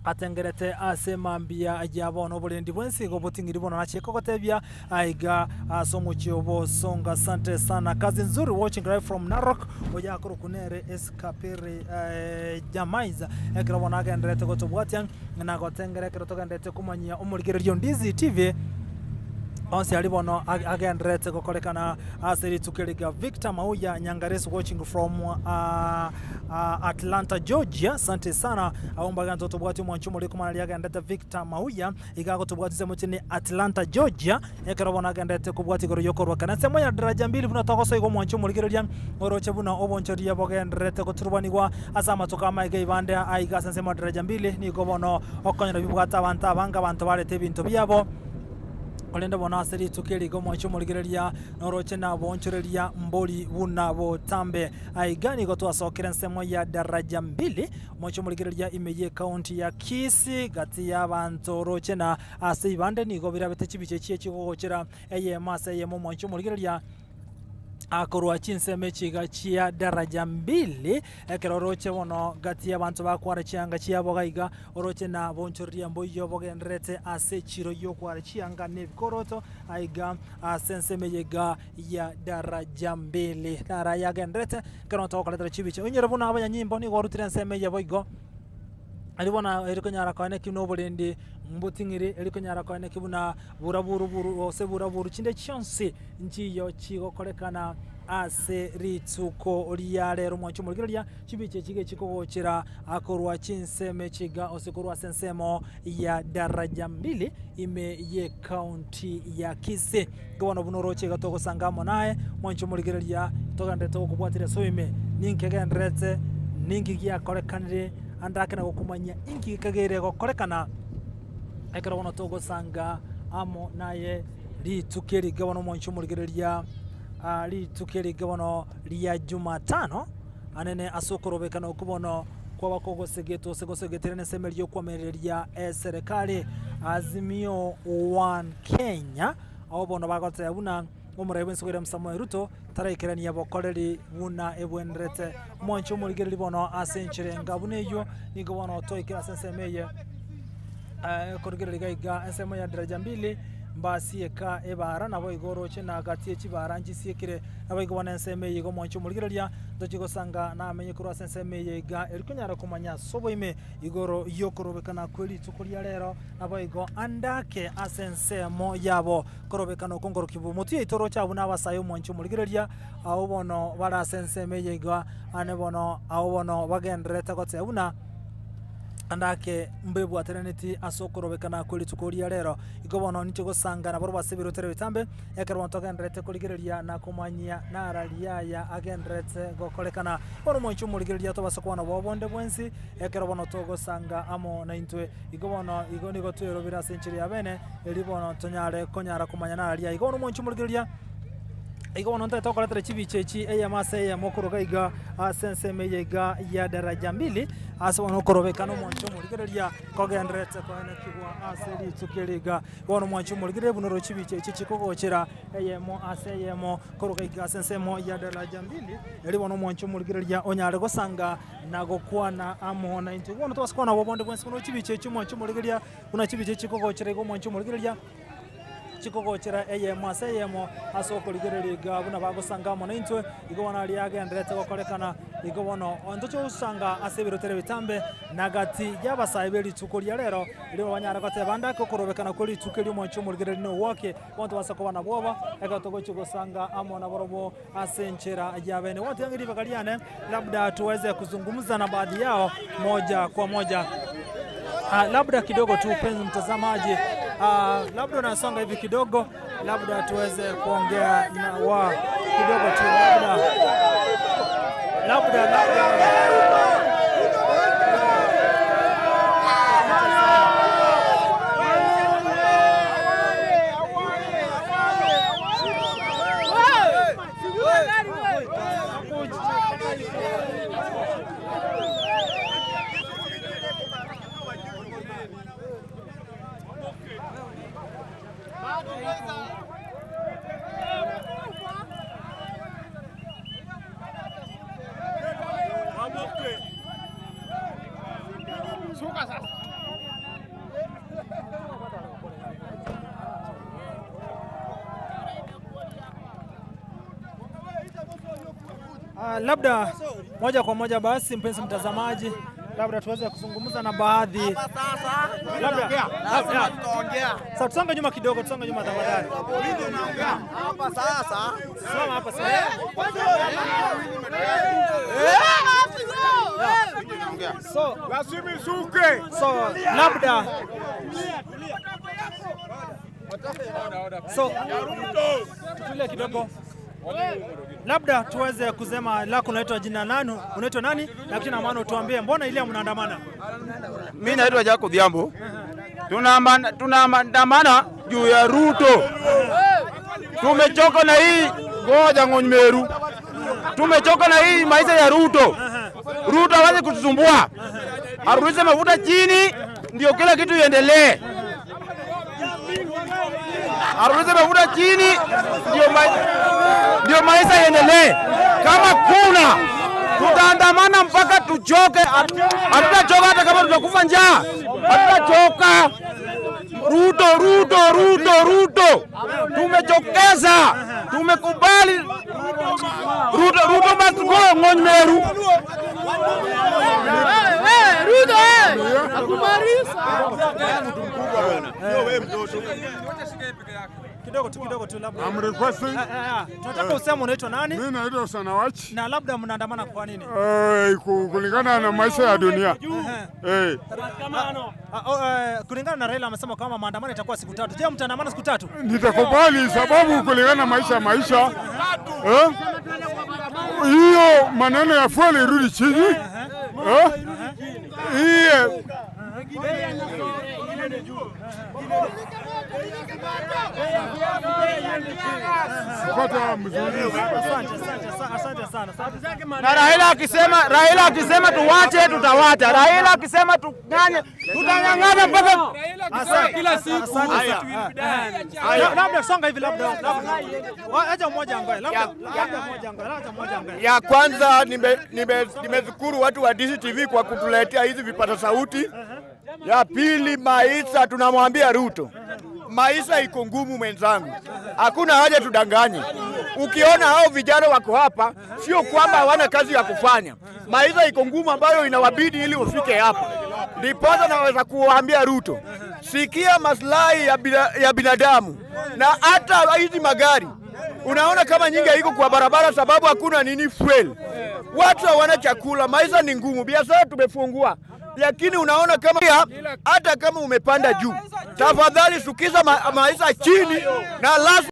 atengerete ase mambia ya bono oborendi bwensi igo boting'iri bono nachie kogotebia aiga ase omochie o Bosongo. Asante sana kazi nzuri watching live from Narok oyo akorokwa nere Eskapiri eh, Jamaiza ekero bono agenderete gotobwatia na gotengera ekero togenderete komanyia omorigererio Ndizi TV onsi aria bono agendererete gokorekana ase rituko eri iga. Victor Mauya Nyangaresi watching from Atlanta Georgia, asante sana. Abwo mbagento tobwati omwanchi omoriri komana aria agenderete Victor Mauya iga agotobwati ensemo echi ne Atlanta Georgia ekero bono agenderete kobwatia igoro yokorwa kare. Ensemo ya Daraja Mbili buna togosoa iga omwanchi omorigereria oroche buna obonchoria bogendererete goturubanigwa ase amatuko amaiga ebande aiga ase ensemo ya Daraja Mbili nigo bono okonyora bibwate abanto abange abanto barete ebinto biabo. Korende bono ase rituko eri iga omwanche omorigereria, noroche naboonchoreria mbori buna botambe. Aiga nigo twasokire ensemo ya Daraja Mbili, omwanche omorigereria ime y'ecounty ya Kisii, gati y'abanto oroche na ase ibande nigo birabete chibicha echie chigogochera eyemo ase eyemo omwanche omorigereria akorwa chinsemo echi iga chia Daraja Mbili. Ekero oroche bono gati y'abanto bakwara chianga chiabo gaiga, oroche na bonchoreria mboiyo bogendererete ase echiro y'okwara chianga na ebikoroto aiga ase ensemo eye iga ya Daraja Mbili. Naro aya agendererete ekero togokoretera chibicha. Oinyore buna abanyanyimbo nigo barutire ensemo eye boigo, erio bono eri konyara koenekia buna oborendi mboting'iri, eri konyara koenekia buna buraburu gose buraburu chinde chionsi nchiyo chigokorekana ase rituko ria rero. Mwanche omorigereria, chibicha echi iga chikogochera korwa chinsemo echi iga gose korwa ase ensemo ya Daraja Mbili ime y'ecounty ya Kisii. Igo bono buna oroche iga togosanga amo naye, mwanche omorigereria, togenderete gokobwatera ase oime, ninki kegendererete, ninki giakorekanire, ande ake na gokomanyia inki gekageire gokorekana. Ekero bono togosanga amo naye rituko eri iga bono omwancho omorigereria rituko eri iga bono ria jumatano, anene ase okorobekana okwo bono kwaba kogosegetwa gose gosegetire na ensemo eria yokoamereria eserekari Azimio One Kenya, abwo bono bagoteba buna omorai bwense William Samoei Ruto taraikerania bokoreri buna ebwenerete. Omwancho omorigereria bono ase enchera enga buna eyio, nigo bono twaikire ase ensemo eye korigereria iga iga ensemo ya daraja mbili, mbasieka ebara naboigo oroche na gati ye chibara nchisiekire, naboigo bono ensemo eye iga omwancho omorigereria ntochie gosanga namenye korwa ase ensemo eye iga eri konyara komanya ase oboime igoro yokorobekana kwe rituko ria rero, naboigo ande ake ase ensemo yabo korobekana okwo nkorokia motwe yaito oroche abwo nabasae omwancho omorigereria. Abwo bono bare ase ensemo eye iga, aane bono abwo bono bagendererete goteba buna, Ande ake mbebwataneretie ase okorobekana kwe rituko ria rero. Igo bono ninche gosanga nabarabwo ase ebirotero ebitambe, ekero bono togendererete korigereria na komanyia nara riaya agendererete gokorekana. Bono omoinche omorigereria tobase kwana obobe bonde bwensi, ekero bono togosanga amo naintwe. Igo bono igo nigo twerobire ase enchera ya bene, erio bono tonyare konyara komanya nara riaya. Igo bono omoinche omorigereria. Igo bono ntagete gokoretera chibicha echi eyemo ase eyemo korwa iga iga ase ensemo eye iga ya daraja mbili, ase bono okorobekana omwancho omorigereria kogendererete koenekigwa ase rituko eri iga. Bono omwancho omorigereria buna oroche chibicha echi chikogochera eyemo ase eyemo korwa iga iga ase ensemo ya daraja mbili, erio bono omwancho omorigereria onyare gosanga na gokwana amo naintwe. Bono tobase kwana nabwo bonde bwensi buna chibicha echi omwancho omorigereria buna chibicha echi chikogochera iga omwancho omorigereria. chikogochera eyemo ase eyemo ase okorigereria iga buna bagosanga amo naintwe, igo bono aria agendererete gokorekana, igo bono ontoche gosanga ase ebirotero ebitambe, na gati y'abasae be rituko ria rero, erio banyare goteba ande ake okorobekana kwe rituko erio omwanchi omorigereria nogwake, bono tobasa koba nabwoba, ekero togochia gosanga amo nabarobwo ase enchera ya bene. Bono tiga ng'e ribaga riane, labda tuweze kuzungumza na baadhi yao moja kwa moja. Ah, labda kidogo tu mpenzi mtazamaji, ah, labda unasonga hivi kidogo, labda tuweze kuongea na wa kidogo tu, labda labda labda Ah, labda moja kwa moja basi, mpenzi mtazamaji, labda tuweze kuzungumza na baadhi labda labda- Sasa tusonge nyuma kidogo, tusonge nyuma tafadhali. Hapa sasa. Simama hapa sasa. So, so labda so tutulie kidogo, labda tuweze kusema lako, unaitwa jina nani, unaitwa nani, na kitu na maana utuambie, mbona ile mnaandamana? Mi naitwa Jacob Odhiambo. Tunaandamana tunaandamana juu ya Ruto. Tumechoka na hii ngoja ng'ony Tumechoka na hii maisha ya Ruto. Ruto hawezi kutusumbua, arudishe mafuta chini ndio kila kitu iendelee. Arudishe mafuta chini ndio ma, ndio maisha iendelee. Kama kuna tutaandamana mpaka tuchoke, hatutachoka hata kama tutakufa njaa, hatutachoka. Ruto, Ruto, Ruto, Ruto, tumechokeza, tumekubali Ruto, Ruto must go, ng'ony meru. Kidogo tu kidogo tu labda. I'm requesting. Eh, eh, eh. Tunataka useme unaitwa nani? Mimi naitwa Sanawachi. Na labda mnaandamana kwa nini? Eh, ku- kulingana na maisha ya dunia. Eh, Ah, oh, eh, kulingana na Raila amesema kwamba maandamano itakuwa siku tatu. Je, mtaandamana siku tatu? nitakubali sababu kulingana na maisha maisha eh, hiyo maneno ya fuel irudi chini eh, hiyo sipata mzuri. Asante, asante, asante sana. Asante. Na Raila akisema Raila akisema tuwache tutawacha. Raila akisema tung'anye tutang'ang'ana mpaka Asante. Asante sana. Eh, Labda songa hivi labda. labda. Acha mmoja angae. Labda labda mmoja angae. Acha mmoja angae. Ya kwanza nimeshukuru nime, nimeshukuru watu wa DCTV kwa kutuletea hizi vipata sauti. Ya pili, maisha tunamwambia Ruto, maisha iko ngumu mwenzangu, hakuna haja tudanganye. Ukiona hao vijana wako hapa, sio kwamba hawana kazi ya kufanya. Maisha iko ngumu ambayo inawabidi ili ufike hapa. Ndiposa naweza kuwaambia Ruto, sikia maslahi ya, bina, ya binadamu na hata hizi magari unaona kama nyingi haiko kwa barabara sababu hakuna nini fuel. Watu hawana chakula, maisha ni ngumu, biashara tumefungua. Lakini unaona kama hata kama umepanda juu, tafadhali shukiza ma maisha chini na lazima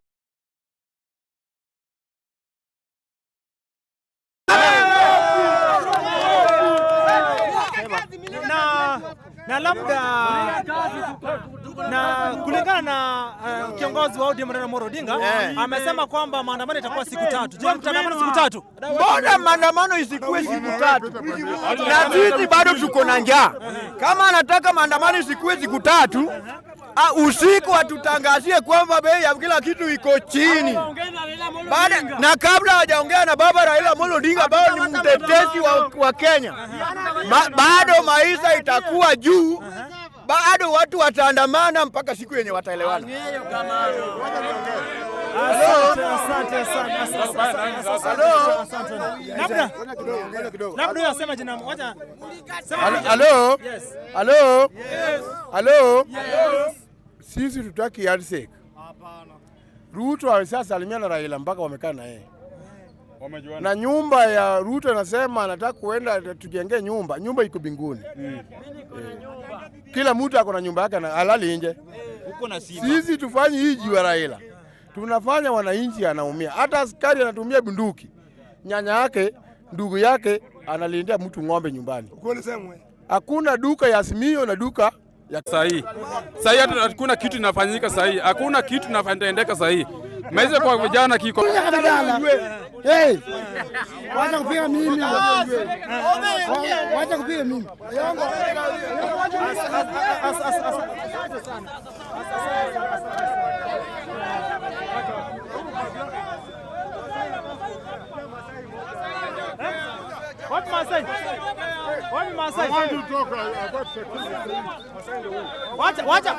na, na labda na kulingana na kiongozi wa ODM Raila Amolo Odinga amesema kwamba maandamano itakuwa siku tatu. Je, mtaandamana siku tatu? Mbona maandamano isikuwe siku tatu? Na sisi bado tuko na njaa. Kama anataka maandamano isikuwe siku tatu, usiku atutangazie kwamba bei ya kila kitu iko chini. Baada, na kabla hajaongea na baba Raila Amolo Odinga ambao ni mtetezi wa Kenya, bado maisha itakuwa juu, bado watu wataandamana mpaka siku yenye wataelewana. Asante, asante sana. Asante. Labda labda huyo asema jina moja. Halo? Yes. Halo? Yes. Halo? Yes. Sisi tutaki handshake. Ruto alishasalimia na Raila mpaka wamekaa na yeye. Na nyumba ya Ruto anasema anataka kuenda tujenge nyumba, nyumba iko mbinguni. Kila mtu ako na nyumba yake na halali nje. Sisi tufanye hii juu ya Raila, tunafanya wananchi anaumia. Hata askari anatumia bunduki, nyanya yake ndugu yake analindia mtu ng'ombe nyumbani. Hakuna duka ya Azimio na duka ya Sahi sahi hata hakuna kitu inafanyika sahi, hakuna kitu inatendeka sahi. Maisha kwa vijana kiko Hey, wacha kupiga mimi. Wacha kupiga mimi. Wapi Masai? Wapi Masai? Wacha wacha.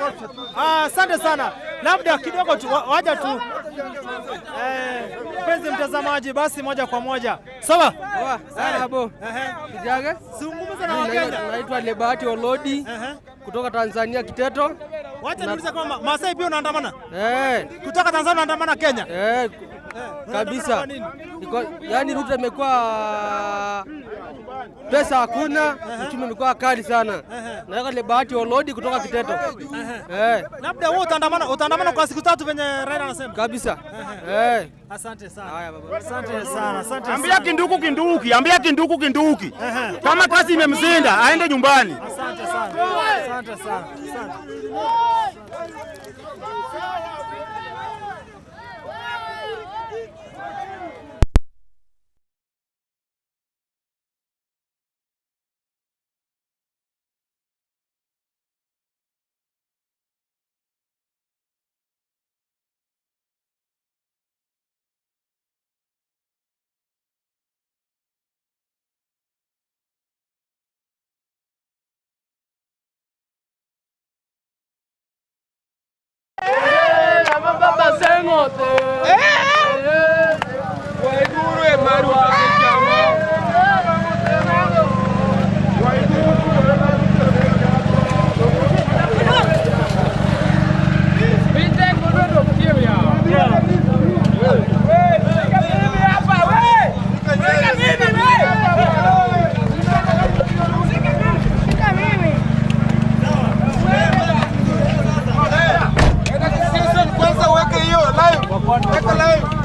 Asante sana. Labda kidogo tu wacha tu. Mpenzi mtazamaji, basi moja kwa moja. Sawa? Sabo. Kijaga? Zungumza na Wakenya. Naitwa Lebahati Olodi kutoka Tanzania Kiteto. Wacha niulize kwamba Masai pia unaandamana? Eh. Kutoka Tanzania unaandamana Kenya? Eh. Kabisa. Iko, yani Ruto imekuwa pesa hakuna, uchumi umekuwa kali sana. Naweka Lebahati Olodi kutoka Kiteto. Eh. Labda wewe utaandamana utaandamana kwa siku tatu venye Raila anasema. Kabisa. Eh. Asante sana. Asante sana. Asante Ambia sana. Kinduku Kinduki, ambia Kinduku Kinduki. Kama kazi imemzinda aende nyumbani. Asante sana. Asante sana. Asante.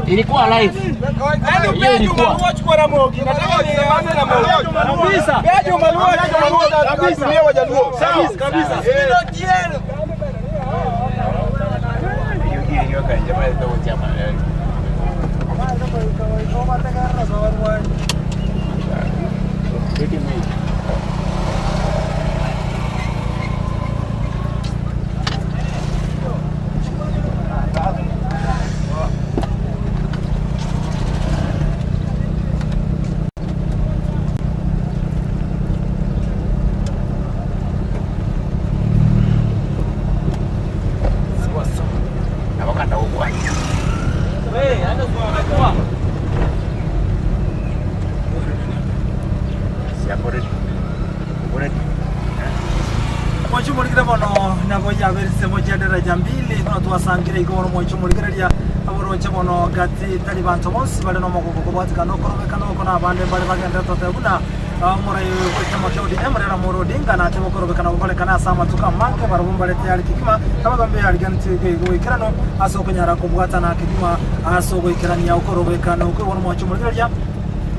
Ilikuwa live. Hiyo ilikuwa. Kabisa. Mwachimulikire bono nabo yaberise moja daraja mbili bono twasangire igo bono mwachimulikireria aboronche bono gati tari banto bonsi bare nomogoko kobwatikana okorobekana oko na abande mbare bagende totebuna. Omorai bw'ekiama kia ODM Raila Amolo Odinga natebe okorobekana gokorekana ase amatuko amange barabwo mbare tayari kegima nabo mbe yariganeti goikeranu ase okonyara kobwatana kegima ase ogoikerania okorobekana okwo bono mwanche omorigereria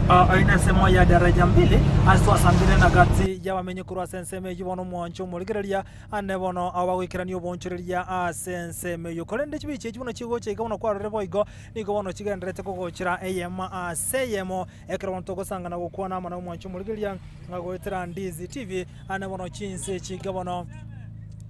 oine ensemo ya daraja mbili ase twasangire na gati y'abamenyi korwa ase ensemo eyio bono mwanche omorigereria ane bono abo bagoikerania obonchoreria ase ensemo eyio korende chibicha echi buna chigocha iga buna kwarorire boigo nigo bono chigendererete kogochera eyemo ase eyemo Ekero bono togosangana gokwana amo nomwanchi omorigereria ng'a goetera Ndizi TV, ane bono chinse chinke bono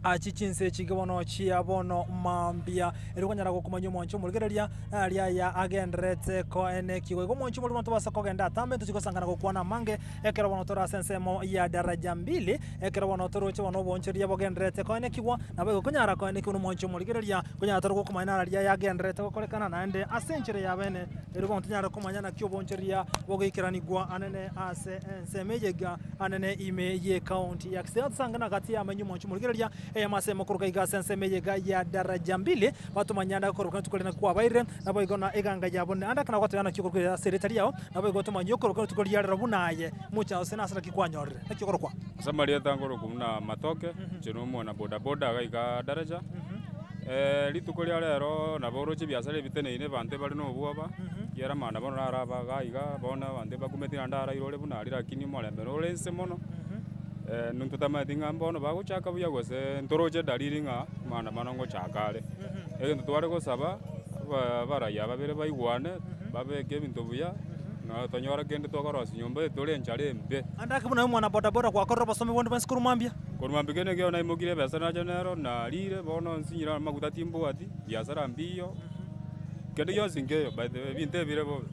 achi chinse chinke bono chia bono mambia erio okonyara gokomanya omwanchi omorigereria aria aya agendererete koenekigwa. Igo omwanchi omorigereria bono tobasa kogenda atambe ntochi gosangana gokwana amange ekero bono tore ase ensemo ya daraja mbili, ekero bono toroche bono obonchoreria bogendererete koenekigwa, nabo igo konyara koenekigwa nomwanchi omorigereria, konyara tore gokomanya nararia aya agendererete gokorekana naende ase enchera ya bene. Erio bono tonyare komanya naki obonchoreria bogoikeranigwa anene ase ensemo eye iga anene ime y'ecounty ya Kisii. Tosange na gati y'amenyo omonche omorigereria eyemo ase eyemo koruga iga ase ensemo eye iga ya Daraja Mbili batomanye ande akorokana rituko riria naki kwabairire naboigo na eganga yabo ande ekero nagotebia naki okorokwa ase erieta riao naboigo tomanye okorokwa rituko ria rero buna aye mocha ase nase naki kwanyorire naki okorokwa. Ase amarieta nkorokwa buna Matoke, inche na omwana bodaboda iga iga Daraja. Rituko ria rero nabo oroche ebiasara ebiteneine abanto ebare na obwoba, ekiagera amang'ana bono naraba iga iga, bono abanto ebakumeti naende araire ore buna aria rakini omorembe nore inse mono, ntotamanyeti ng'a mbono bagochaka buya gose ntoroche edalili ng'a maandamano ngochaka are. Egento tware gosaba, aba abarai aba babere baigwane, babeke ebinto buya, na tonyore kende tokorosia nyomba eye tore enchara embe. Ande ake buna omwana bodaboda gwakorire obosomi bonde bwensi korwa mambia. Korwa mambia kende ekero naimokire ebesa nacha nero, narire, bono nsinyire amaguta timbwati, biasara mbiyo, kende gionsi nkeiyo by the way, ebinto ebire bobe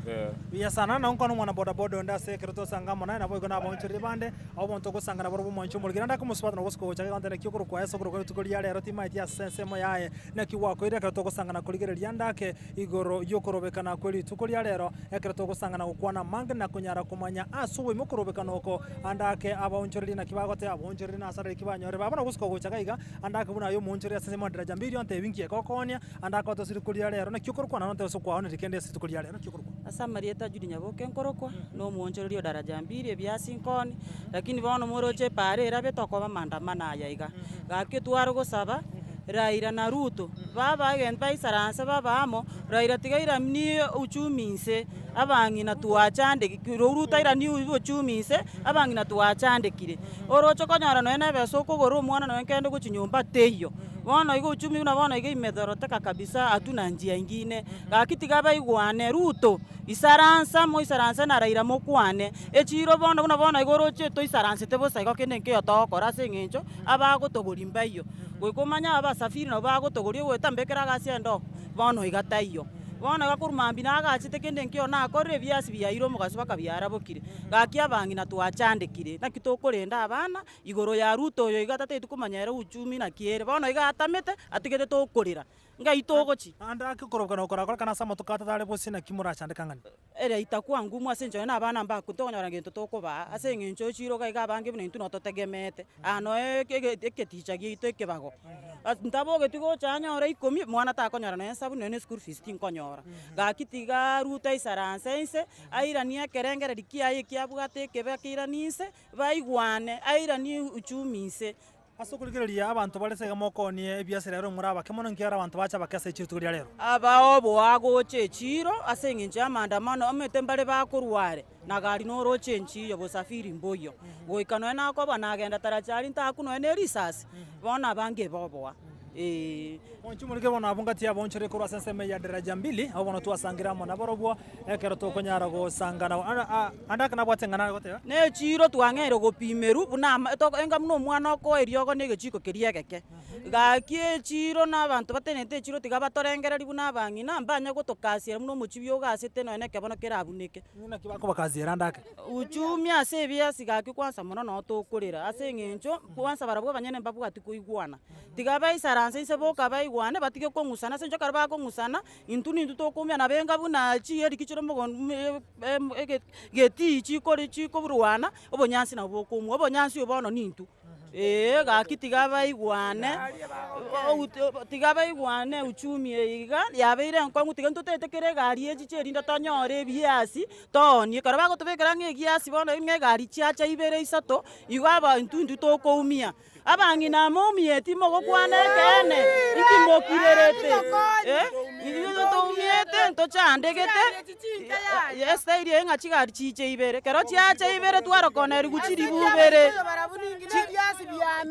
eh. Buya sana, nabo nkwane omwana bodaboda onde ase ekero twasanga amo naye, naboigo nabaonchoreria bande, omonto ogosanga nabarobwo omwanche omorikire. Naende akomosubata na gosika gocha gegonte naki okorokwa ase okorokwa rituko ria rero timaeti ase ensemo yaye. Naki gwakoire ekero togosangana korigereria ande ake igoro y'okorobekana kwe rituko ria rero, ekero togosangana gokwana amange na konyara komanya ase oboime okorobekana oko ande ake abaonchoreria naki bagoteba abaonchoreria nase arari ki banyorire baba na gosuka gocha gaiga ande ake buna aye omoonchoreria ase ensemo ya daraja mbiri ontebi nki egokoonia ande ake otose rituko ria rero naki okorokwana nonte gose kwaoneria kende ase rituko ria rero naki okorokwa. Ase amarieta Judy Nyaboke nkorokwa, na omoonchoreria o daraja mbiri ebiasi nkoonia, lakini bono moroche epaara erabe tokoba maandamano aya iga. Gaki tware gosaba, Raila na Ruto, baba egento baisaranse babe amo, Raila tiga airanie uchumi inse, abang'ina twachandeki Ruto airanie uchumi inse, abang'ina twachandekire. Oroche okonyora nonye na ebesa okogora omwana nonye kende gochia nyomba teiyo. Bono iga uchumi buna bono iga imedhoroteka kabisa hatuna njia ingine. Gaki tiga baigwane, Ruto, isaransa moisaranse na Raila mokwane, echiro bono buna bono iga oroche toisaransete bosa igo kende nkeiyo togokora ase eng'encho abagotogoria mbaiyo. Goika omanye abasafiri nabo bagotogoria ogoeta mbekere agasi endoo, bono iga taiyo. Bono iga korwa mambia nagachete kende nkeiyo nakorire ebiasi biaire omogaso mpaka biarabokire. Gaki abang'ina twachandekire, naki tokorenda abana, igoro ya Ruto oyo iga tataeti komanya ere uchumi naki ere, bono iga atamete atigete tokorera. Ngai togochia. Naende ake okorobokana okorakorekane ase amatuko atatare bosio naki morachandeke ang'ani? Ere itakwa ngumu ase enchera na abana mbakwe ntokonyora gento tokobaa ase eng'encho echiro iga iga abange buna intwe nototegemeete. Aa noe eketicha giaito ekebago, ntabogeti gocha anyore ikomi, mwana takonyora nonya esabuni nonya eschool fees tinkonyora. Gaki tiga arute aisaranse inse, airanie ekerengereri kiaye ekia abwate ekebe akeiranie inse, baigwane, airanie uchumi inse. Ase okorigereria abanto bare ase iga mokoonie ebiasara ero more abake mono, ekiagera abanto bache abake ase rituko ria rero. Abao boagocha echiiro ase engencho y'amaandamano, omanyete mbare bakorwa are na gari noroche enchiyo bosafiri mboiyo, goika nonya nakoba nagenda taracha aria ntaku nonya ne risasi, bono abange boboa eeh. Mwanche morike bono abwo ngati y'abaonchoreri korwa ase ensemo ya daraja mbili, abwo bono twasangire amo nabarobwo, ekero tokonyara gosangana ande ake nabwate eng'ana are goteba. Ne echiiro twang'eire gopimerwa buna ama toko enga buna omwana okoa eriogo na egechiko keria egeke. Gaki echiiro na abanto batenenete echiiro tiga batorengereria buna abang'ina, mbanye gotokasiera buna omochibi ogasete nonya na ekebono kerabuneke. Naki bakobakasiera ande ake? Uchumi ase ebiasi gaki kwansa mono noo tokorera ase eng'encho kwansa barabwo abanyene mbabwati koigwana. Tiga baisaranse inse boka baigwane batige kong'usana ase eng'encho ekero bakong'usana, Intwe nintwe tokoumia nabo enga buna chieri chire mogondo getii chikori chikorwana, obonyansi nabo bokoumwa, obonyansi obo bono nintwe. Ee, gaki tiga baigwane, tiga baigwane uchumi eye iga, yabeire enkong'u tiga ntotete kera egari echiche erinde tonyore ebiasi, toonie. Ekero bagotobekera ng'a egiasi bono ng'a egari chiacha ibere isato, igo abanto intwe tokoumia. Abang'ina amo oumieti mogokwana ekeene, inki mokirerete? Eh, intwe toumiete ntochandegete, estairi eye ng'a chigari chiche ibere, ekero chiacha ibere twarokonerigwa chiribu ibere,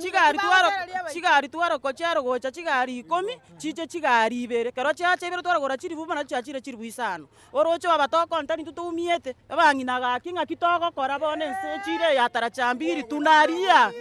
chigari twaro chigari twaroko chiarogocha chigari ikomi, chiche chigari ibere, ekero chiacha ibere twarogora chiribu buna chiachire chiribu isano. Oroche oba tokontari intwe toumiete, abang'ina gaki ng'aki togokora bono ense echire eye ya tarachambiri tunaria.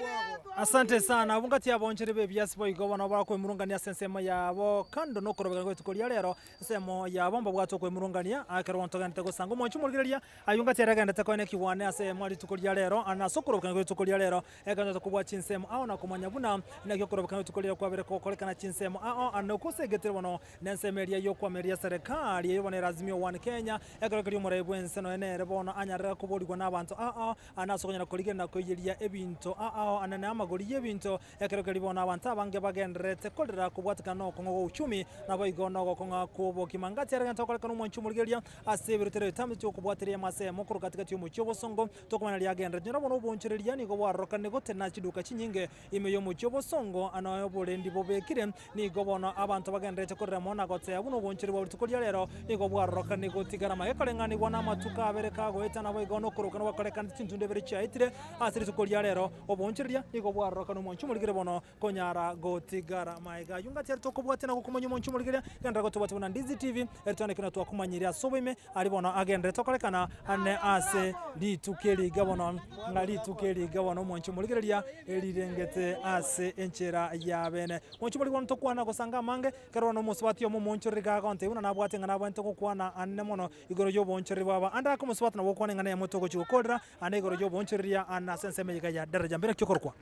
Asante sana abwo ngati abonchori b'ebiasi boigo bono bakwemurungania ase ensemo yabo kando nokorobekana kw'rituko ria rero ensemo yabo mbabwate okwemurungania ekero bono togenderete gosanga omwanchi omorigereria aywo ngati ere agenderete koena ekigwane ase eyemo rituko ria rero ase okorobekana kw'rituko ria rero Ekero tokobua chinsemo ao na komanya buna naki okorobekana rituko riria kwabere gokorekana chinsemo ao ande okosegetire bono nensemo eria y'okwamereria eserekari eyio bono ere Azimio One Kenya ekero keria omorai bwense nonya nere bono anyarire koborigwa nabanto ao ande ase okonyara korigereria na koiyeria ebinto ao ande na amagori y'ebinto ekero keria bono abanto abange bagendererete korera kobwatekana nokong'u gwa uchumi naboigo nogokong'a kw'obogima ngati are gento gokorekana omwanchi omorigereria ase ebirotero ebitambe chi'okobwateria amasemo korwa gatigati y'omochie obosongo Tokomanya riagenderete. Nyora bono obonchoreria nigo bwarorokane gotena chiduka chinyinge ime y'omochie obosongo, na oborendi bobekire. Nigo bono abanto bagenderete korera mono na goteba buna obonchori bwa rituko ria rero nigo bwarorokane gotigara magega koreng'anigwa namatuko abere kagoeta naboigo nokorokana gwakorekanete chintundo ibere chiaetire ase rituko ria rero. Obonchoreria nigo bwarorokane omonche omorigere bono konyara gotigara magega. Ayio ngati aria tokobwatia na gokomanya omonche omorigereria, genderera gotobwatia buna Ndizi TV, ere twane ekero twakomanyirie ase oboime, aria bono agenderete okorekana ane ase rituko eri iga bono, ng'a rituko eri iga bono omonche omorigereria erirengete ase enchera ya bene. Omonche omorigereria bono tokwana gosanga amange, ekero bono omosubati omo omoonchoreri iga agontebia buna nabwate ng'a nabwenerete gokwana ane mono igoro y'oboonchoreri bwaba ande ake omosubati nabo okwane ng'a neyemo togochia gokorera ane igoro y'oboonchoreria ane ase ensemo eye iga ya Daraja Mbere ki okorokwa.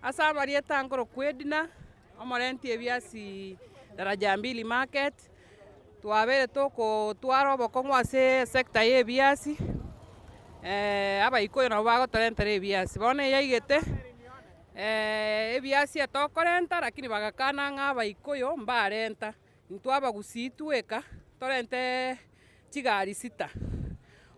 Ase amarieta nkorokwa Edna, omorenti ebiasi Daraja Mbili Market, twabeire tokotwara obokong'u ase esector ya ebiasi, abaikoyo nabwo bagotorentera ebiasi. Bono eyaigete, ebiasi etokorenta lakini bagakana ng'a abaikoyo mbarenta, intwe abagusii tweka torente chigari sita.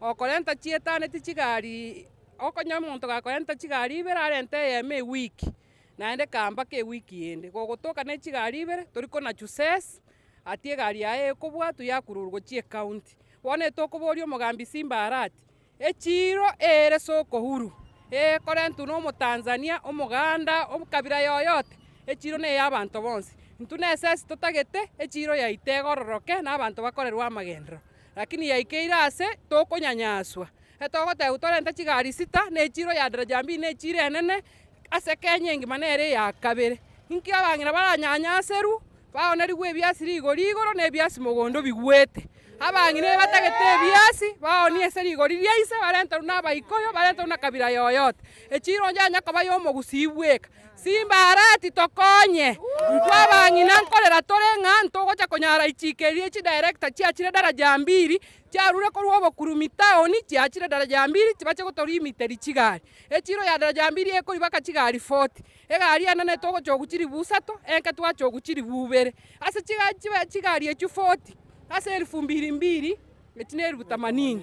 Okorenta chietaneti chigari, okonya omonto gakorenta chigari ibere arente eyemo ewiki, naende kaa mpaka ewiki ende. Gogotoka ne chigari ibere, tori kona chusesi, ati egari yaye ekobwatwa yakururwa gochia ecounty. Bono etokoboria omogambi Simba Arati, Echiiro ere soko huru, ekorentwa na Omotanzania, Omoganda, omokabira yoyote, echiiro neye abanto bonsi. Intwe nesesi totagete echiiro yaito egororoke na abanto bakorerwe amagenderero, lakini yaikeire ase tokonyanyaswa. Etogotebwa torente chigari sita, na echiiro ya Daraja Mbili na echiiro enene ase Kenya engima nere eya kabere. Inki abang'ina baranyanyaserwe, baonerigwe ebiasi rigori igoro na ebiasi mogondo bigwete. Abang'ina ebatagete ebiasi, baonie ase rigori ria inse, barenterwe na abaikoyo, barenterwe na kabira yoyote. Echiiro yanya koba y'omogusii bweka. Simba Arati tokonye! Intwe abang'ina nkorera tore ng'a ntogocha konyara ichiko eria chidirector chiachire daraja mbiri, chiarure korwa obokurumi town, chiachire daraja mbiri chibache gotorimiteri chigari. Echiro ya daraja mbiri ekoribaka chigari forty, egari enene togocha chiribu isato, enke twacha chiribu ibere. Ase chiga chibe chigari echio forty, ase elfu mbiri mbiri, echi ne elfu themanini.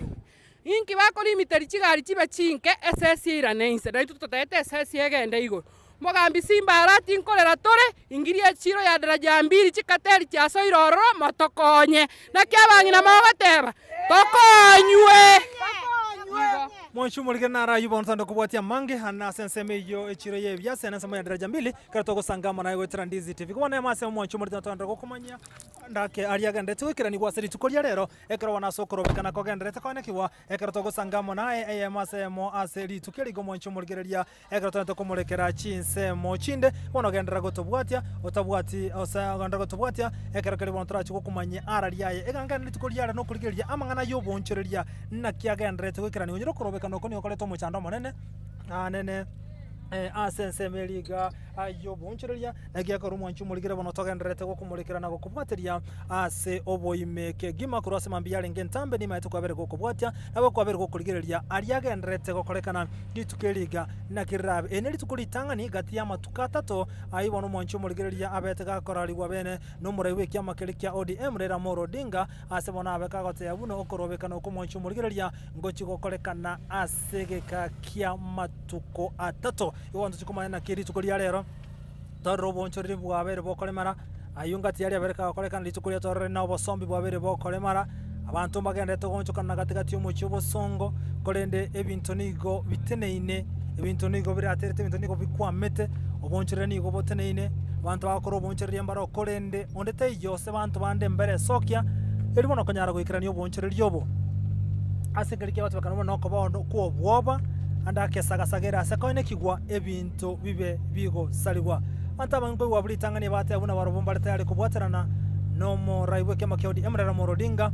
Inki bakorimiteri chigari chibe chinke esesi eirane inse, naintwe totagete esesi egende igoro. Mogambi Simba Arati nkorera tore, ingiria echiro ya daraja mbiri chikateri chiasoire ororo, motokonye. Naki abang'ina mogoteba, Tokonywe! Igo. Mwanche omorikere naro ayio bono togende kobwatia amange ane ase ensemo eyio echiro y'ebiase na ensemo ya daraja mbili, ekero togosanga amo naye goetera Ndizi TV. Bono emo ase omwanche omorikere togenderere gokomanyia ndake aria agenderete goikeranigwa ase rituko ria rero, ekero bono ase okorobekana kogendererete koenekigwa, ekero togosanga amo naye eyemo ase eyemo ase rituko eri iga omwanche omorigereria Ekero togento komorekera chinsemo chinde, bono genderera gotobwatia, otabwati ose genderera gotobwatia, ekero keria bono torache gokomanyia ara riaye. Eganga rituko riare nokorigereria amang'ana y'oboonchoreria, naki agendererete goikerania. Onyore okorobekana oko nigo koreta omochando omonene, anene. Ase ensemo eria iga y'oboonchoreria, naki ekero omwanchi omorikire bono togendererete gokomorekera na gokobwateria ase oboime kegima korwa ase mambia yarenge entambe nimaete kwabere gokobwatia, nabo kwabere gokorigereria aria agendererete gokorekana rituko eri iga naki rirabe. Eri nerituko ritang'ani gati y'amatuko atato ayio bono omwanchi omorigereria abete gakorarigwa bene nomorai bw'ekiama keria kia ODM Raila Amolo Odinga ase bono abe kagotebia buna okorobekana okw'omwanchi omorigereria ngochia gokorekana ase egeka ki'amatuko atato. Igo ntochia komanya naki rituko ria rero torore oboonchoreri bwabeire bokoremara, ayio ngati aria abere kagokorekana rituko riria torore na obosombi bwabeire bokoremara, abanto mbagendererete goonchokana gati gati y'omochie obosongo, korende ebinto nigo biteneine, ebinto nigo biraterete ebinto nigo bikwamete, oboonchoreri nigo boteneine, abanto bagokora oboonchoreria mbaro korende onde taiyo ase abanto bande mberesokia, erio bono konyara goikerania oboonchoreria obo. Ase ekero kiagotorekana buna nokoba onde kw'obwoba, ande akesagasagere ase koenekigwa ebinto bibe bigosarigwa. Abanto abange nkoigwa abwo ritang'ani ebateba buna barobwo mbare tayari kobwaterana nomorai bw'ekiama kia ODM Raila Amolo Odinga,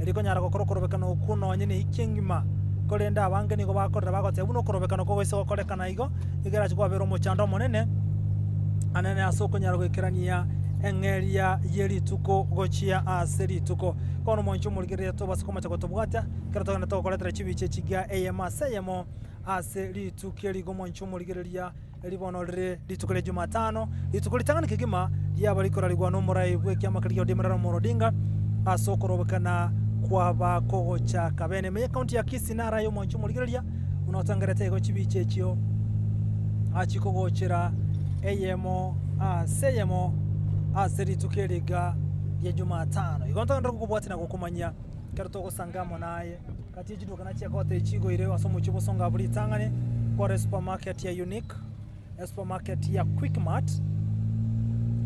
erio konyara gokora okorobekana okwo nonye neiki engima. Korende abange nigo bakorera bagoteba buna okorobekana okwo goise gokorekana igo, nigo erache kwabera omochando omonene anene ase okonyara goikerania eng'eria ye rituko gochia ase rituko. Bono mwanche omorigereria tobase komocha gotobwatia, ekero togenda togokoretera chibicha echi gia eyemo ase eyemo ase rituko eri igo mwanche omorigereria eri bono rire rituko ria Jumatano, rituko ritang'ani kegima riaba rikorarigwa nomorai bw'ekiama keria kia ODM Raila Amolo Odinga ase okorobekana kwaba kogochaka bene. Ime y'ecounty ya Kisii naro aye omwanche omorigereria buna otangerete igo chibicha echio achikogochera eyemo ase eyemo ase rituko eri iga ria Jumatano. Igo ntogenderere gokobwatia na gokomanyia ekero togosanga amo naye gati ye chiduka nachia gote chigoire ase omochie obosongo abwo ritang'ani, kore esupermarket ya Unique, esupermarket ya Quickmart,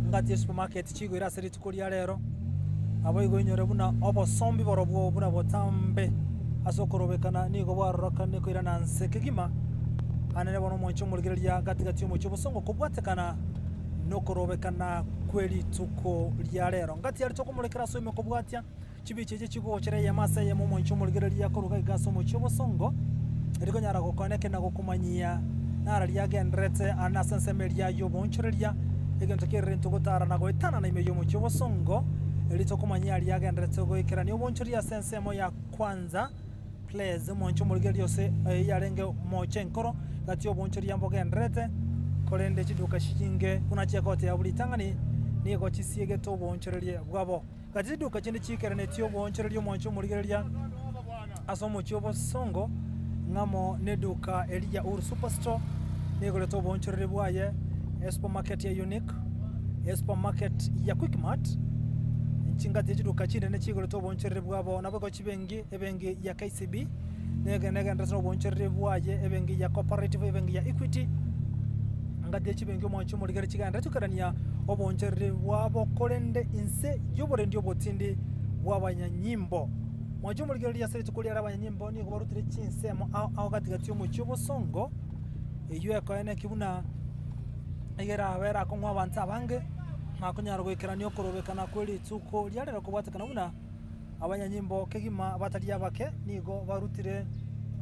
ngati esupermarket chigoire ase rituko ria rero, naboigo oinyore buna obosombi borobwo buna botambe ase okorobekana nigo bwarorokanire koirana nse kegima, anene bono omwanche omorigereria gati gati y'omochie obosongo kobwatekana nokorobekana kwe rituko ria rero. Ngati aria tokomorekera ase oime kobwatia. Chibicha echi chigochera eyemo ase eyemo omoinche omorigereria koruga iga ase omochie obosongo, erio konyara gokoeneka na gokomanyia nara riagendererete aane ase ensemo eria y'oboonchoreria, egento kerire intwe gotara na goetanana ime y'omochie obosongo, erio tokomanyia aria agendererete goikerania oboonchoreria ase ensemo ya kwanza place omoinche omorigereria ase eyio yarenge mocha enkoro, gati y'oboonchoreria mbogendererete, korende chiduka chinyinge buna chiegoteba buna ritang'ani, nigo chisiegete oboonchoreria bwabo. Gati chiduka chinde chiikeranetie oboonchoreria omwancho omorigereria ase omochie obosongo, ng'amo neduka eria ya Uhuru Superstore, neigorete oboonchoreria bwaye, esupermarket ya Unique, esupermarket ya Quickmart, chingati chiduka chinene chiigorete oboonchoreria bwabo, naboigo chibenki, ebenki ya KCB, nege negendererete noboonchoreria bwaye, ebenki ya Cooperative, ebenki ya Equity, ngati ye chibenki omwancho omorigere chigendererete goikerania oboonchoreria bwabo korende inse y'oborendi obotindi bw'abanyanyimbo. Mwanche omorigereria ase rituko riare abanyanyimbo nigo barutire chinsemo ao ao gati gati y'omochie obosongo, eyio ekoeneki buna nigo erabe erakong'u abanto abange, bakonyara goikerania okorobekana kwe rituko ria rero kobwatekana buna abanyanyimbo kegima batari abake nigo barutire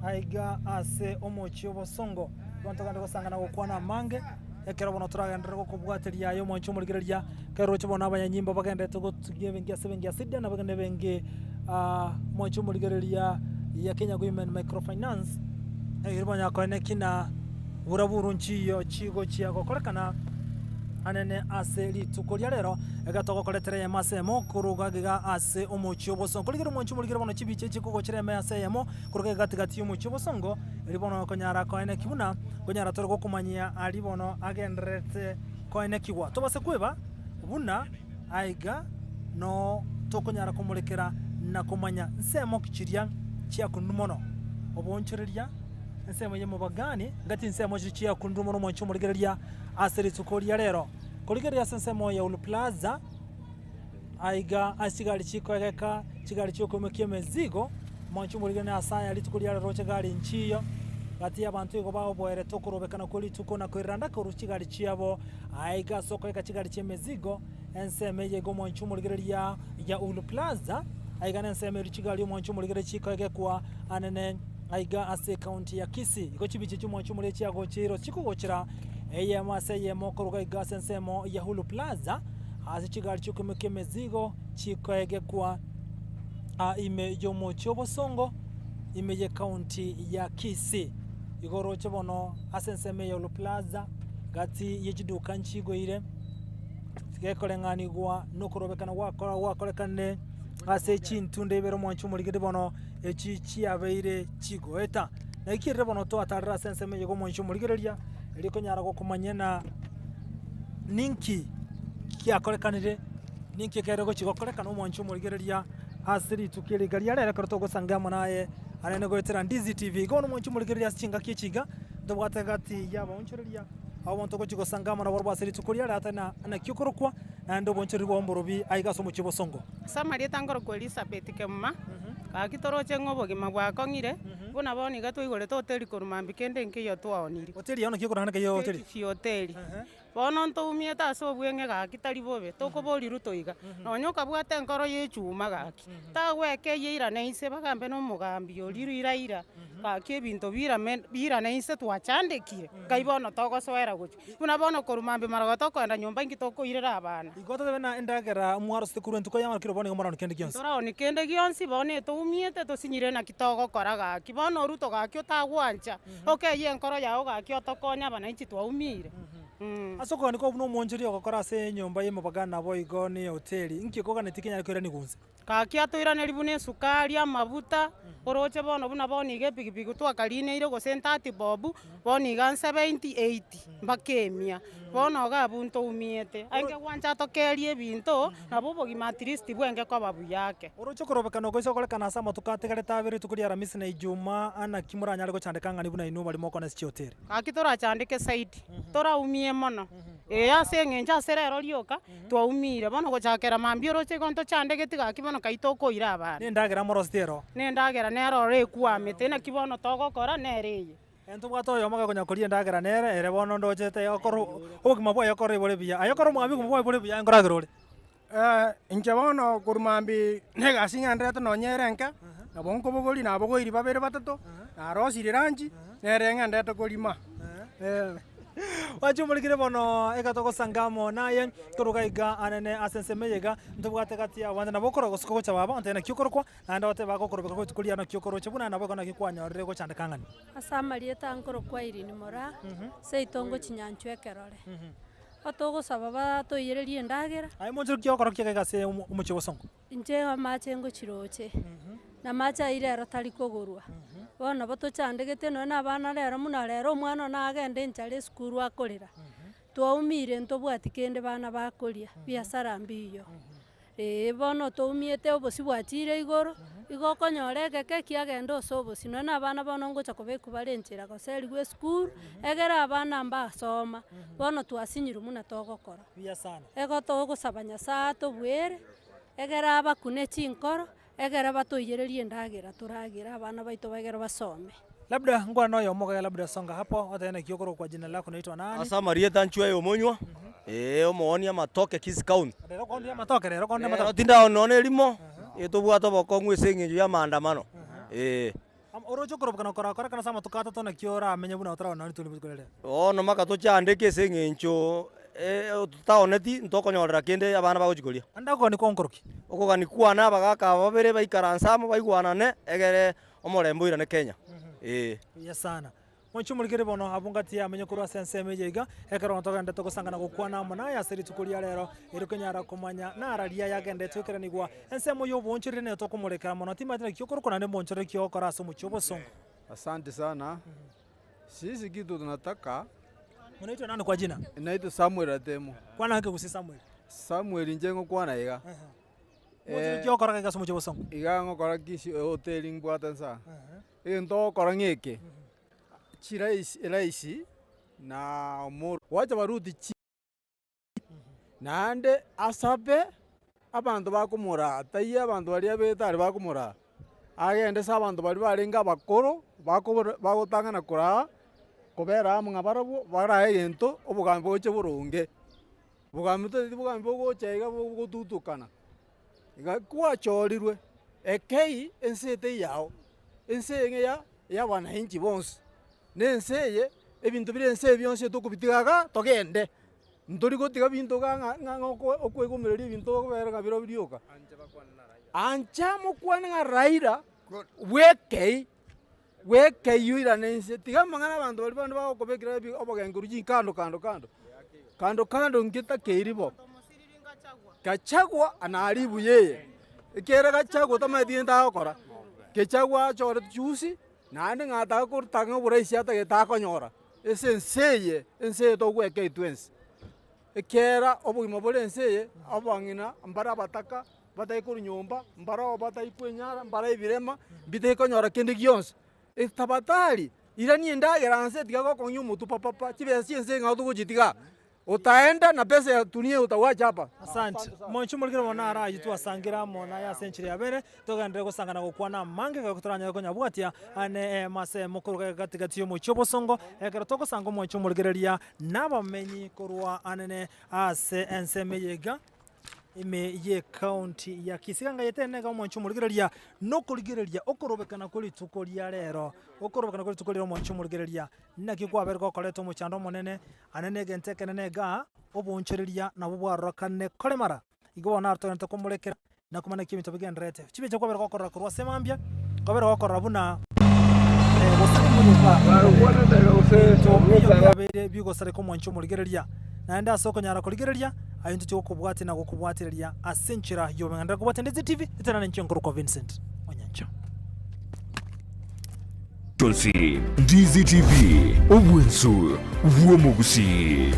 aiga ase omochie obosongo. Bono togende gosanga na gokwana amange, ekero bono toragenderere gokobwateria aye omwanchi omorigereria, ekero roche bono abanyanyimbo bagendererete gotugia ebenki ase ebenki ya Sida nabo na ebenki omwanchi omorigereria ya Kenya Women Microfinance, erio banyare koeneki na buraburu nchiyo chigochia gokorekana anene ase rituko ria rero, ekero togokoretera eyemo ase eyemo koruga iga ase omochie obosongo. Korigereria omwanchi omorigereria bono chibicha chikogochera ime ase eyemo, koruga iga gati gati y'omochie obosongo. Erio bono okonyara koeneki buna nkonyara tore gokomanyia aria bono agendererete koenekigwa. Tobase kweba buna aiga noo tokonyara komorekera na komanya nsemo ki chiria chiakunirwe mono. Oboonchoreria, ensemo y'omobagani, ngati ensemo chiria chiakunirwe mono omwancho omorigereria ase rituko ria rero. Korigereria ase ensemo ya Ulu Plaza. Aiga ase chigari chikoegeka, chigari chi'okoimokia emezigo, mwanche omorigani ase aya rituko ria rero chigari nchiiyo, gati y'abanto igo baoboerete okorobekana kwe rituko na koiranda korwa chigari chiabo. Aiga ase okoegeka chigari chi'emezigo, ensemo eye iga omwanche omorigereria ya Uhuru Plaza, aiga nensemo eria chigari omwanche omorigereria chikoegekwa anene. Aiga ase ekaunti ya Kisii, igo chibicha chi'omwancho omorero chiagocheirwe chikogochera eyemo ase eyemo koruga iga ase ensemo ya Hulu Plaza ase chigari chiokoimokia emezigo chikoegekwa ime y'omochie obosongo ime y'ekaunti ya Kisii. Igo oroche bono ase ensemo ya Hulu Plaza gati ye chiduka nchigoire gekoreng'anigwa na okorobekana gwakorekanire ase chintunda ibere omwancho omorigete bono. echi chiabeire chigoeta. Naki erire bono twatarire ase ensemo eye y'omoinche omorigereria, erio konyara gokomanyia ng'a ninki kiakorekanire, ninki ekere gochia gokorekana omoinche omorigereria ase rituko eri iga ria rero ekero togosanga amo naye arende goetera Ndizi TV. Igo bono omoinche omorigereria ase chingaki echi iga, ntobwate egati ya abaonchoreria, abo togochia gosanga amo nabarabwo ase rituko ria rero atari na naki okorokwa, naende obonchoreria bwao mborobi aiga ase omochie o bosongo. Ase amarieta nkorokwa Elisabeti Kemuma, gaki toroche ng'a obogima bwakong'ire, buna bono iga twaigorete hoteli korwa mambia kende nkeiyo twaonirie. Hoteli yao naki ekorana nkeiyo hoteli? State Hoteli. Bono ntoumiete ase obweng'e gaki tari bobe, tokoboria Ruto iga, nonya okabwate enkoro ya echuma gaki, tagwekeyia irane inse bagambe na omogambi oria Raila, gaki ebinto birame birane inse twachandekire, nkai bono togosoera gochia. Buna bono korwa mambia marogoba tokoenda nyomba inki tokoirera abana? Igo totebe ng'a endagera mwarosete korwa entuko y'amarokire bono nigo moraoni kende gionsi. Ntoraoni kende gionsi, bono etoumiete tosinyire naki togokora gaki. Bono Ruto gaki otagwancha, okeyie enkoro yao gaki otokonye abananchi twaumire. Ase okogania kwao buna omoonchori ogokora ase enyomba y'emobagano naboigo nehoteli, inki okoganetie kenyare koiranigwa inse? Gaki atoiranerie buna esukari, amabuta, oroche bono buna bono iga epikipiki twakarineire gose ntati bob, bono iga nseventy, eighty mpaka emia. Bono iga abwo ntoumiete, aye gwancha atokerie ebinto, nabo obogima at least bwenge koba buya ake. Oroche okorobekana oko ase okorekana ase amatuko atigarete abere rituko ria Aramisi na Ijumaa, naki moranyare gochandeka ng'a buna inwe baria mokona ase chihoteli? Gaki torachandeke zaidi, toraumie mono, ee ase eng'encho ase rero rioka, Twaumire bono gochakera mambia oroche igo ntochandegeti gaki bono kai tokoira abana. Nendagera moroseti ero. Nendagera nere oro ekwamete, naki bono togokora nere eye. Ntobwate oyomo gakonya koria endagera nere, ere bono ndochete okore obogima bwaye okore bore buya. Aye okore omwami obogima bwaye bore buya nkoragera ore. Inche bono korwa mambia na egasi ng'endererete nonye ere enke, nabo nkobogoria nabogoiri babere batato, narosirie lunch, nere ng'endererete korima. Gwachumorikire bono eka togosanga amo naye koruga iga anene ase ensemo eye iga, ntobwate gati y'abanto nabo okoroa gose kogocha baba ontebie naki okorokwa, naende otebe bagokorobeka rituko riane naki okoroche buna nabo igo naki kwanyorire gochandeka ng'ani. Ase amarieta nkorokwa Irene Moraa, seito ngochia Nyanchwa ekerore. Otogosaba batoiyererie endagera. Aye monchore ki ogokora ki iga ase omochie o bosongo? Inche amache ngochiroche, na amache ayio rero tari kogorwa. Bono nabo tochandegete nonye na abana rero buna rero omwana one agende enchara esukuru akorera, twaumire ntobwati kende bana bakoria, biasara mbiyo. Eeh bono toumiete obosie bwachire igoro, igo okonyora egeke kiagenda ase obosie, nonye na abana bono ngocha kobekwa bare enchera goserigwa esukuru, egere abana mbasoma, bono twasinyirwe buna togokora. Igo togosaba Nyasaye atobwere, egere abakune chinkoro, egere batoiyererie endagera toragere abana baito begere basome. Labda nkwane oyomo okagera labda songa hapo otebe naki okorokwa kwa jina lako naitwa nani. Ase amarieta nchwe omonywa, ee omoonia amatoke Kisii County. Rero koonia amatoke rero koonia Rero amatoke. tindaoni nonya erimo, etobwate obokong'u ase eng'encho ya amaandamano, ee. Oroche okorobokana korakore ase amatuko atato naki oramenye buna otararora nonye rituko riria. Bono mpaka tochandeke ase eng'encho totaoneti ntokonyorera kende abana bagochia koria. Naende okogania kwao nkoroki? Okogania kwane abagaka aba babere baikaranse amo baigwanane egere omorembe oirane Kenya, ee. Buya sana. Mochie omorikeri bono abwo ngati yamenye korwa ase ensemo eye iga, ekero togenderete gosangana gokwana amo naye ase rituko ria rero, erio konyara komanya nara riria yagenderete goikeranigwa ensemo y'oboonchoreri nere tokomorekera mono. Timanyeti naki okorokwa naende moonchoreri ki ogokora ase omochie obosongo. Asante sana. Sisi kitu tunataka. Unaitwa nani kwa jina? Naitwa Samuel Atemo. Kwana ake gose Samuel. Samuel inche ngokwana iga. Moonchoreri ki ogokora iga ase omochie obosongo? Iga ngokora kisi ehoteli mbwate nsa. Egento ogokora ng'eke, chiraisi eraisi na omoro, gwacha baruti chi naende asabe abanto bakomoraa, taiyo abanto baria abete aria bakomoraa, agende ase abanto baria barenge abakoro, bakobora bagotang'ana koraa, kobera amo ng'a barabwo barae egento obogambi boche boronge. Bogambi totageti bogambi bogocha iga bogotutukana. Iga kwachorirwe, ekei ense etei yao, ense eye ng'a ya. ya abananchi bonsi, na ense eye, ebinto bire ense eye bionsi tokobitiga igaa togende, ntori gotiga binto igaa ng'a ng'a ng'a oko okoegomereria ebinto okobera ng'a biro rioka. Ancha mokwane ng'a Raila bwekei, bwekei oirane inse, tiga amang'ana abanto baria bande bagokobekera ebi obogenkeru chinkando kando kando, kando kando nketakeiri bo. Gachagua anaharibu yeye, ekiagera Gachagua tamanyeti gento agokora, Gachagua achorete juzi, naende ng'a ataka korutanga ng'a oboraisi atagete akonyora, ase ense eye, ense eye togweka intwe ense. Ekiagera obogima bore ense eye, abang'ina mbare abataka, batari korwa nyomba, mbare batari kwenyara, mbare ebirema, mbitari konyora kende gionsi. Tafadhali, irania endagera nse tiga gokong'ia omotwe papapa, chibesa chia ense ng'ao togochitiga. Utaenda na pesa ya dunia utawacha hapa. Asante. Moinche omorikire bono naro ayio twasangire amo naye ase enchera ya bere, togenderere gosanga na gokwana amange ekero toranyare konyabwatia ane eema ase emo korwa gati gati y'omochie obosongo, ekero togosanga omoinche omorigereria nabamenyi korwa anene ase ensemo eye iga. Ime y'ecounty ya Kisii. Iga ngayete niga omwancho omorigereria nokorigereria okorobekana kwe rituko ria rero, okorobekana kwe rituko ria omwancho omorigereria naki kwabere gokoreta omochando omonene ane na egento ekenene igaa, oboonchoreria nabwo bwarorekane koremara. Igo bono naro togenderete komorekera na komanya naki ebinto bigendererete. Chibicha kwabere gokorora korwa ase mambia, kwabere gokorora buna ebinto biabeire bigosareka omwancho omorigereria. Naende ase okonyara korigereria, aye ntoche gokobwatia na gokobwatereria ase enchera y'obong'aini. Ndakobwatia Ndetse TV, etera nenche nkorokwa Vincent Onyancha. Chonsi, Ndizi TV, obwensu bw'omogusii.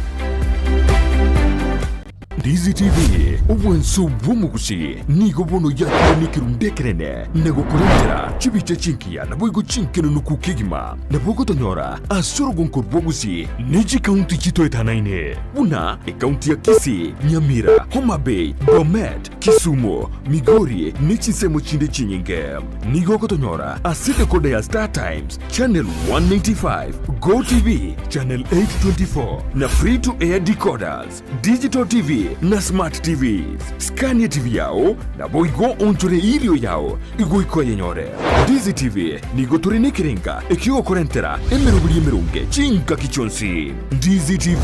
Ndizi TV, obwensu bw'omogusii, nigo bono yakire nekerundu ekenene na gokorentera chibicha chingiya naboigo chinkenenuku kegima. Nabo ogotonyora ase orogonko rw'Ogusii ne chikaunti chitoetanaine buna ekaunti ya Kisii, Nyamira, Homa Bay, Bomet, Kisumu, Migori ne chinsemo chinde chinyinge. Nigo ogotonyora ase decoder ya Star Times, Channel 195, Go TV, Channel 824 na Free to Air decoders, Digital TV na Smart TVs. Skania TV yao naboigo onchore erio yao igoika oyenyore. Ndizi TV nigo tore nekerenga ekiogokorentera emeroberi emeronge chingaki chionsi. Ndizi TV,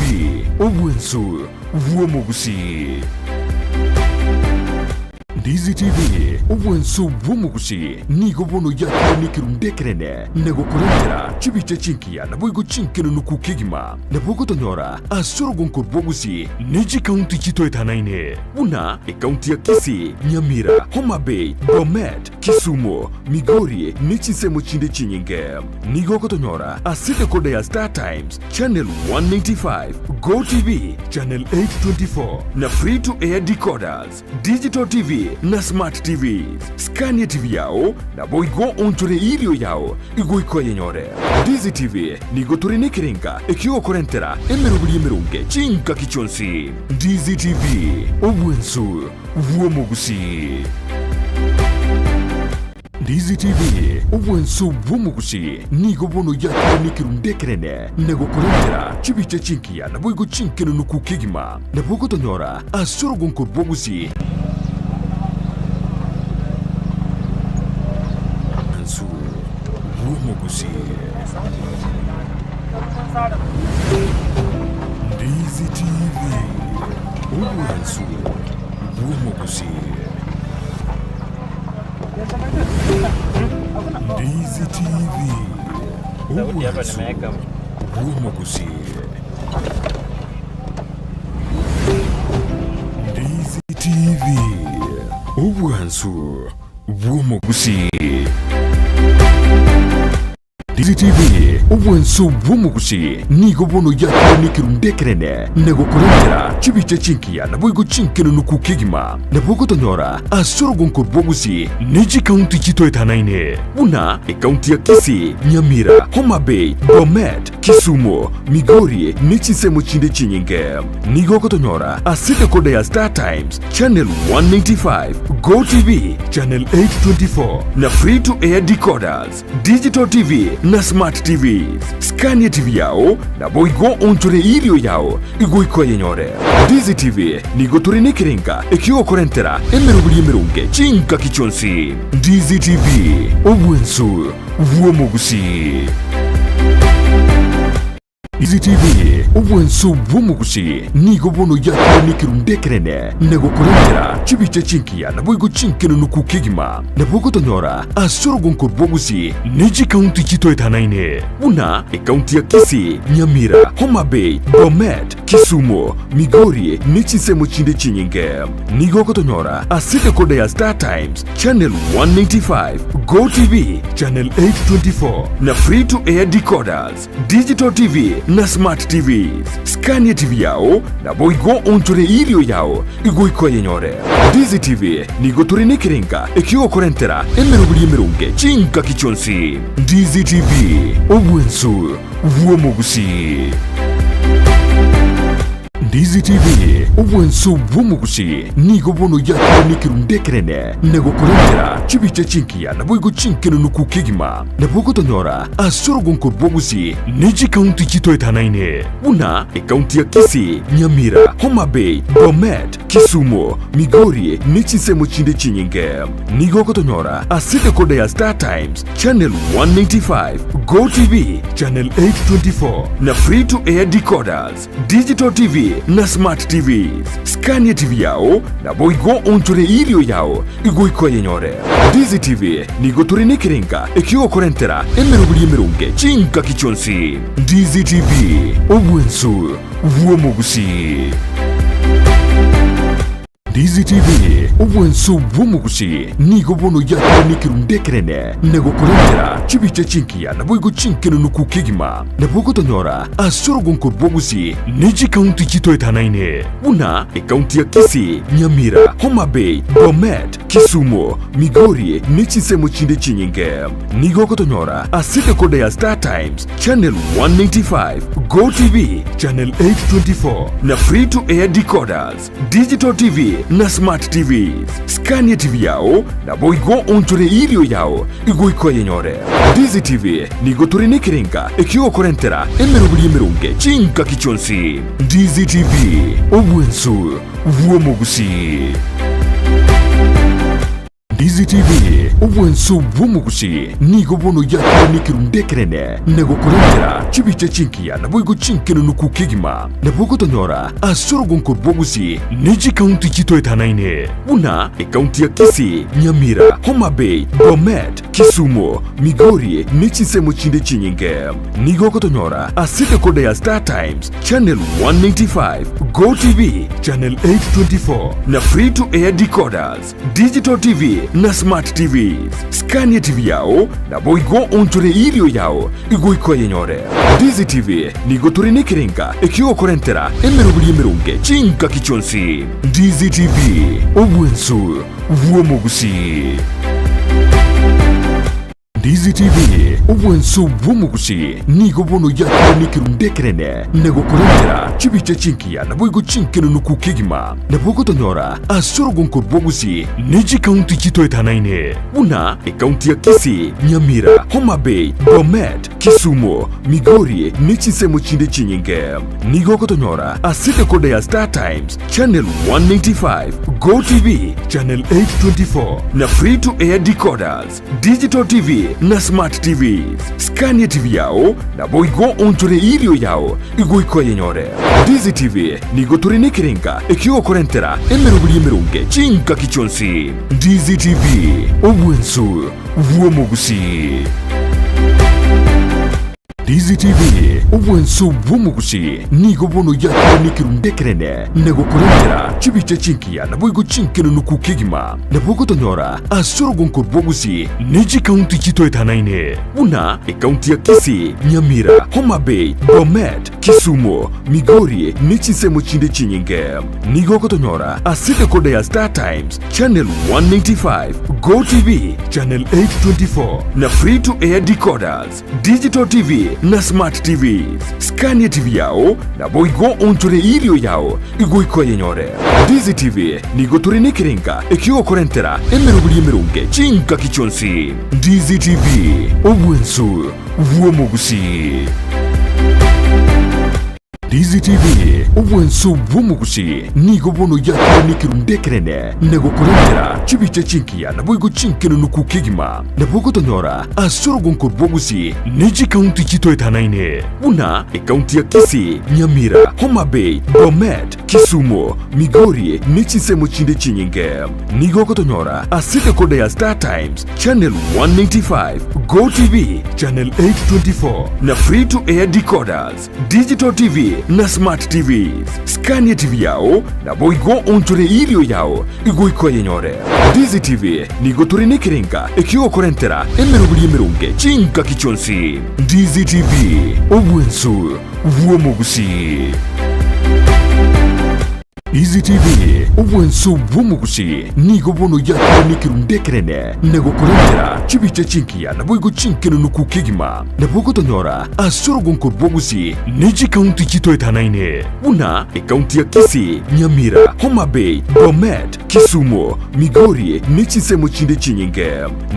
obwensu bw'omogusii. Ndizi TV, obwensu bw'omogusii, nigo bono yakire nekerundo ekenene na gokorentera chibicha chingiya naboigo chinkenenuku kegima. Nabo ogotonyora ase orogonko rw'Ogusii ne chikaunti chitoetanaine buna ekaunti ya Kisii, Nyamira, Homa Bay, Bomet, Kisumu, Migori ne chinsemo chinde chinyinge. Nigo ogotonyora ase decoder ya Star Times, Channel 195, Go TV, Channel 824 na Free to Air decoders, Digital TV na Smart TVs. Skania TV yao naboigo onchore erio yao igoika oyenyore. Ndizi TV nigo tore nekerenga ekiogokorentera emeroberi emeronge chingaki chionsi. Ndizi TV, obwensu bw'omogusii. Ndizi TV, obwensu bw'omogusii, nigo bono yakire nekerundo ekenene na gokorentera chibicha chingiya naboigo chinkenenuku kegima. Nabo ogotonyora ase orogonko rw'Ogusii. Obwensu bw'omogusii. Ndizi TV, obwensu bw'omogusii. Ndizi TV, obwansu bw'omogusii. Ndizi TV, obwansu bw'omogusii. Ndizi TV, obwansu bw'omogusii, nigo bono yakire nekerundo ekenene na gokorentera chibicha chingiya naboigo chinkenenuku kegima. Nabo ogotonyora ase orogonko rw'Ogusii ne chikaunti chitoetanaine buna ekaunti ya Kisii, Nyamira, Homa Bay, Bomet, Kisumu, Migori ne chinsemo chinde chinyinge. Nigo ogotonyora ase decoder ya Star Times, Channel 195, Go TV, Channel 824 na Free to Air decoders. Digital TV. na Smart TVs. Skania TV yao, naboigo onchore irio yao igoika oyenyore. Ndizi TV nigo tore nekerenga ekiogokorentera emeroberi emeronge chingaki chionsi. Ndizi TV, obwensu bw'omogusii. Ndizi TV, obwensu bw'omogusii nigo bono yakire nekerundu ekenene na gokorentera chibicha chinkiya naboigo chinkenenuku kegima. Nabo ogotonyora ase orogonko rw'ogusii ne chikaunti chitoetanaine buna ekaunti ya Kisii, Nyamira, Homa Bay, Bomet, Kisumu, Migori ne chinsemo chinde chinyinge. Nigo ogotonyora ase decoder ya Star Times, Channel 195, Go TV, Channel 824 na Free to Air decoders, Digital TV na Smart TVs. Skania TV yao naboigo onchore irio yao igoika oyenyore. Ndizi TV nigo tore nekerenga ekiogokorentera emeroberi emeronge chingaki chionsi. Ndizi TV, obwensu bw'omogusii. Ndizi TV, obwensu bw'omogusii nigo bono yakire nekerundu ekenene na gokorentera chibicha chinkiya naboigo chinkenenuku kegima. Nabo ogotonyora ase orogonko rw'ogusii ne chikaunti chitoetanaine buna ekaunti ya Kisii, Nyamira, Homa Bay, Bomet, Kisumu, Migori ne chinsemo chinde chinyinge. Nigo ogotonyora ase decoder ya Star Times, Channel 195, Go TV, Channel 824 na Free to Air decoders, Digital TV na Smart TVs. Skania TV yao naboigo onchore irio yao igoika oyenyore. Ndizi TV nigo tore nekerenga ekiogokorentera emeroberi emeronge chingaki chionsi. Ndizi TV, obwensu bw'omogusii. Ndizi TV, obwensu bw'omogusii nigo bono yakire nekerundu ekenene na gokorentera chibicha chinkiya naboigo chinkenenuku kegima. Nabo ogotonyora ase orogonko rw'ogusii ne chikaunti chitoetanaine buna ekaunti ya Kisii, Nyamira, Homa Bay, Bomet, Kisumu, Migori ne chinsemo chinde chinyinge. Nigo ogotonyora ase decoder ya Star Times, Channel 195, Go TV, Channel 824 na Free to Air decoders, Digital TV na Smart TVs. Skania TV yao naboigo onchore irio yao igoika oyenyore. Ndizi TV nigo tore nekerenga ekiogokorentera emeroberi emeronge chingaki chionsi. Ndizi TV, obwensu bw'omogusii. Ndizi TV, obwensu bw'omogusii nigo bono yakire nekerundu ekenene na gokorentera chibicha chinkiya naboigo chinkenenuku kegima. Nabo ogotonyora ase orogonko rw'ogusii ne chikaunti chitoetanaine buna ekaunti ya Kisii, Nyamira, Homa Bay, Bomet, Kisumu, Migori ne chinsemo chinde chinyinge. Nigo ogotonyora ase decoder ya Star Times, Channel 195, Go TV, Channel 824 na Free to Air decoders, Digital TV na Smart TVs. Skania TV yao naboigo onchore irio yao igoika oyenyore. Ndizi TV nigo tore nekerenga ekiogokorentera emeroberi emeronge chingaki chionsi. Ndizi TV, obwensu bw'omogusii. Ndizi TV, obwensu bw'omogusii nigo bono yakire nekerundu ekenene na gokorentera chibicha chinkiya naboigo chinkenenuku kegima. Nabo ogotonyora ase orogonko rw'ogusii ne chikaunti chitoetanaine buna ekaunti ya Kisii, Nyamira, Homa Bay, Bomet, Kisumu, Migori ne chinsemo chinde chinyinge. Nigo ogotonyora ase decoder ya Star Times, Channel 195, Go TV, Channel 824 na Free to Air decoders, Digital TV na Smart TVs. Skania TV yao naboigo onchore irio yao igoika oyenyore. Ndizi TV nigo tore nekerenga ekiogokorentera emeroberi emeronge chingaki chionsi. Ndizi TV, obwensu bw'omogusii. Ndizi TV, obwensu bw'omogusii nigo bono yakire nekerundu ekenene na gokorentera chibicha chinkiya naboigo chinkenenuku kegima. Nabo ogotonyora ase orogonko rw'ogusii ne chikaunti chitoetanaine buna ekaunti ya Kisii, Nyamira, Homa Bay, Bomet, Kisumu, Migori ne chinsemo chinde chinyinge. Nigo ogotonyora ase decoder ya Star Times, Channel 195, Go TV, Channel 824 na Free to Air decoders, Digital TV. na Smart TVs. Scan etibi yao, naboigo onchore erio yao igoika oyenyore. Ndizi TV nigo tore nekerenga ekiogokorentera emeroberi emeronge chingaki chionsi. Ndizi TV, obwensu bw'omogusii. Ndizi TV, obwensu bw'omogusii nigo bono yakire nekerundu ekenene na gokorentera chibicha chingiya naboigo chinkenenuku kegima. Nabo ogotonyora ase orogonko rw'Ogusii ne chikaunti chitoetanaine buna ekaunti ya Kisii, Nyamira, Homa Bay, Bomet, Kisumu, Migori ne chinsemo chinde chinyinge. Nigo ogotonyora ase decoder ya Star Times, Channel 195, Go TV, Channel 824 na Free to Air decoders, Digital TV na Smart TVs. Scan TV yao naboigo onchore irio yao igoika oyenyore. Ndizi TV nigo tore nekerenga ekiogokorentera emeroberi emeronge chingaki chionsi. Ndizi TV, obwensu bw'omogusii. Easy TV, obwanso bw'omogusii nigo bono yakire nekerundu ekenene na gokorentera chibicha chingiya naboigo chinkenenuku kegima. Nabo ogotonyora ase orogonko rw'Ogusii ne chikaunti chitoetanaine buna ekaunti ya Kisii, Nyamira, Homa Bay, Bomet, Kisumu, Migori ne chinsemo chinde chinyinge.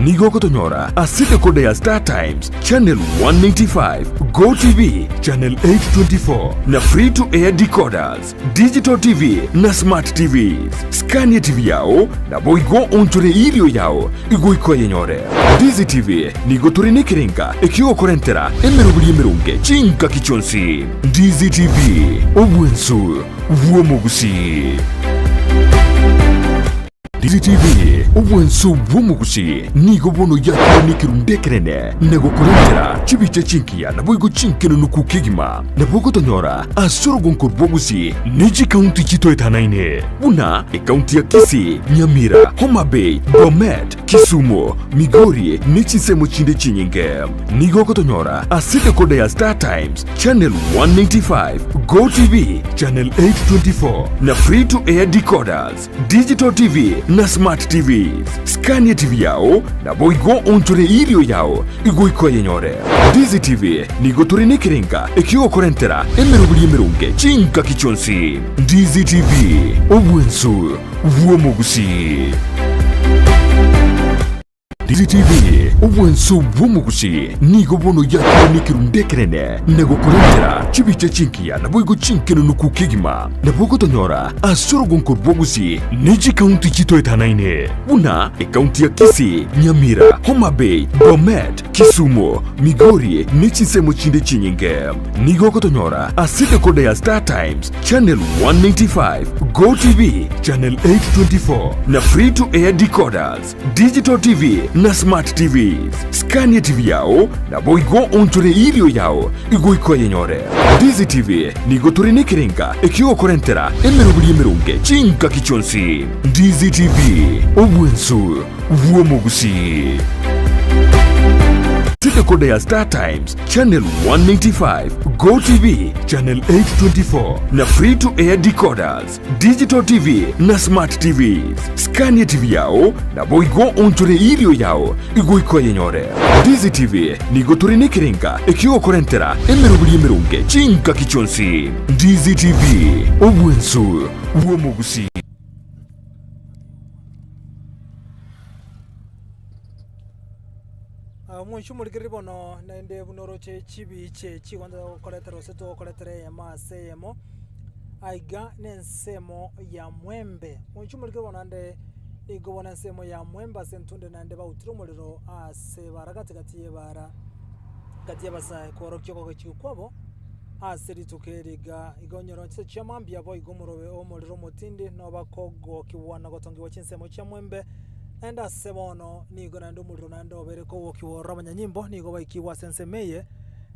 Nigo ogotonyora ase decoder ya Star Times, Channel 195, Go TV, Channel 824 na Free to Air decoders. Digital TV na Smart TVs. Scan TV yao naboigo onchore irio yao igoika oyenyore. Ndizi TV nigo tore nekerenga ekiogokorentera emeroberi emeronge chingaki chionsi. Ndizi TV, obwensu bw'omogusii. Ndizi TV, obwanso bw'omogusii nigo bono yakire nekerundu ekenene na gokorentera chibicha chingiya naboigo chinkenenuku kegima. Nabo ogotonyora ase orogonko rw'Ogusii ne chikaunti chitoetanaine buna ekaunti ya Kisii, Nyamira, Homa Bay, Bomet, Kisumu, Migori ne chinsemo chinde chinyinge. Nigo ogotonyora ase decoder ya Star Times, Channel 195, Go TV, Channel 824 na Free to Air decoders. Digital TV na Smart TVs. Scan TV yao naboigo onchore irio yao igoika oyenyore. Ndizi TV nigo tore nekerenga ekiogokorentera emeroberi emeronge chingaki chionsi. Ndizi TV, obwensu bw'omogusii. Ndizi TV, obwanso bw'omogusii nigo bono yakire nekerundu ekenene na gokorentera chibicha chingiya naboigo chinkenenuku kegima. Nabo ogotonyora ase orogonko rw'Ogusii ne chikaunti chitoetanaine buna ekaunti ya Kisii, Nyamira, Homa Bay, Bomet, Kisumu, Migori ne chinsemo chinde chinyinge. Nigo ogotonyora ase decoder ya Star Times, Channel 195, Go TV, Channel 824 na Free to Air decoders. Digital TV na Smart TVs. Scan TV yao naboigo onchore irio yao igoika oyenyore. Ndizi TV nigo tore nekerenga ekiogokorentera emeroberi emeronge chingaki chionsi. Ndizi TV, obwensu bw'omogusii. Decoder ya Star Times, Channel 195, Go TV, Channel 824 na Free to Air decoders. Digital TV na Smart TVs. Scan TV yao naboigo onchore irio yao igoika oyenyore. Ndizi TV nigo tore nekerenga ekiogokorentera emeroberi emeronge chingaki chionsi. Ndizi TV, obwensu bw'omogusii. Omochie omorigereria bono naende buna oroche chibiche chigoancha gokoretera gose togokoretera eyemo ase eyemo, aiga na ensemo ya mwembe. Omochie omorigereria bono naende nigo bono ensemo ya mwembe ase entunde naende bautire omorero ase ebara gati gati ya ebara, gati ya abasae kworokia okogochigwa kwabo ase rituko eri iga. Igo onyore chinsa chia mambia boigo omorobe omorero omotindi nobakogokigwa na gotongigwa chinsemo chia mwembe. Naende ase bono nigo naende omorero naende obeire kogokigwa ororo abanyanyimbo nigo baikigwe ase ensemo eye,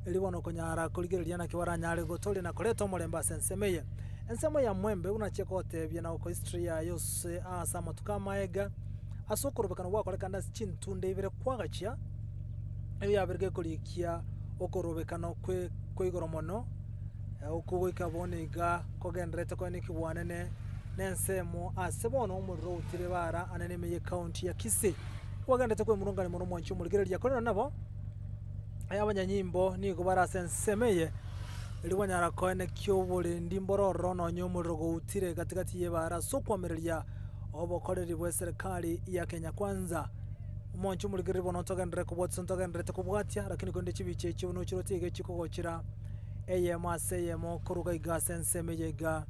erio bono konyara korigereria naki baranyare gotoria na koreta omorembe ase ensemo eye. Ensemo ya mwembe buna nachia kogotebia na gokoa history yaye ase ase amatuko amaega, ase okorobekana gwakorekana ase chintunda ibere kwagachia, eyio yabeire gekorikia okorobekana okwe kwa igoro mono, okwo goika bono iga kogendererete koba ekigwanene. nensemo ase bono omorero outire bara anene ime y'ecounty ya Kisii. Kwagenderete kwemurungania mono omwanchi omorigereria korende nabo. Abanyanyimbo nigo bare ase ensemo eye, erio banyara koenekia oborendi mbore ororo nonya omorero goutire gati gati y'ebaara ase okoamereria obokoreri bw'eserekari ya Kenya Kwanza. Omonche omorigereria bono ntogenderere kobwatia ntogendererete kobwatia lakini korende chibicha echio buna ochiroche iga chikogochera eyemo ase eyemo koruga iga ase ensemo eye iga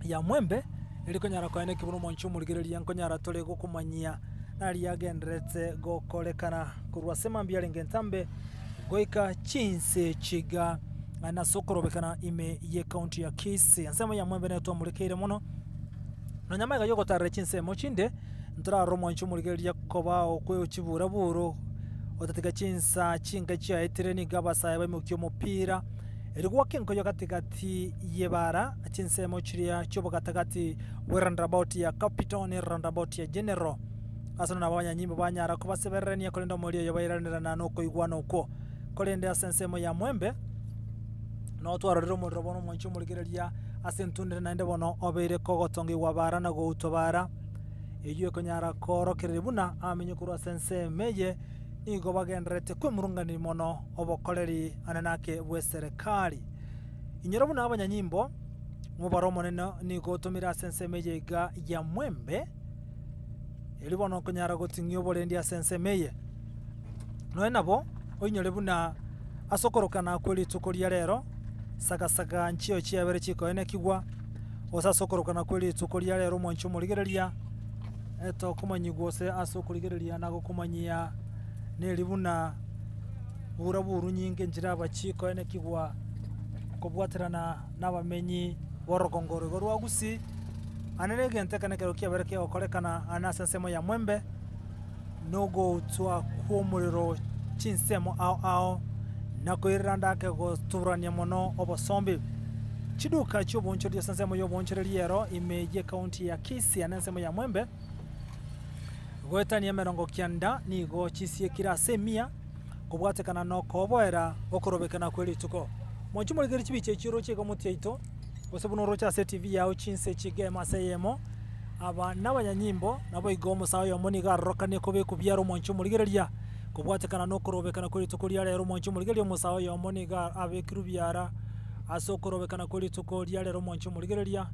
ya mwembe, erio konyara koenekia buna omonche omorigereria nkonyara tore gokomanyia naria agendererete gokorekana korwa ase mambia arenge entambe goika chinse chiga nase okorobekana ime y'ecounty ya Kisii. Ensemo ya mwembe nero twamorekeire mono, nonya magega yogotarera chinsemo chinde, ntorarore omwancho omorigereria kobao kwe chiburaburo, otatiga chinsa chinke chiaetire nigo abasae baimokia omopira, erio goaka enkoyo gati gati y'ebara chinsemo chiria chi'obogatagati bwe roundabout ya Capital ne roundabout ya General. Ase nabo abanyanyimbo banyara kobasebererania korende omoerio oyo bairanerana nokoigwana okwo. Korende ase ensemo ya mwembe, noo twarorire omorero bono omwanchi omorigereria ase entundere naende bono obeire kogotongigwa bara na goutwa bara, eyio ekonyara koorokereria buna amenye korwa ase ensemo eye nigo bagendererete kwemurungania mono obokoreri anene ake bw'eserekari. Inyora buna abanyanyimbo, omobaro omonene nigo otomire ase ensemo eye iga ya mwembe, Erio bono okonyara goting'ia oborendi ase ensemo eye. Nonya nabo, oinyore buna ase okorokana kwe rituko ria rero, sagasaga nchio chiabere chikoenekigwa, gose ase okorokana kwe rituko ria rero omwanchi omorigereria, etokomanyigwa gose ase okorigereria na gokomanyia neri buna bura buru nyinge nchiraba chikoenekigwa kobwaterana nabamenyi b'orogongo oro igo rwa Gusii. Aye negento ekero nekero kiabere kegokorekana aye ase ensemo ya mwembe, na ogoutwa kw'omorero chinsemo ao ao, na koirera ande ake goturania mono obosombi. Chiduka chi'oboonchoreria ase ensemo y'oboonchoreria ero ime y'ecounty ya Kisii na ensemo ya mwembe, goetania emerongo kianda nigo chisiekire ase emia, kobwatekana nokoboera okorobekana kwe rituko. Mochie morigererie chibicha echio oroche iga omotie oito. Gose buna oroche ase etibi yao chinse chigemo ase eyemo, aba nabanyanyimbo, naboigo omosae oyomo nigo arorokanie kobekwa biara omwanchi omorigereria, kobwatekana nokorobekana kwe rituko ria rero omwanchi omorigereria omosae oyomo nigo abekirwe biara ase okorobekana kwe rituko ria rero omwanchi omorigereria,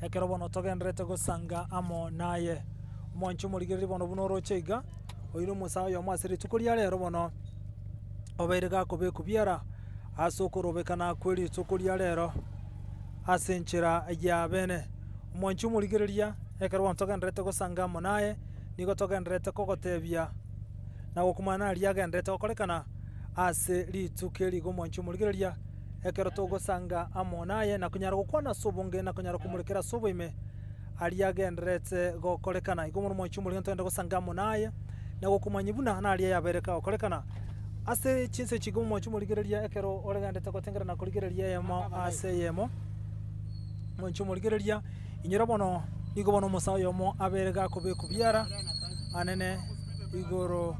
ekero bono togendererete gosanga amo naye. Omwanchi omorigereria bono buna oroche iga, oyio nomosae oyomo ase rituko ria rero bono, obeire gakobekwa biara. Ase okorobekana kwe rituko ria rero ase enchera ya bene. Omwanchi omorigereria, ekero bono togendererete gosanga amo naye, nigo togendererete kogotebia na gokomanya naria agendererete gokorekana ase rituko eri iga omwanchi omorigereria, ekero togosanga amo naye na konyara gokwana ase obonge na konyara komorekera ase oboime aria agendererete gokorekana. Igo bono omwanchi omorigereria togende gosanga amo naye, na gokomanyia buna naria yabeire kagokorekana. Ase chinse echi iga omochie omorigereria ekero oregendete gotengera na korigereria eyemo ase eyemo, omochie omorigereria, inyora bono nigo bono omosae oyomo abere gakobekwa biara anene igoro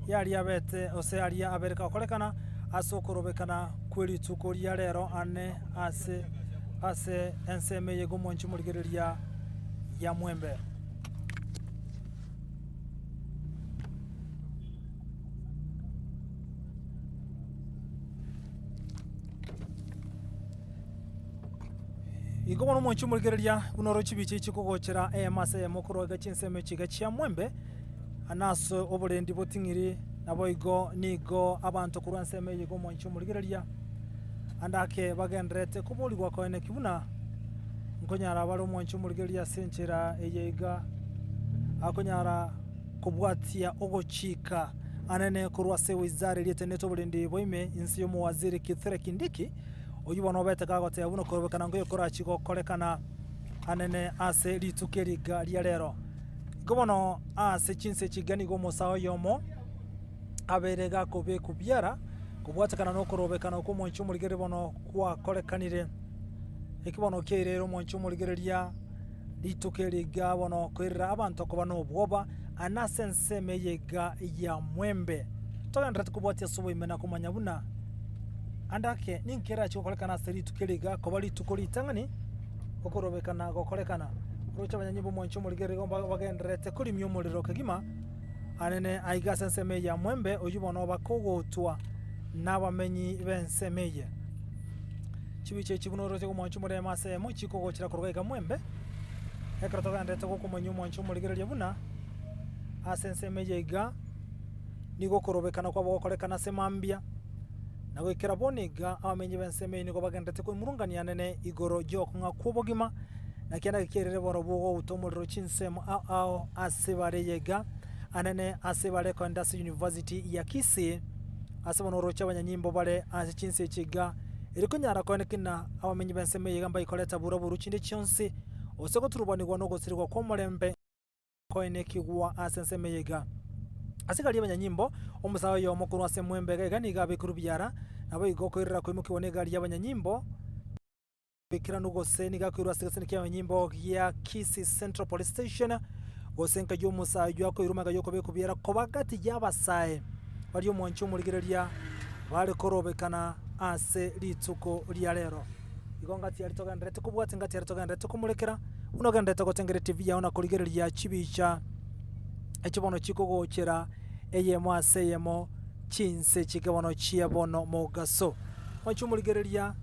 yaria abete gose aria abere gakorekana ase okorobekana kwe rituko ria rero ane ase ase ensemo eye iga omochie omorigereria ya mwembe. Igo bono omonche omorigereria buna oro chibicha echi chikogochera eyemo ase eyemo korwa iga chinsemo echi iga chia mwembe, na ase oborendi boting'iri, naboigo nigo abanto korwa ensemo eye iga omonche omorigereria, ande ake bagendererete koborigwa koeneki buna nkonyara bare omonche omorigereria ase enchera eye iga akonyara. Kobwatia ogochika anene korwa ase wizara eria etenenete oborendi bwa ime inse y'omowaziri Kithure Kindiki, oyio bono obete kagoteba buna okorobekana nkoyo korachie gokorekana anene ase rituko eri iga ria rero. Igo bono ase chinse echi iga nigo omosae oyomo abeire gakobekwa biara kobwatekana na okorobekana okwo omonche omorigereria bono gwakorekanire. Eki bono kiairire omonche omorigereria. Rituko eri iga bono koirera abanto koba nobwoba, aye ase ensemo eye iga ya mwembe. Togendererete kobwatia ase oboime na komanya buna ande ake ninki kerache gokorekana ase rituko eri iga koba rituko ritang'ani okorobekana gokorekana. Oroche abanyanyi b'omwancho omorigereria igo bagendererete korimia omorero kegima anene aiga ase ensemo eye ya mwembe oyio bono bakogotwa. nabamenyi b'ensemo eye. Chibicha echi buna oroche omwancho omoremo ase eyemo chikogochera korwa iga mwembe, ekero togendererete gokomanyia omwancho omorigereria buna ase ensemo eye iga, nigo okorobekana kwabo gokorekana ase mambia, na goikera bono iga abamenyi b'ensemo eye nigo bagendererete koimurungania nene igoro y'okong'a kw'obogima, naki naki kerire barobwo gouta omorero chinsemo ao ao ase bare eye iga, anene ase bare kogenda ase University ya Kisii, ase bono oroche abanyanyimbo bare ase chinse echi iga, erio konyara koeneki ng'a abamenyi b'ensemo eye iga mbaikoreta buraburu chinde chionsi, gose goturubanigwa nogosirigwa kw'omorembe koenekigwa ase ensemo eye iga. Ase egari y'abanyanyimbo, omosae oyomo korwa ase mwembe iga iga nigo abekirwe biara, naboigo okoirera koimokigwa negari y'abanyanyimbo, Boikeranu gose nigo akoirwa ase egeseni ki'abanyanyimbo gia Kisii Central Police Station, gose nka y'omosae oyio akoirwa magega y'okobekwa biara koba gati y'abasae baria omwanchi omorigereria bare korobekana ase rituko ria rero. Igo ngati aria togendererete kobwatia ngati aria togendererete komorekera, buna ogendererete gotengera etivi yao na korigereria chibicha echi bono chikogochera eyemo ase eyemo chinse chike bono chia bono mogaso. Mwanche omorigereria,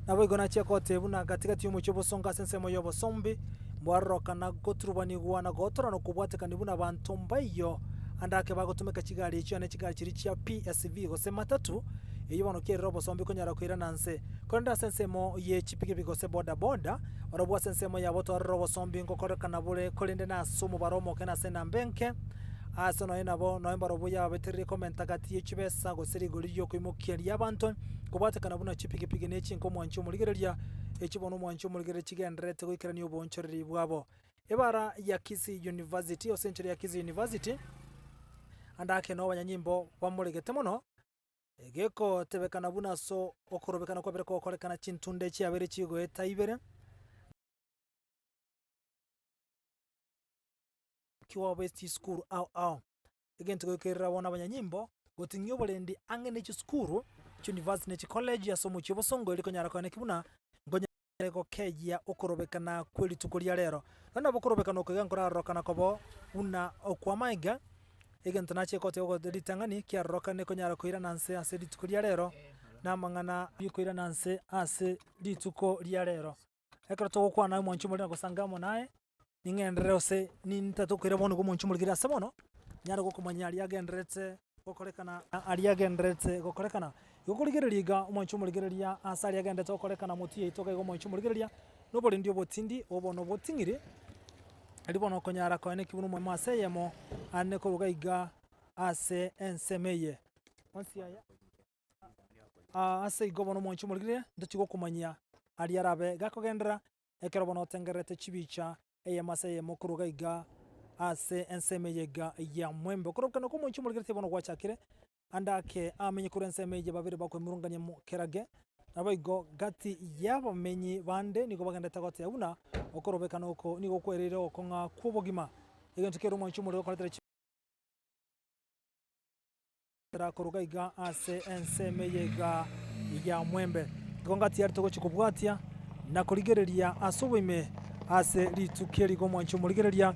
naboigo nachia gotebia buna gati gati y'omochie obosongo ase ensemo y'obosombi, mbwarorokana goturubanigwa na gotorana okobwatekani buna abanto mbaiyo ande ake bagotumeka chigari echio ane chigari chiria chia PSV gose matatu, eyio bono kerire obosombi konyara koirana nse. Korende ase ensemo ye chipigipigi gose boda boda, barobwo ase ensemo yabo twarora obosombi ngokorekana bore korende nase omobaro omoke na ase enamba enke, Ase nonya nabo, nonya mbarobwo yababetereire komenta gati ye chibesa gose rigori ri'okoimokia ri'abanto, kobwatekana buna chipigipigi ne chinka omwanchi omorigereria, echi bono omwanchi omorigereria chigendererete goikerania oboonchoreri bwabo. Ebara ya Kisii University gose enchera ya Kisii University, ande ake noo abanyanyimbo bamoregete mono, egekotebekana buna ase okorobekana kwabere kogokorekana chintunda chiabere chigoeta ibere. Kiwabe chisukuru ao ao. Egento goikerera bono abanyanyimbo, goting'ia oborendi ang'e ne chisukuru, chiuniversity ne chicollege ase omochie obosongo eri konyara koeneki buna nkonyare gokeyia okorobekana kwe rituko ria rero. Nonya nabo okorobekana oko iga nkorarorokana kobo buna okw'amaiga, egento nachie goteba ogo ritang'ani kiarorokane konyara koirana nse ase rituko ria rero, na amang'ana rikoirana nse ase rituko ria rero. Ekero togokwana omwanchi omoriri na gosanga amo naye, ning'enderere gose nintete okoira bono iga omwanchi omoriri ase bono, nyare gokomanya aria agendererete gokorekana aria agendererete gokorekana. Igo korigereria iga omwanchi omorigereria ase aria agendererete gokorekana motwe yaito iga iga omwanchi omorigereria, na oborendi obotindi obo na oboting'iri, erio bono okonyara koenekia buna omwemo ase eyemo ane korwa iga iga ase ensemo eye. Onsi aya. Ase igo bono omwanchi omorigereria, ntochie gokomanyia aria arabe gakogenderera, ekero bono otengererete chibicha eyemo ase eyemo korwa iga iga ase ensemo eye iga ya mwembe. Okorokana kwa omwanchi omorigereria bono gwachakire, ande ake amenye korwa ensemo eye babere bakoemurungania mo kerage, naboigo gati y'abamenyi bande nigo bagenderete goteba buna okorobekana oko nigo kwereire ogokong'a kw'obogima, egento kere omwanchi omorero okoretera chi. Koruga iga ase ensemo eye iga ya mwembe. Igo ngati yare togochia kobwatia na korigereria ase oboime ase rituko eri iga omwanchi omorigereria,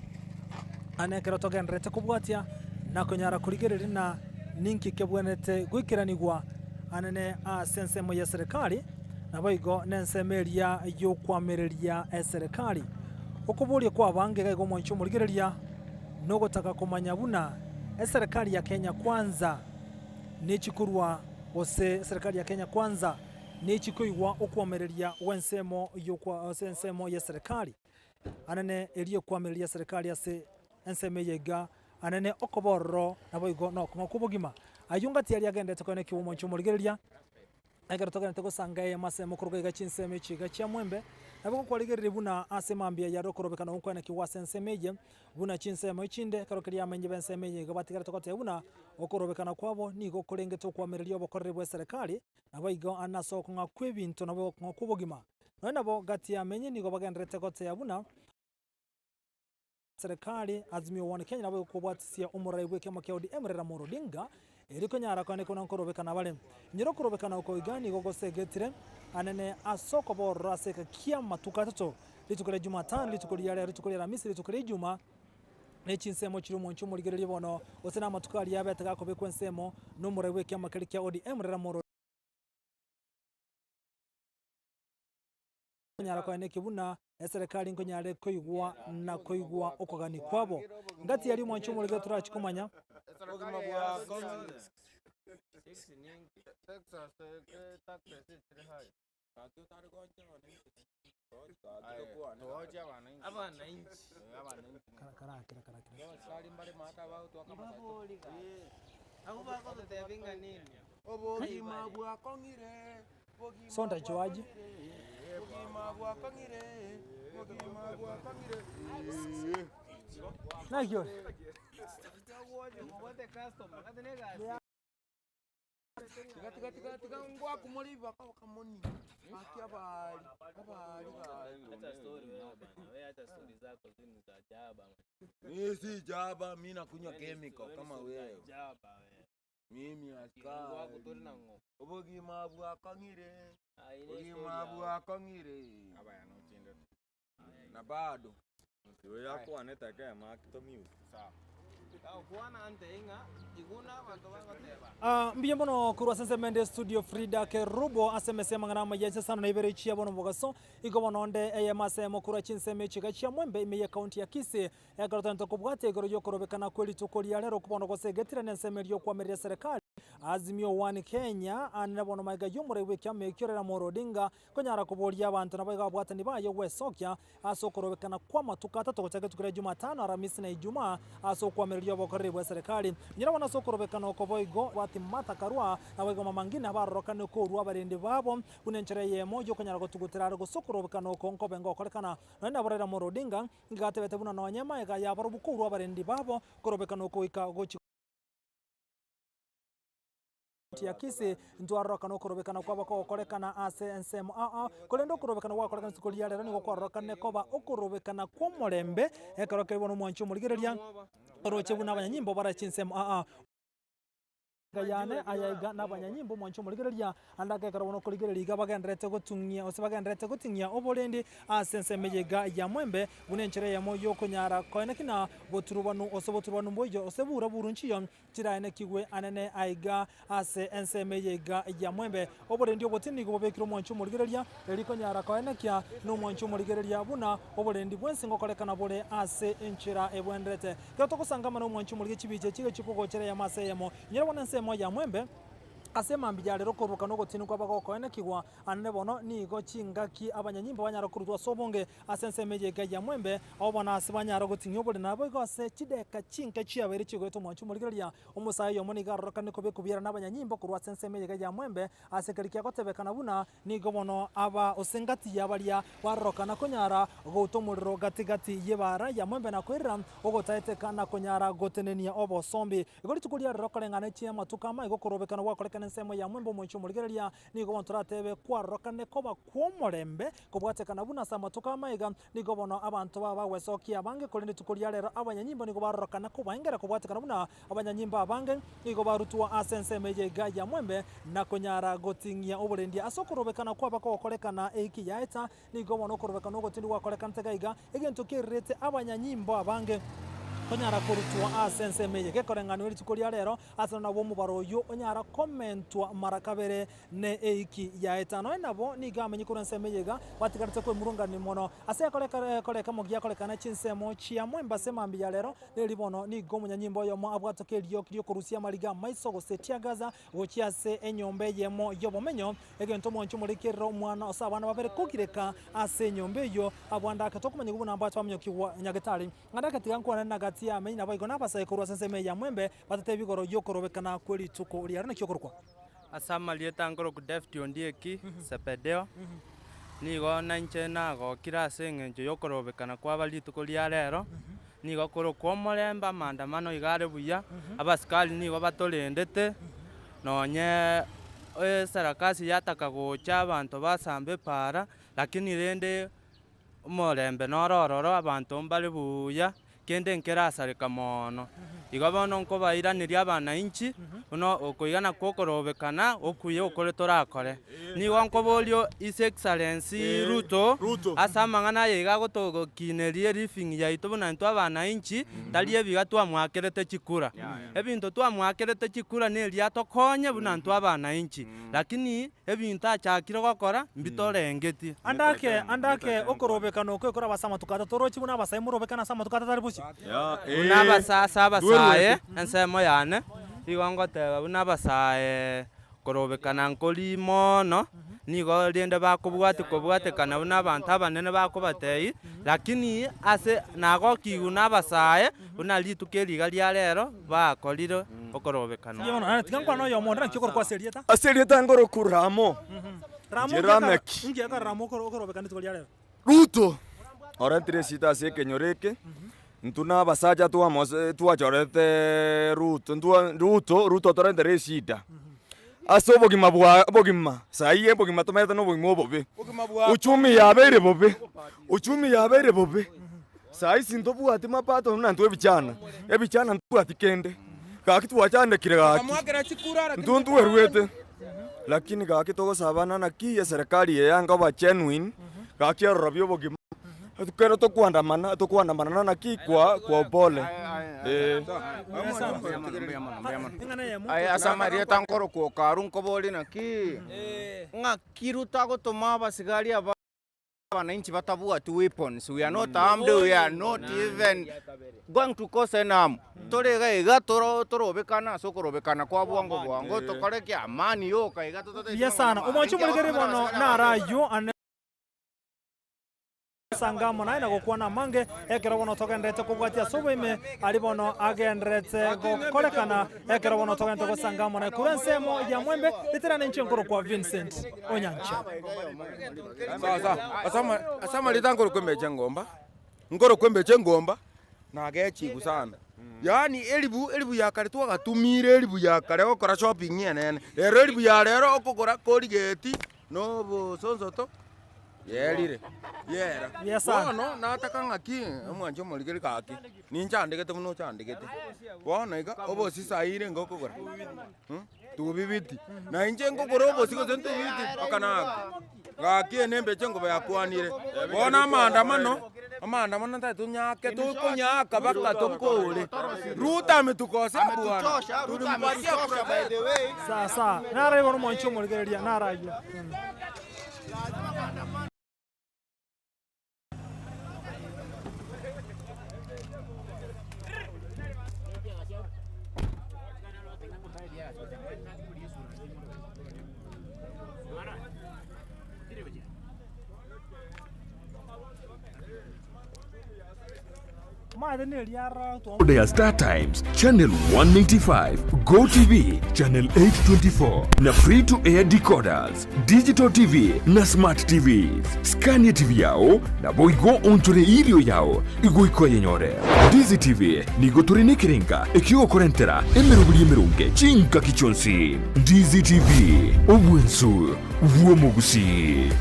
ane ekero togendererete kobwatia na konyara korigereria ng'a ninki kebwenerete goikeranigwa anene ase ensemo ye serikali, naboigo na ensemo eria yokoamereria eserekari. Okoboria kwa abange iga iga omwanchi omorigereria. nogotaka komanya buna eserekari ya Kenya Kwanza nechi korwa gose eserekari ya Kenya Kwanza nechi koigwa okwomereria gw'ensemo y'okwa ase ensemo y'eserekari anene erio ekwamereria eserekari ase ensemo eye iga anene okoba ororo naboigo na okong'u kw'obogima. Ayio ngati aria agenderete koenekia omonche omorigereria. Ekero togenderete gosanga eyemo ase eyemo koruga iga chinsemo echi iga chia mwembe, nabo gokwarigereria buna ase mambia yare okorobekana gokwenekigwa ase ensemo eye, buna chinsemo echinde, ekero keria amenyi b'ensemo eye iga batigarete goteba buna okorobekana kwabo nigo korengete okwamereria obokoreri bw'eserekari, naboigo ande ase okong'a kw'ebinto nabo okong'a kw'obogima. Nonya nabo gati y'amenyi nigo bagendererete goteba buna. Serikali, Azimio One Kenya nabo ekobwatisia omorai bw'ekiama kia ODM Raila Amolo Odinga erio konyara koanekwa na nkorobekana bare. Inyora okorobekana oko iga nigo gosegetire anene ase okoba ororo ase eka ki'amatuko atato, rituko ria Jumatano, rituko ria rero, rituko ria Aramisi, rituko ria Ijuma, ne chinsemo chiria omonche omorigererie bono gose namatuko aria abete gakobekwa ensemo nomorai bw'ekiama keria kia ODM Raila Amolo. Konyara koeneki buna eserekari nkonyare koigwa na koigwa okogania kwabo. Ngati aria omwanchi omorege torachi komanya. Sonda joaje. Naki ore? Mimi si jaba, mi nakunywa chemical kama wewe. Mimi askari. Obogima bwakong'ire. Obogima bwakong'ire. Na bado. Ah, mbuya mono korwa ase ensemo ende studio Frida Kerubo ase emesa y'amang'ana amaya inse sana na ibere chia bono mogaso igo bono onde eyemo ase eyemo korwa chinsemo echi iga chia Mwembe ime ye county ya Kisii ekero togento kobwatia igoro yokorobekana kwe rituko ria rero bono gose egetire na ensemo eria yokoamereria serikali Azimio One Kenya ane bono magega y'omorei bw'ekiama ekio Raila Amolo Odinga Konyara koboria abanto naboigo ababwatani baye ogwesokia ase okorobekana kw'amatuko atato gochaka rituko ria Jumatano, Aramisi na Ijumaa ase okoamereria obokoreri bw'eserekari. Nyora bono ase okorobekana oko boigo bwati Martha Karua naboigo Mama Ngina barorokane korua abarendi babo buna enchera eyemo y'okonyara gotugutera are gose okorobekana oko nkobe ngokorekana. Nonya nabo Raila Amolo Odinga nigo atebete buna nonye magega yabarobwo korua abarendi babo korobekana oko goika gochi Ya Kisii, ntwarorokana okorobekana kwabo kogokorekana ase ensemo ao ao, korende okorobekana gwakorekana rituko ria rero nigo kwarorokanire koba okorobekana kw'omorembe, ekero keria bono omwanchi omorigereria, oroche buna abanyanyimbo bare chinsemo ao ao. Yane aya iga nabanyanyimbo omwanchi omorigereria, ande ake ekero bono okorigereria iga bagendererete gotung'ia gose bagendererete goting'ia oborendi ase ensemo eye iga ya mwembe, buna enchera eyemo yokonyara koeneki na boturubanu ose boturubanu mboiyo ose bura buru nchiyo Chiraenekigwe anene aiga ase ensemo eye iga ya mwembe. Oborendi obotindi nigo bobekire omwancho omorigereria, erio konyara koenekia nomwancho omorigereria buna oborendi bwensi ngokorekana bore ase enchera ebwenerete. Ekero togosangama nomwancho omorigereria chibicha echi iga chikogochera eyemo ase eyemo. Inyora bono ensemo ya mwembe ase emambia ya rero koruruka nogotindi kwaba gokoenekigwa anene bono nigo chingaki abanyanyimbo banyara korutwa ase obonge Ase ensemo eye iga ya mwembe, abwo bono ase banyare goting'ia oborere naboigo ase chideka chinke chiabeire chigoeta omwancho omorigereria, omosae oyomo nigo arorokane kobekwa biara nabanyanyimbo korwa ase ensemo eye iga ya mwembe, ase keria kiagotebekana buna nigo bono aba ose ngati ya baria barorokana konyara gouta omorero gati gati y'ebaara ya mwembe na koirera ogotaeteka na konyara gotenenia obosombi. Igo rituko riarero rokoreng'ana chi'amatuko amaiga okorobekana gwakorekana ensemo ya mwembe omwancho omorigereria, Nigo bono toratebe kwarorokane koba kw'omorembe, kobwatekana buna ase amatuko amaiga, nigo bono abanto baba bagwesokia abange, korende rituko ria rero abanyanyimbo nigo barorokana kobaengera kobwatekana buna abanyanyimbo abange nigo barutwa ase ensemo eye iga ya mwembe na konyara goting'ia oborendi ase okorobekana kwaba kogokorekana eiki yaeta, nigo bono okorobekana ogotindi gwakorekanete iga iga, egento kerirete abanyanyimbo abange konyara korutwa ase ensemo eye. Gekoreng'anigwa rituko ria rero, ase nabwo omobaro oyio onyara komentwa mara kabere ne eiki yaeta. Nonya nabo nigo amenye korwa ensemo eye iga, batigarete kwemurungania mono. Ase ekoreka mogiakorekana chinsemo chia mwembe ase mambia ya rero, neri bono nigo omonyanyimbo oyomo abwatoke erioki riokorusia amariga amaiso gose teargas gochia ase enyomba eyemo y'obomenyo, egento omwancho omorikerere omwana ase abana babere kogireka ase enyomba eyio, abwo ande ake tokomanyigwa buna mbache baminyokigwa nyagetari. Ande ake tiga nkwane nagati y'amenyi naboigo nabasae korwa ase ensemo eye ya mwembe, batatebi igoro y'okorobekana kwe rituko riaro naki okorokwa. Ase amarieta nkorokwa David Ondieki Sebedeo, nigo nainche nagokire ase eng'encho y'okorobekana kwaba rituko ria rero, nigo korokwa omorembe amaandamano iga are buya, abasikari nigo batorendete, nonye esarakasi yataka gocha abanto basamba epaara, lakini rende omorembe noro ororo abanto mbare buya, kende nkerasareka mono. Igo bono nkobairaneria abanainchi. Buna okoigana kw'okorobekana okuya okore torakore. Nigo nkoboria His Excellency Ruto ase amang'ana aya iga agotokineria eriefing yaito buna intwe abanainchi tari ebiga twamwakerete chikura. Ebinto twamwakerete chikura neria atokonye buna intwe abanainchi lakini ebinto achakire gokora mbitorengetie. Ande ake, ande ake okorobekana oko ekore ase amatuko atato torochi buna abasae morobekane ase amatuko atato are bosio. Buna abasase abasae ensemo yane, nigo ngoteba buna abasae korobekana nkori mono, nigo rende bakobwati kobwatekana buna abanto abanene bakobatebia, lakini ase nagokigwe na abasae buna rituko eri iga ria rero bakorire okorobekana. Mbuya mono. Naende tiga nkwane oyomo onde naki okorokwa ase erieta? Ase erieta ngoroku Ramo, Ramo inche nki ekara- Lameki. nki ekara Ramo okoro- okorobekana rituko ria rero? Ruto orentire esita ase ekenyoro eke, intwe na abasacha twamose twachorete Ruto ntwa Ruto, Ruto otorentere eshida ase obogima bwa obogima saii obogima tomenyete na obogima obobe, uchumi yabeire bobe, uchumi yabeire bobe, saa isi ntobwati mapato buna intwe ebichana, ebichana ntobwati kende, gaki twachandekire gaki, intwe ntwerwete. Lakini gaki togosabana naki eserekari eye yanga oba genuine, gaki erorobie obogima, ekero tokoandamana, tokoandamana na naki kwa kwa upole eh. Aye ase amarieta nkorokwa Okaru nkoborie naki, ng'aki Ruto agotoma abasigari aba Abananchi batabwati weapons, we are not armed, we are not even going to cause any harm. Tore iga iga toro torobekane ase okorobekana kwa bwango bwango tokore ki amani yoka iga totateti Buya sana. Omwanchi omorikeri bono naro ayio ane gosanga amo naye na gokwana amange ekero bono togenderete kobwatia ase oboime aria bono agenderete gokorekana ekero bono togenderete gosanga amo naye korwa ensemo ya mwembe riterane inche nkorokwa Vincent Onyancha. Sawa sawa. Ase ama- ase amarita nkorokwa embeche engomba, nkorokwa embeche engomba, nagechigu sana. Yaani eribu eribu ya kare twagatumire eribu ya kare gokora shopping enene, rero eribu ya rero okogora korigeti na obosonsoto yerire, yera. Buya sana. Bono nataka ng'aki omwanchi omorigeri gaki, ninchandegete buna ochandegete, bono iga obosisaire ngokogora. Tubibiti, na inche nkogora obosio gose ntubibiti mpaka nakwe. Gaki eye nembeche engobe yakwanire. Bono amaandamano, amaandamano ntari tonyake tokonyaka mpaka tokore. Ruto ametukosea bwana, tulimpatia kura Sawa sawa, naro igoro omwanchi omorigereria, naro ayio. Omanyete neria aroro twa- Order ya Star Times Channel 195, Go TV Channel 824 na free to air decoders, digital TV na smart TVs. Scan TV yao naboigo onchore irio yao igoika oyenyore. Ndizi TV nigo tore nekerenga ekiogokorentera emeroberi emeronge chingaki chionsi. Ndizi TV, obwensu bw'omogusii.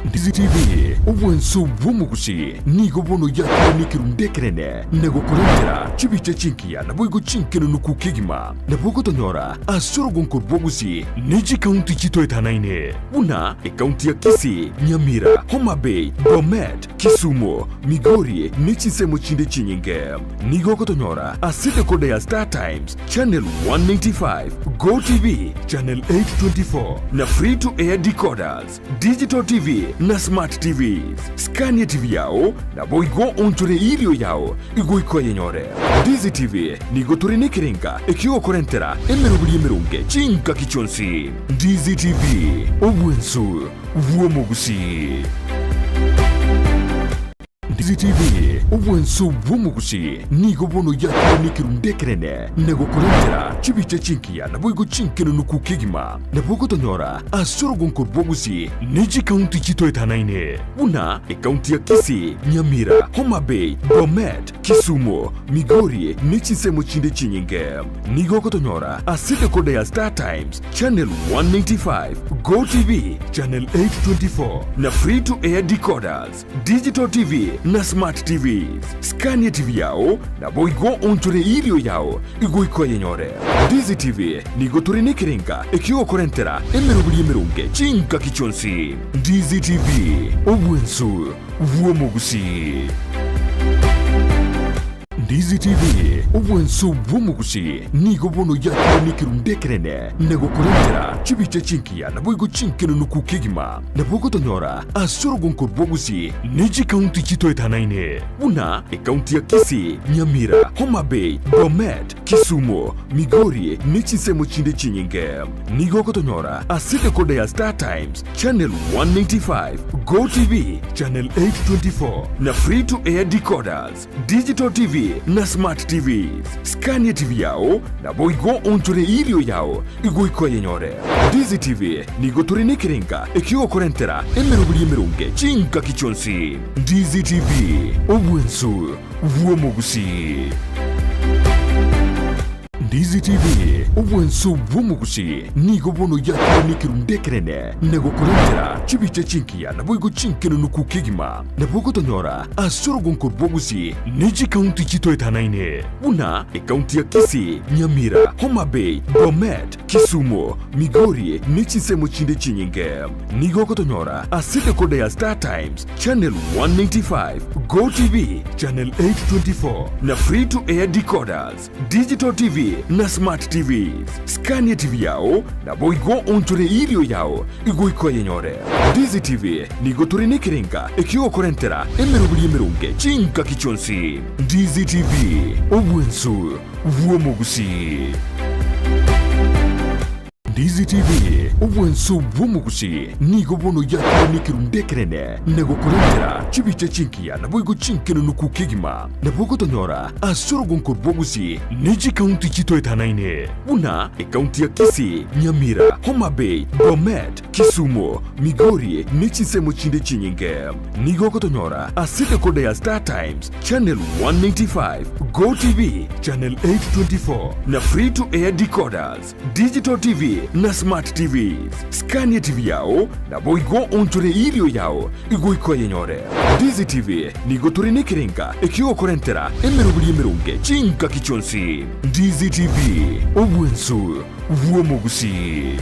Ndizi TV, obwanso bw'omogusi, nigo bono yakire nekerundu ekenene na gokorentera chibicha chingiya naboigo chinkenenuku kegima. Nabo ogotonyora ase orogonko rw'ogusi ne chikaunti chitoetanaine buna ekaunti ya Kisii, Nyamira, Homa Bay, Bomet, Kisumu, Migori ne chinsemo chinde chinyinge. Nigo ogotonyora ase decoder ya Star Times, Channel 195, Go TV, Channel 824 na Free to Air decoders. Digital TV na Smart TVs. Scania TV yao naboigo onchore irio yao igoika oyenyore. Ndizi TV nigo tore nekerenga ekiogokorentera emeroberi emeronge chingaki chionsi. Ndizi TV, obwensu bw'omogusii. Ndizi TV, obwanso bw'omogusi, nigo bono yakire nekerundu ekenene na gokorentera chibicha chingiya naboigo chinkenenuku kegima. Nabo ogotonyora ase orogonko rw'ogusi ne chikaunti chitoetanaine buna ekaunti ya Kisii, Nyamira, Homa Bay, Bomet, Kisumu, Migori ne chinsemo chinde chinyinge. Nigo ogotonyora ase decoder ya Star Times, Channel 195, Go TV, Channel 824 na Free to Air decoders. Digital TV na. na Smart TVs. Scan TV yao, naboigo onchore erio yao igoika oyenyore. Ndizi TV nigo tore nekerenga ekiogokorentera emeroberi emeronge chingaki chionsi. Ndizi TV, obwensu bw'omogusii. Ndizi TV, obwanso bw'omogusii, nigo bono yakire nekerundu ekenene na gokorentera chibicha chingiya naboigo chinkenenuku kegima. Nabo ogotonyora ase orogonko rw'ogusii ne chikaunti chitoetanaine buna ekaunti ya Kisii, Nyamira, Homa Bay, Bomet, Kisumu, Migori ne chinsemo chinde chinyinge. Nigo ogotonyora ase decoder ya Star Times, Channel 195, Go TV, Channel 824 na Free to Air decoders, Digital TV na Smart TVs. Scan TV yao naboigo onchore irio yao igoika oyenyore. Ndizi TV nigo tore nekerenga ekiogokorentera emeroberi emeronge chingaki chionsi. Ndizi TV, obwensu bw'omogusii. Ndizi TV, obwanso bw'omogusii, nigo bono yakire nekerundu ekenene na gokorentera chibicha chingiya naboigo chinkenenuku kegima. Nabo ogotonyora ase orogonko rw'ogusii ne chikaunti chitoetanaine buna ekaunti ya Kisii, Nyamira, Homa Bay, Bomet, Kisumu, Migori ne chinsemo chinde chinyinge. Nigo ogotonyora ase decoder ya Star Times, Channel 195, Go TV, Channel 824 na Free to Air decoders. Digital TV na Smart TVs. Scan TV yao naboigo onchore irio yao igoika oyenyore. Ndizi TV nigo tore nekerenga ekiogokorentera emeroberi emeronge chingaki chionsi. Ndizi TV, obwensu bw'omogusii. Ndizi TV, obwanso bw'omogusii, nigo bono yakire nekerundu ekenene na gokorentera chibicha chingiya naboigo chinkenenuku kegima. Nabo ogotonyora ase orogonko rw'ogusii ne chikaunti chitoetanaine buna ekaunti ya Kisii, Nyamira, Homa Bay, Bomet, Kisumu, Migori ne chinsemo chinde chinyinge. Nigo ogotonyora ase decoder ya Star Times, Channel 195, Go TV, Channel 824 na Free to Air decoders. Digital TV na Smart TVs. Scan TV yao naboigo onchore irio yao igoika oyenyore. Ndizi TV nigo tore nekerenga ekiogokorentera emeroberi emeronge chingaki chionsi. Ndizi TV, obwensu bw'omogusii.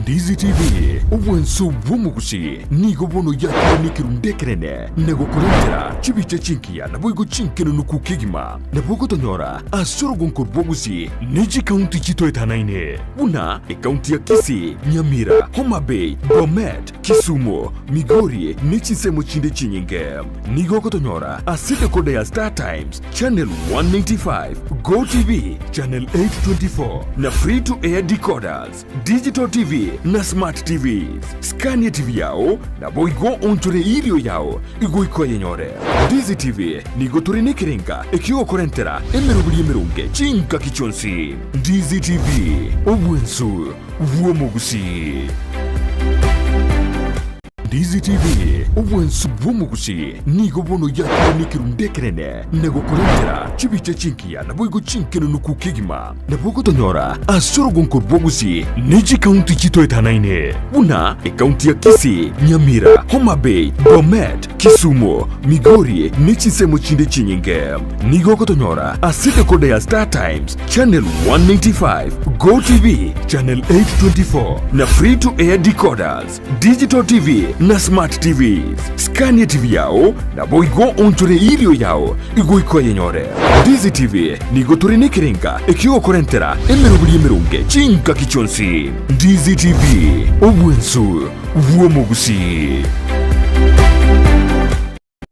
Ndizi TV, obwanso bw'omogusii, nigo bono yakire nekerundu ekenene na gokorentera chibicha chingiya naboigo chinkenenuku kegima. Nabo ogotonyora ase orogonko rw'ogusii ne chikaunti chitoetanaine buna ekaunti ya Kisii, Nyamira, Homa Bay, Bomet, Kisumu, Migori ne chinsemo chinde chinyinge. Nigo ogotonyora ase decoder ya Star Times, Channel 195, Go TV, Channel 824 na Free to Air decoders. Digital TV na Smart TVs. Scan TV yao naboigo onchore irio yao igoika oyenyore. Ndizi TV nigo tore nekerenga ekiogokorentera emeroberi emeronge chingaki chionsi. Ndizi TV, obwensu bw'omogusii. Ndizi TV, obwansu bw'omogusii, nigo bono yakire nekerundu ekenene na gokorentera chibicha chingiya naboigo chinkenenuku kegima. Nabo ogotonyora ase orogonko rw'ogusii ne chikaunti chitoetanaine buna ekaunti ya Kisii, Nyamira, Homa Bay, Bomet, Kisumu, Migori ne chinsemo chinde chinyinge. Nigo ogotonyora ase decoder ya Star Times, Channel 195, Go TV, Channel 824 na Free to Air decoders. Digital TV na Smart TVs. Scan TV yao naboigo onchore irio yao igoika oyenyore. Ndizi TV nigo tore nekerenga ekiogokorentera emeroberi emeronge chingaki chionsi. Ndizi TV, obwensu bw'omogusii.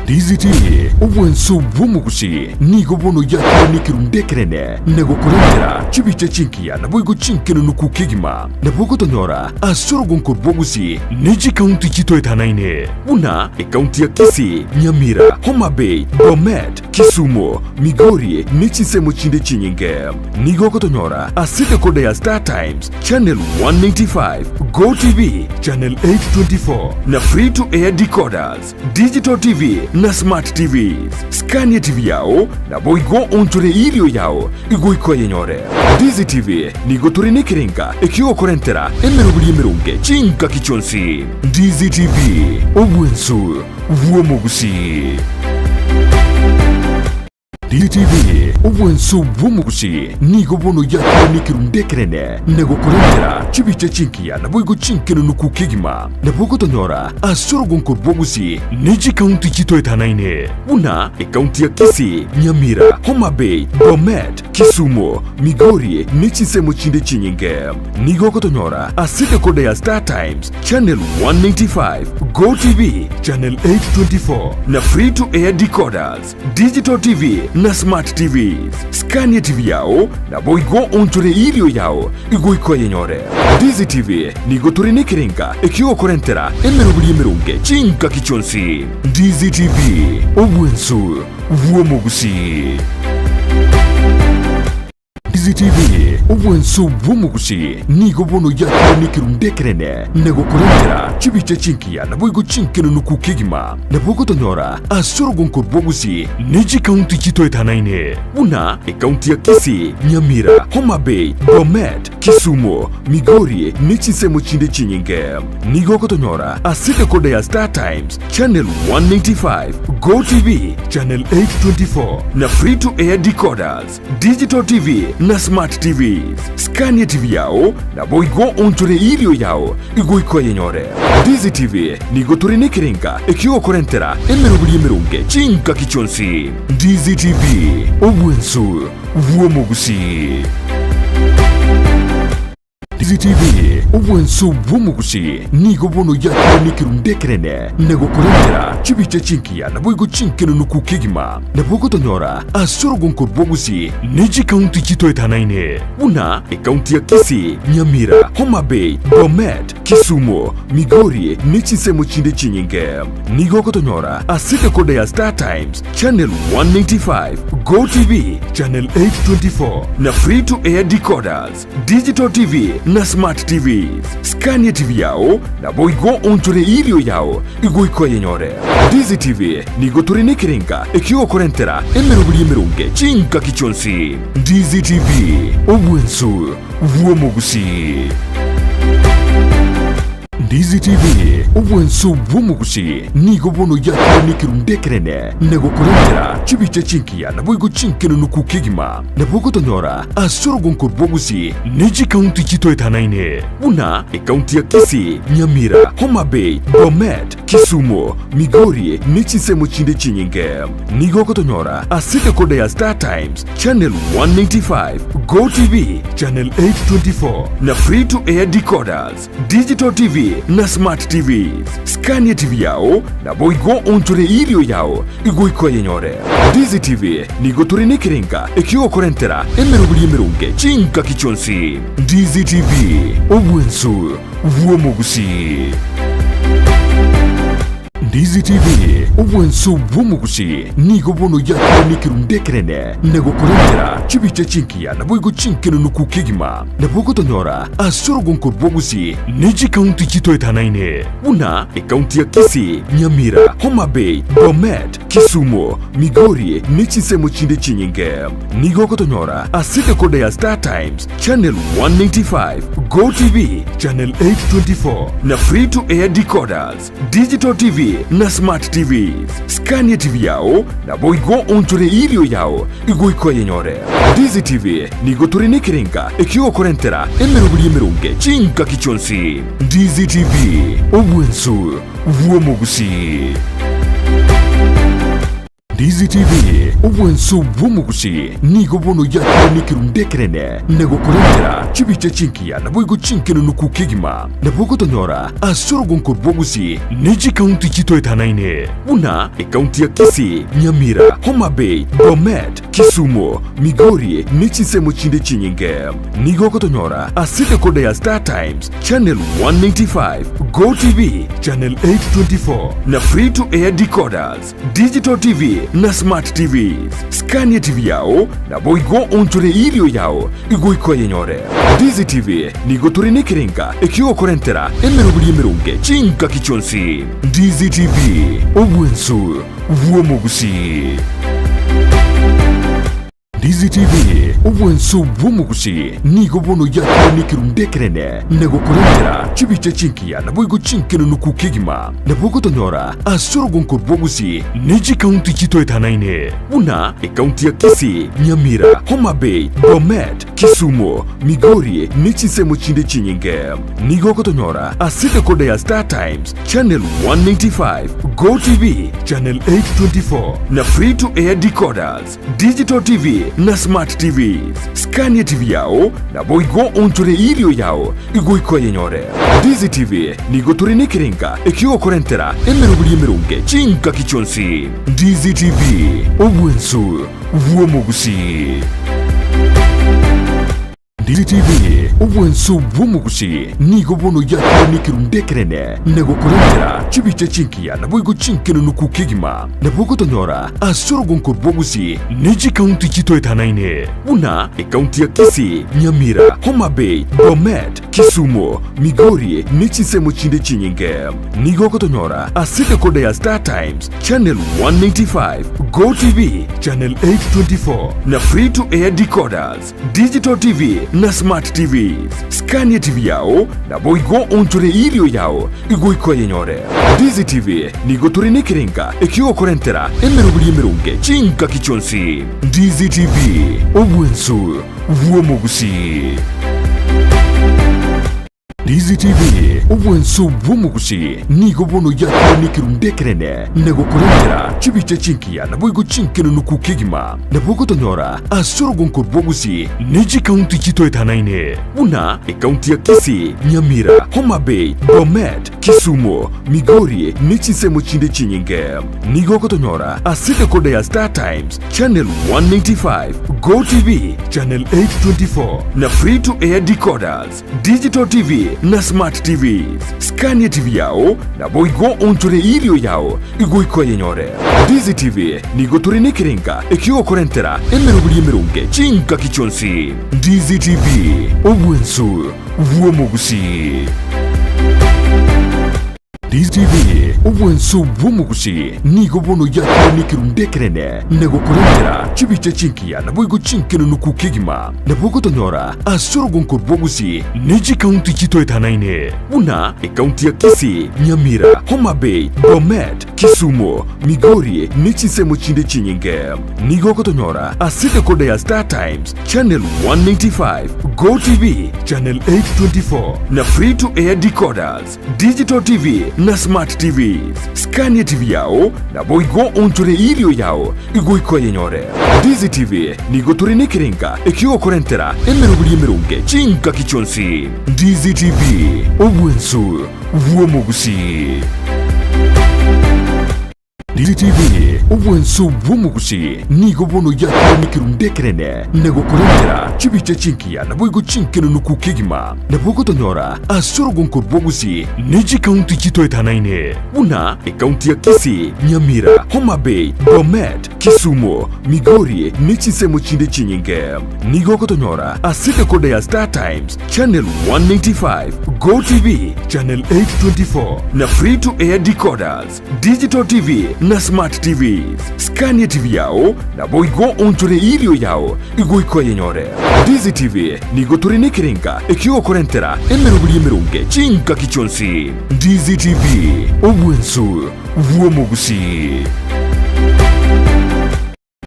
Ndizi TV, obwanso bw'omogusii, nigo bono yakire nekerundu ekenene na gokorentera chibicha chingiya naboigo chinkenenuku kegima. Nabo ogotonyora ase orogonko rw'ogusii ne chikaunti chitoetanaine buna ekaunti ya Kisii, Nyamira, Homa Bay, Bomet, Kisumu, Migori ne chinsemo chinde chinyinge. Nigo ogotonyora ase decoder ya Star Times, Channel 195, Go TV, Channel 824 na Free to Air decoders. Digital TV na. na Smart TVs. Scan etibi yao, naboigo oonchore erio yao igoika oyenyore. Ndizi TV nigo tore nekerenga ekiogokorentera emeroberi emeronge chingaki chionsi. Ndizi TV, obwensu bw'omogusii. Ndizi TV, obwensu bw'omogusii nigo bono yakire nekerundu ekenene na gokorentera chibicha chingiya naboigo chinkenenuku kegima. Nabo ogotonyora ase orogonko rw'Ogusii ne chikaunti chitoetanaine buna ekaunti ya Kisii, Nyamira, Homa Bay, Bomet, Kisumu, Migori ne chinsemo chinde chinyinge. Nigo ogotonyora ase decoder ya Star Times, Channel 195, Go TV, Channel 824 na Free to Air decoders, Digital TV na Smart TVs. Scan etibi yao naboigo onchore erio yao igoika oyenyore. Ndizi TV nigo tore nekerenga ekiogokorentera emeroberi emeronge chingaki chionsi. Ndizi TV, obwensu bw'omogusii. Ndizi TV, obwensu bw'omogusii nigo bono yakire nekerundu ekenene na gokorentera chibicha chingiya naboigo chinkenenuku kegima. Nabo ogotonyora ase orogonko rw'Ogusii ne chikaunti chitoetanaine buna ekaunti ya Kisii, Nyamira, Homa Bay, Bomet, Kisumu, Migori ne chinsemo chinde chinyinge. Nigo ogotonyora ase decoder ya Star Times, Channel 195, Go TV, Channel 824 na Free to Air decoders, Digital TV na Smart TVs. Scan etibi yao naboigo onchore erio yao igoika oyenyore. Ndizi TV nigo tore nekerenga ekiogokorentera emeroberi emeronge chingaki chionsi. Ndizi TV, obwensu bw'omogusii. Ndizi TV, obwensu bw'omogusii nigo bono yakire nekerundu ekenene na gokorentera chibicha chingiya naboigo chinkenenuku kegima. Nabo ogotonyora ase orogonko rw'Ogusii ne chikaunti chitoetanaine buna ekaunti ya Kisii, Nyamira, Homa Bay, Bomet, Kisumu, Migori ne chinsemo chinde chinyinge. Nigo ogotonyora ase decoder ya Star Times, Channel 195, Go TV, Channel 824 na Free to Air decoders, Digital TV na Smart TVs. Scan etibi yao naboigo onchore erio yao igoika oyenyore. Ndizi TV nigo tore nekerenga ekiogokorentera emeroberi emeronge chingaki chionsi. Ndizi TV, obwensu bw'omogusii. Ndizi TV, obwensu bw'omogusii nigo bono yakire nekerundu ekenene na gokorentera chibicha chingiya naboigo chinkenenuku kegima. Nabo ogotonyora ase orogonko rw'Ogusii ne chikaunti chitoetanaine buna ekaunti ya Kisii, Nyamira, Homa Bay, Bomet, Kisumu, Migori ne chinsemo chinde chinyinge. Nigo ogotonyora ase decoder ya Star Times, Channel 195, Go TV, Channel 824 na Free to Air decoders, Digital TV na Smart TVs. Scan etibi yao naboigo onchore erio yao igoika oyenyore. Ndizi TV nigo tore nekerenga ekiogokorentera emeroberi emeronge chingaki chionsi. Ndizi TV, obwensu bw'omogusii. Ndizi TV, obwensu bw'omogusii nigo bono yakire nekerundu ekenene na gokorentera chibicha chingiya naboigo chinkenenuku kegima. Nabo ogotonyora ase orogonko rw'Ogusii ne chikaunti chitoetanaine buna ekaunti ya Kisii, Nyamira, Homa Bay, Bomet, Kisumu, Migori ne chinsemo chinde chinyinge. Nigo ogotonyora ase decoder ya Star Times, Channel 195, Go TV, Channel 824 na Free to Air decoders, Digital TV na Smart TVs. Scan etibi yao naboigo onchore erio yao igoika oyenyore. Ndizi TV nigo tore nekerenga ekiogokorentera emeroberi emeronge chingaki chionsi. Ndizi TV, obwensu bw'omogusii. Ndizi TV, obwensu bw'omogusii nigo bono yakire nekerundu ekenene na gokorentera chibicha chingiya naboigo chinkenenuku kegima. Nabo ogotonyora ase orogonko rw'Ogusii ne chikaunti chitoetanaine buna ekaunti ya Kisii, Nyamira, Homa Bay, Bomet, Kisumu, Migori ne chinsemo chinde chinyinge. Nigo ogotonyora ase decoder ya Star Times, Channel 195, Go TV, Channel 824 na Free to Air decoders, Digital TV. na Smart TVs. Skania TV yao, naboigo oonchore erio yao igoika oyenyore. Ndizi TV nigo tore nekerenga ekiogokorentera emeroberi emeronge chingaki chionsi. Ndizi TV, obwensu bw'omogusii. Ndizi TV, obwensu bw'omogusii nigo bono yakire nekerundu ekenene na gokorentera chibicha chinkiya naboigo chinkenenuku kegima. Nabo ogotonyora ase orogonko rw'Ogusii ne chikaunti chitoetanaine buna ekaunti ya Kisii, Nyamira, Homa Bay, Bomet, Kisumu, Migori ne chinsemo chinde chinyinge. Nigo ogotonyora ase decoder ya Star Times, Channel 195, Go TV, Channel 824 na Free to Air decoders, Digital TV na Smart TVs. Skania TV yao naboigo onchore erio yao igoika oyenyore. Ndizi TV nigo tore nekerenga ekiogokorentera emeroberi emeronge chingaki chionsi. Ndizi TV, obwensu bw'omogusii. Ndizi TV, obwensu bw'omogusii nigo bono yakire nekerundu ekenene na gokorentera chibicha chinkiya naboigo chinkenenuku kegima. Nabo ogotonyora ase orogonko rw'Ogusii ne chikaunti chitoetanaine buna ekaunti ya Kisii, Nyamira, Homa Bay, Bomet, Kisumu, Migori ne chinsemo chinde chinyinge. Nigo ogotonyora ase decoder ya Star Times, Channel 195, Go TV, Channel 824 na Free to Air decoders, Digital TV na Smart TVs. Skania TV yao naboigo onchore erio yao igoika oyenyore. Ndizi TV nigo tore nekerenga ekiogokorentera emeroberi emeronge chingaki chionsi. Ndizi TV, obwensu bw'omogusii. Ndizi TV, obwensu bw'omogusii nigo bono yakire nekerundu ekenene na gokorentera chibicha chinkiya naboigo chinkenenuku kegima. Nabo ogotonyora ase orogonko rw'Ogusii ne chikaunti chitoetanaine buna ekaunti ya Kisii, Nyamira, Homa Bay, Bomet, Kisumu, Migori ne chinsemo chinde chinyinge. Nigo ogotonyora ase decoder ya Star Times, Channel 195, Go TV, Channel 824 na Free to Air decoders, Digital TV na Smart TVs. Skania TV yao naboigo onchore erio yao igoika oyenyore. Ndizi TV nigo tore nekerenga ekiogokorentera emeroberi emeronge chingaki chionsi. Ndizi TV, obwensu bw'omogusii. Ndizi TV, obwensu bw'omogusii nigo bono yakire nekerundu ekenene na gokorentera chibicha chinkiya naboigo chinkenenuku kegima. Nabo ogotonyora ase orogonko rw'Ogusii ne chikaunti chitoetanaine buna ekaunti ya Kisii, Nyamira, Homa Bay, Bomet, Kisumu, Migori ne chinsemo chinde chinyinge. Nigo ogotonyora ase decoder ya Star Times, Channel 195, Go TV, Channel 824 na Free to Air decoders, Digital TV na Smart TVs. Skania TV yao naboigo onchore erio yao igoika oyenyore. Ndizi TV nigo tore nekerenga ekiogokorentera emeroberi emeronge chingaki chionsi. Ndizi TV, obwensu bw'omogusii. Ndizi TV, obwensu bw'omogusii nigo bono yakire nekerundu ekenene na gokorentera chibicha chinkiya naboigo chinkenenuku kegima. Nabo ogotonyora ase orogonko rw'Ogusii ne chikaunti chitoetanaine buna ekaunti ya Kisii, Nyamira, Homa Bay, Bomet, Kisumu, Migori ne chinsemo chinde chinyinge. Nigo ogotonyora ase decoder ya Star Times, Channel 195, Go TV, Channel 824 na Free to Air decoders, Digital TV na Smart TVs. Skania TV yao naboigo onchore erio yao igoika oyenyore. Ndizi TV nigo tore nekerenga ekiogokorentera emeroberi emeronge chingaki chionsi. Ndizi TV, obwensu bw'omogusii.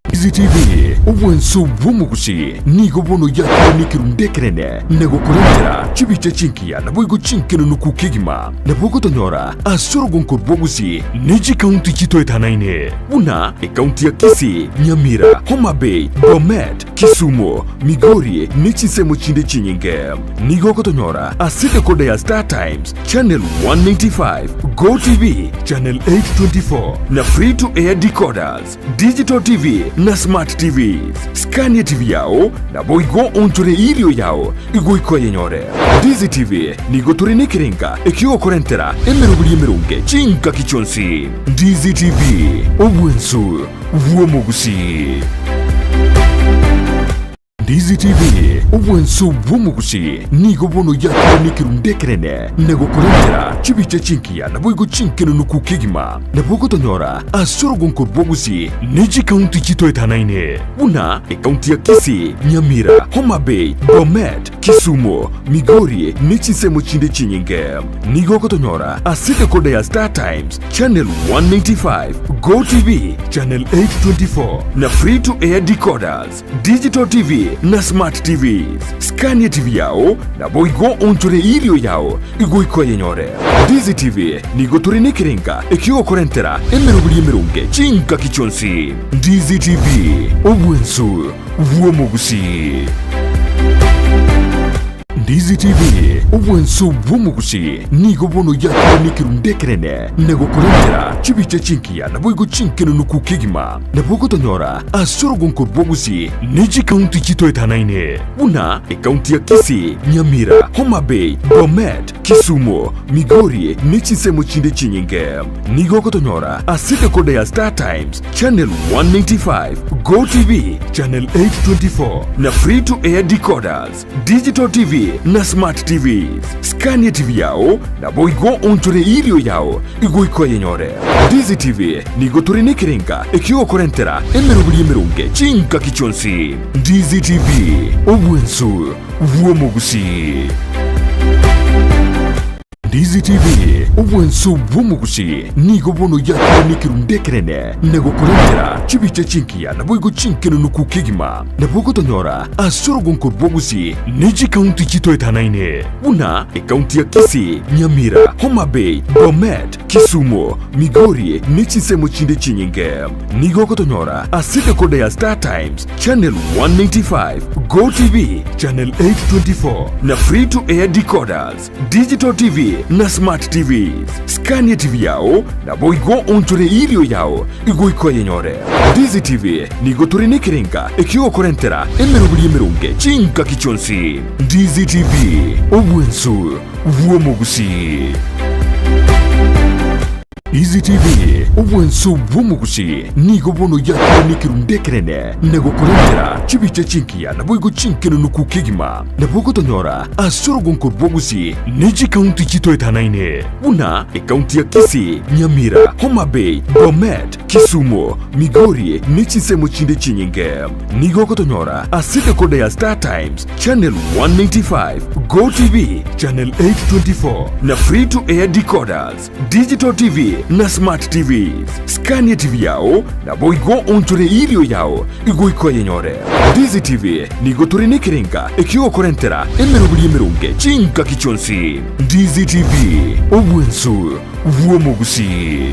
Ndizi TV, obwensu bw'omogusii nigo bono yakire nekerundu ekenene na gokorentera chibicha chinkiya naboigo chinkenenuku kegima. Nabo ogotonyora ase orogonko rw'Ogusii ne chikaunti chitoetanaine buna ekaunti ya Kisii, Nyamira, Homa Bay, Bomet, Kisumu, Migori ne chinsemo chinde chinyinge. Nigo ogotonyora ase decoder ya Star Times, Channel 195, Go TV, Channel 824 na Free to Air decoders, Digital TV na. na Smart TVs. Scan etibi yao, naboigo oonchore erio yao igoika oyenyore. Ndizi TV nigo tore nekerenga ekiogokorentera emeroberi emeronge chingaki chionsi. Ndizi TV, obwensu bw'omogusii. Ndizi TV, obwanso bw'omogusii, nigo bono yakire nekerundu ekenene na gokorentera chibicha chingiya naboigo chinkenenuku kegima. Nabo ogotonyora ase orogonko rw'ogusii ne chikaunti chitoetanaine buna ekaunti ya Kisii, Nyamira, Homa Bay, Bomet, Kisumu, Migori ne chinsemo chinde chinyinge. Nigo ogotonyora ase decoder ya Star Times, Channel 195, Go TV, Channel 824 na Free to Air decoders. Digital TV na Smart TVs. Scan TV yao naboigo onchore erio yao igoika oyenyore. Ndizi TV nigo tore nekerenga ekiogokorentera emeroberi emeronge chingaki chionsi. Ndizi TV, obwensu bw'omogusii. Ndizi TV, obwanso bw'omogusii, nigo bono yakire nekerundu ekenene na gokorentera chibicha chingiya naboigo chinkenenuku kegima. Nabo ogotonyora ase orogonko rw'ogusii ne chikaunti chitoetanaine buna ekaunti ya Kisii, Nyamira, Homa Bay, Bomet, Kisumu, Migori ne chinsemo chinde chinyinge. Nigo ogotonyora ase decoder ya Star Times, Channel 195, Go TV, Channel 824 na Free to Air decoders. Digital TV na Smart TVs. Scan TV yao naboigo onchore erio yao igoika oyenyore. Ndizi TV nigo tore nekerenga ekiogokorentera emeroberi emeronge chingaki chionsi. Ndizi TV, obwensu bw'omogusii. Ndizi TV, obwanso bw'omogusii, nigo bono yakire nekerundu ekenene na gokorentera chibicha chingiya naboigo chinkenenuku kegima. Nabo ogotonyora ase orogonko rw'ogusii ne chikaunti chitoetanaine buna ekaunti ya Kisii, Nyamira, Homa Bay, Bomet, Kisumu, Migori ne chinsemo chinde chinyinge. Nigo ogotonyora ase decoder ya Star Times, Channel 195, Go TV, Channel 824 na Free to Air decoders. Digital TV na Smart TVs. Scan TV yao naboigo onchore erio yao igoika oyenyore. Ndizi TV nigo tore nekerenga ekiogokorentera emeroberi emeronge chingaki chionsi. Ndizi TV, obwensu bw'omogusii. Easy TV, obwanso bw'omogusii, nigo bono yakire nekerundu ekenene na gokorentera chibicha chingiya naboigo chinkenenuku kegima. Nabo ogotonyora ase orogonko rw'ogusii ne chikaunti chitoetanaine buna ekaunti ya Kisii, Nyamira, Homa Bay, Bomet, Kisumu, Migori ne chinsemo chinde chinyinge. Nigo ogotonyora ase decoder ya Star Times, Channel 195, Go TV, Channel 824 na Free to Air decoders. Digital TV na Smart TVs. Scan TV yao naboigo onchore erio yao igoika oyenyore. Ndizi TV nigo tore nekerenga ekiogokorentera emeroberi emeronge chingaki chionsi. Ndizi TV, obwensu bw'omogusii.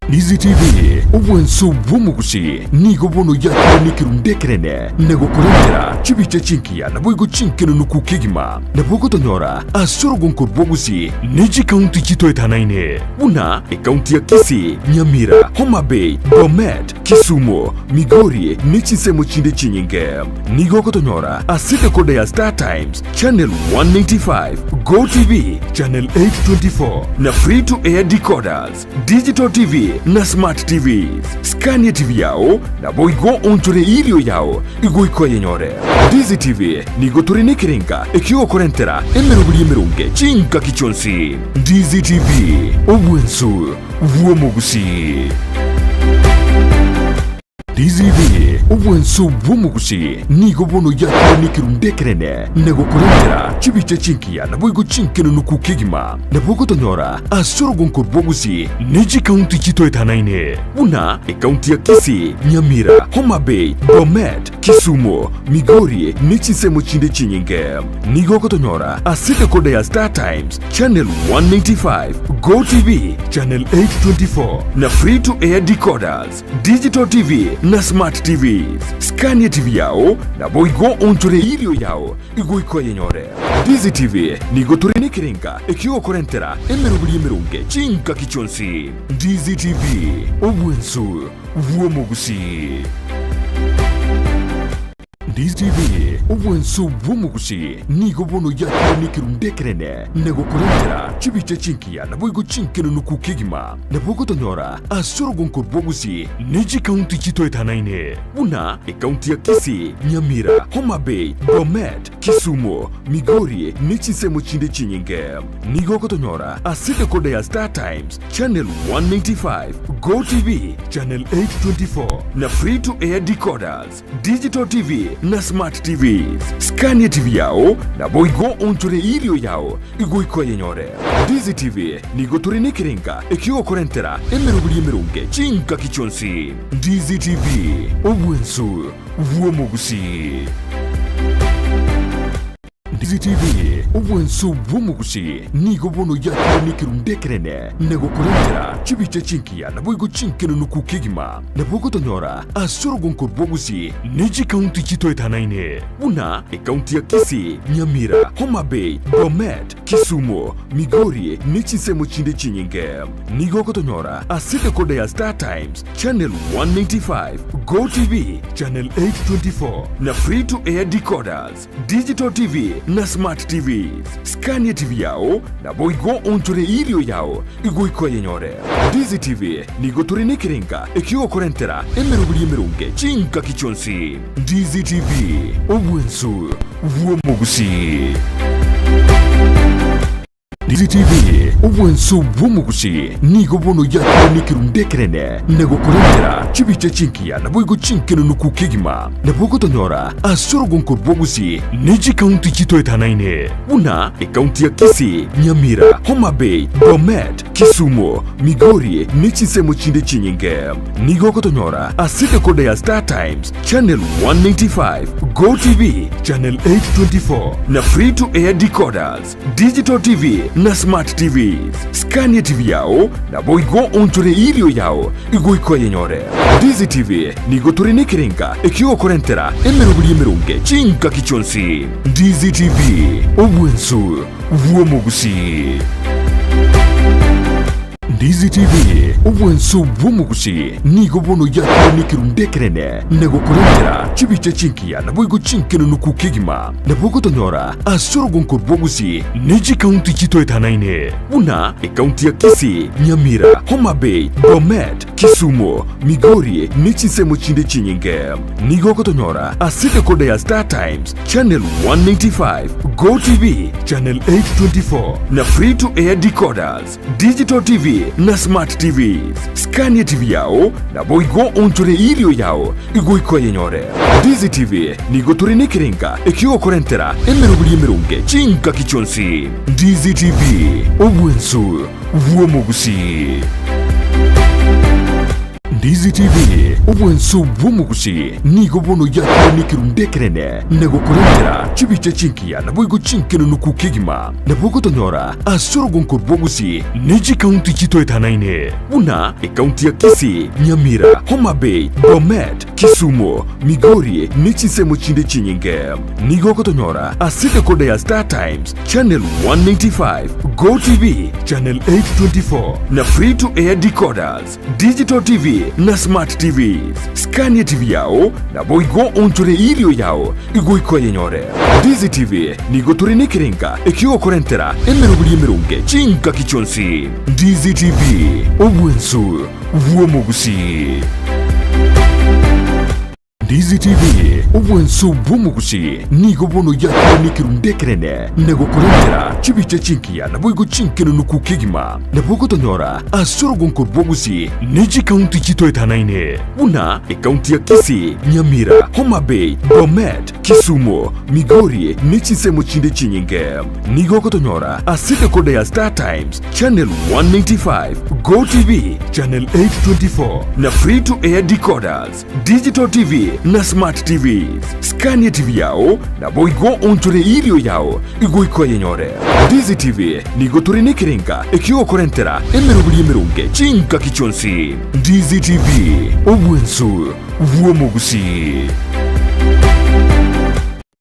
Ndizi TV, obwanso bw'omogusii, nigo bono yakire nekerundu ekenene na gokorentera chibicha chingiya naboigo chinkenenuku kegima. Nabo ogotonyora ase orogonko rw'ogusii ne chikaunti chitoetanaine buna ekaunti ya Kisii, Nyamira, Homa Bay, Bomet, Kisumu, Migori ne chinsemo chinde chinyinge. Nigo ogotonyora ase decoder ya Star Times, Channel 195, Go TV, Channel 824 na Free to Air decoders. Digital TV na Smart TVs. Scan TV yao naboigo onchore erio yao igoika oyenyore. Ndizi TV nigo tore nekerenga ekiogokorentera emeroberi emeronge chingaki chionsi. Ndizi TV, obwensu bw'omogusii. DCV, obwanso bw'omogusii, nigo bono yakire nekerundu ekenene na gokorentera chibicha chingiya naboigo chinkenenuku kegima. Nabo ogotonyora ase orogonko rw'ogusii ne chikaunti chitoetanaine buna ekaunti ya Kisii, Nyamira, Homa Bay, Bomet, Kisumu. Kisumu, Migori ne chinsemo chinde chinyinge. Nigo ogotonyora ase decoder ya Star Times, Channel 195, Go TV, Channel 824 na Free to Air decoders, Digital TV na Smart TVs. Scania TV yao naboigo onchore irio yao igoika oyenyore. Ndizi TV nigo tore nekerenga ekiogokorentera emeroberi emeronge chingaki chionsi. Ndizi TV, obwensu bw'omogusii. Ndizi TV, obwensu bw'omogusii nigo bono yakire nekerundu ekenene na gokorentera chibicha chingiya naboigo chinkenenuku kegima. Nabo ogotonyora ase orogonko rw'ogusii ne chikaunti chitoetanaine buna ekaunti ya Kisii, Nyamira, Homa Bay, Bomet, Kisumu, Migori ne chinsemo chinde chinyinge. Nigo ogotonyora ase decoder ya Star Times, Channel 195, Go TV, Channel 824 na Free to Air decoders, Digital TV na Smart TVs. Scania TV yao naboigo onchore irio yao igoika oyenyore. Ndizi TV nigo tore nekerenga ekiogokorentera emeroberi emeronge chingaki chionsi. Ndizi TV, obwensu bw'omogusii. Ndizi TV, obwanso bw'omogusii nigo bono yakire nekerundu ekenene na gokorentera chibicha chingiya naboigo chinkenenuku kegima. Nabo ogotonyora ase orogonko rw'ogusii ne chikaunti chitoetanaine buna ekaunti ya Kisii, Nyamira, Homa Bay, Bomet, Kisumu, Migori ne chinsemo chinde chinyinge. Nigo ogotonyora ase decoder ya Star Times, Channel 195, Go TV, Channel 824 na Free to Air decoders, Digital TV na Smart TVs. Scania TV yao naboigo onchore irio yao igoika oyenyore. Ndizi TV nigo tore nekerenga ekiogokorentera emeroberi emeronge chingaki chionsi. Ndizi TV, obwensu bw'omogusii. Ndizi TV, obwensu bw'omogusii nigo bono yakire nekerundu ekenene na gokorentera chibicha chingiya naboigo chinkenenuku kegima. Nabo ogotonyora ase orogonko rw'ogusii ne chikaunti chitoetanaine buna ekaunti ya Kisii, Nyamira, Homa Bay, Bomet, Kisumu, Migori ne chinsemo chinde chinyinge. Nigo ogotonyora ase decoder ya Star Times, Channel 195, Go TV, Channel 824 na Free to Air decoders, Digital TV na Smart TVs. Scania TV yao naboigo onchore irio yao igoika oyenyore. Ndizi TV nigo tore nekerenga ekiogokorentera emeroberi emeronge chingaki chionsi. Ndizi TV, obwensu bw'omogusii. Ndizi TV, obwanso bw'omogusii nigo bono yakire nekerundu ekenene na gokorentera chibicha chingiya naboigo chinkenenuku kegima. Nabo ogotonyora ase orogonko rw'ogusii ne chikaunti chitoetanaine buna ekaunti ya Kisii, Nyamira, Homa Bay, Bomet, Kisumu, Migori ne chinsemo chinde chinyinge. Nigo ogotonyora ase decoder ya Star Times, Channel 195, Go TV, Channel 824 na Free to Air decoders, Digital TV na Smart TVs. Scania TV yao naboigo onchore irio yao igoika oyenyore. Ndizi TV nigo tore nekerenga ekiogokorentera emeroberi emeronge chingaki chionsi. Ndizi TV, obwensu bw'omogusii. Ndizi TV, obwanso bw'omogusii nigo bono yakire nekerundu ekenene na gokorentera chibicha chingiya naboigo chinkenenuku kegima. Nabo ogotonyora ase orogonko rw'ogusii ne chikaunti chitoetanaine buna ekaunti ya Kisii, Nyamira, Homa Bay, Bomet, Kisumu, Migori ne chinsemo chinde chinyinge. Nigo ogotonyora ase decoder ya Star Times, Channel 195, Go TV, Channel 824 na Free to Air decoders, Digital TV na Smart TVs. Scania TV yao naboigo onchore irio yao igoika oyenyore. Ndizi TV nigo tore nekerenga ekiogokorentera emeroberi emeronge chingaki chionsi. Ndizi TV, obwensu bw'omogusii. Ndizi TV, obwanso bw'omogusii nigo bono yakire nekerundu ekenene na gokorentera chibicha chingiya naboigo chinkenenuku kegima. Nabo ogotonyora ase orogonko rw'ogusii ne chikaunti chitoetanaine buna ekaunti ya Kisii, Nyamira, Homa Bay, Bomet, Kisumu, Migori ne chinsemo chinde chinyinge. Nigo ogotonyora ase decoder ya Star Times, Channel 195, Go TV, Channel 824 na Free to Air decoders, Digital TV. na Smart TVs. Scan etibi yao, naboigo onchore erio yao igoika oyenyore. Ndizi TV nigo tore nekerenga ekiogokorentera emeroberi emeronge chingaki chionsi. Ndizi TV, obwansu bw'omogusii.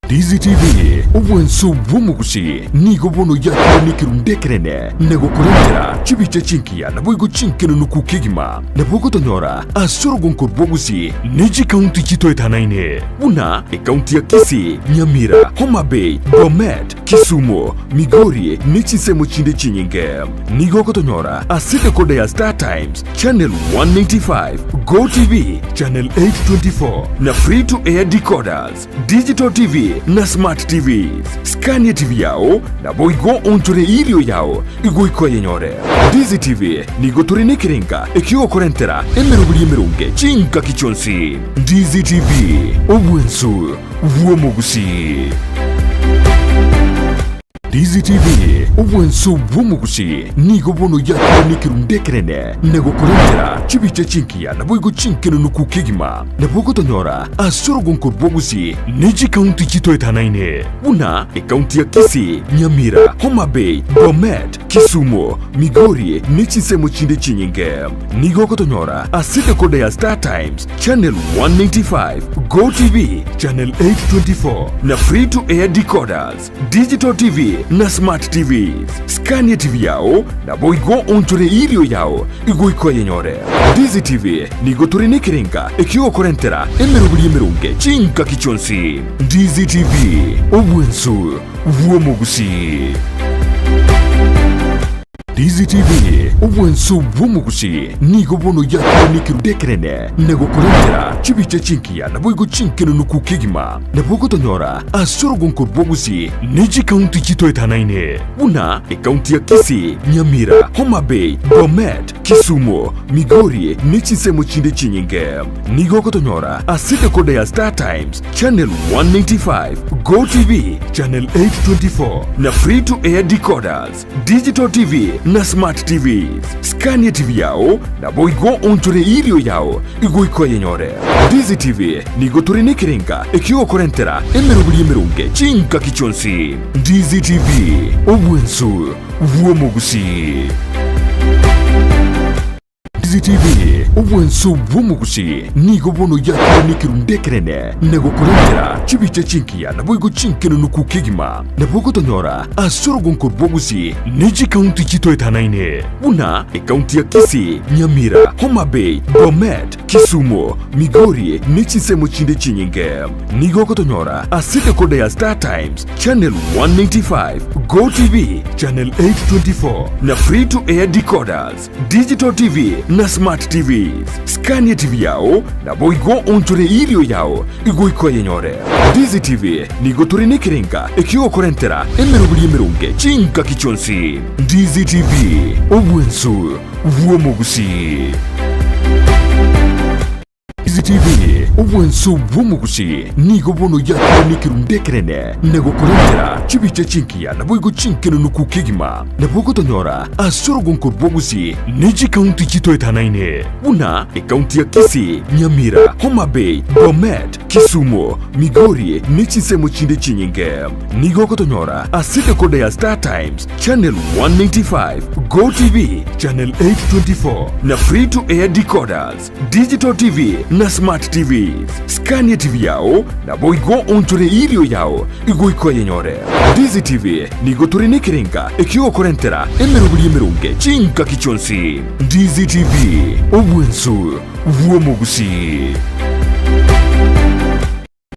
Ndizi TV, obwansu bw'omogusii nigo bono yakire nekerundu ekenene na gokorentera chibicha chingiya naboigo chinkenenuku kegima. Nabo ogotonyora ase orogonko rw'Ogusii ne chikaunti chitoetanaine buna ekaunti ya Kisii, Nyamira, Homa Bay, Bomet, Kisumu, Migori ne chinsemo chinde chinyinge. Nigo ogotonyora ase decoder ya Star Times, Channel 195, Go TV, Channel 824 na Free to Air decoders, Digital TV na Smart TVs. Scan TV yao naboigo onchore irio yao igoika oyenyore. Ndizi TV nigo tore nekerenga ekiogokorentera emeroberi emeronge chingaki chionsi. Ndizi TV, obwansu bw'omogusii. Ndizi TV, obwansu bw'omogusii nigo bono yakire nekerundu ekenene na gokorentera chibicha chingiya naboigo chinkenenuku kegima. Nabo ogotonyora ase orogonko rw'Ogusii ne chikaunti chitoetanaine buna ekaunti ya Kisii, Nyamira, Homa Bay, Bomet, Kisumu, Migori ne chinsemo chinde chinyinge. Nigo ogotonyora ase decoder ya Star Times, Channel 195, Go TV, Channel 824 na Free to Air decoders, Digital TV na Smart TVs. Scan TV yao naboigo onchore irio yao igoika oyenyore. Ndizi TV nigo tore nekerenga ekiogokorentera emeroberi emeronge chingaki chionsi. Ndizi TV, obwansu bw'omogusii. Ndizi TV, obwansu bw'omogusii nigo bono yakire nekerundo ekenene na gokorentera chibicha chingiya naboigo chinkenenuku kegima. Nabo ogotonyora ase orogonko rw'Ogusii ne chikaunti chitoetanaine buna ekaunti ya Kisii, Nyamira, Homa Bay, Bomet, Kisumu, Migori ne chinsemo chinde chinyinge. Nigo ogotonyora ase decoder ya Star Times, Channel 195, Go TV, Channel 824 na Free to Air decoders, Digital TV na Smart TVs. Scan TV yao naboigo onchore irio yao igoika oyenyore. Ndizi TV nigo tore nekerenga ekiogokorentera emeroberi emeronge chingaki chionsi. Ndizi TV, obwansu bw'omogusii. Ndizi TV, obwansu bw'omogusii nigo bono yakire nekerundu ekenene na gokorentera chibicha chingiya naboigo chinkenenuku kegima. Nabo ogotonyora ase orogonko rw'Ogusii ne chikaunti chitoetanaine buna ekaunti ya Kisii, Nyamira, Homa Bay, Bomet, Kisumu, Migori ne chinsemo chinde chinyinge. Nigo ogotonyora ase decoder ya Star Times, Channel 195, Go TV, Channel 824 na Free to Air decoders, Digital TV na Smart TVs. Scan TV yao naboigo onchore irio yao igoika oyenyore. Ndizi TV nigo tore nekerenga ekiogokorentera emeroberi emeronge chingaki chionsi. Ndizi TV, obwansu bw'omogusii. Ndizi TV, obwansu bw'omogusii nigo bono yakire nekerundu ekenene na gokorentera chibicha chingiya naboigo chinkenenuku kegima. Nabo ogotonyora ase orogonko rw'Ogusii ne chikaunti chitoetanaine buna ekaunti ya Kisii, Nyamira, Homa Bay, Bomet, Kisumu, Migori ne chinsemo chinde chinyinge. Nigo ogotonyora ase decoder ya Star Times, Channel 195, Go TV, Channel 824 na Free to Air decoders, Digital TV na Smart TVs. Scan TV yao naboigo onchore irio yao igoika oyenyore. Ndizi TV nigo tore nekerenga ekiogokorentera emeroberi emeronge chingaki chionsi. Ndizi TV, obwansu bw'omogusii.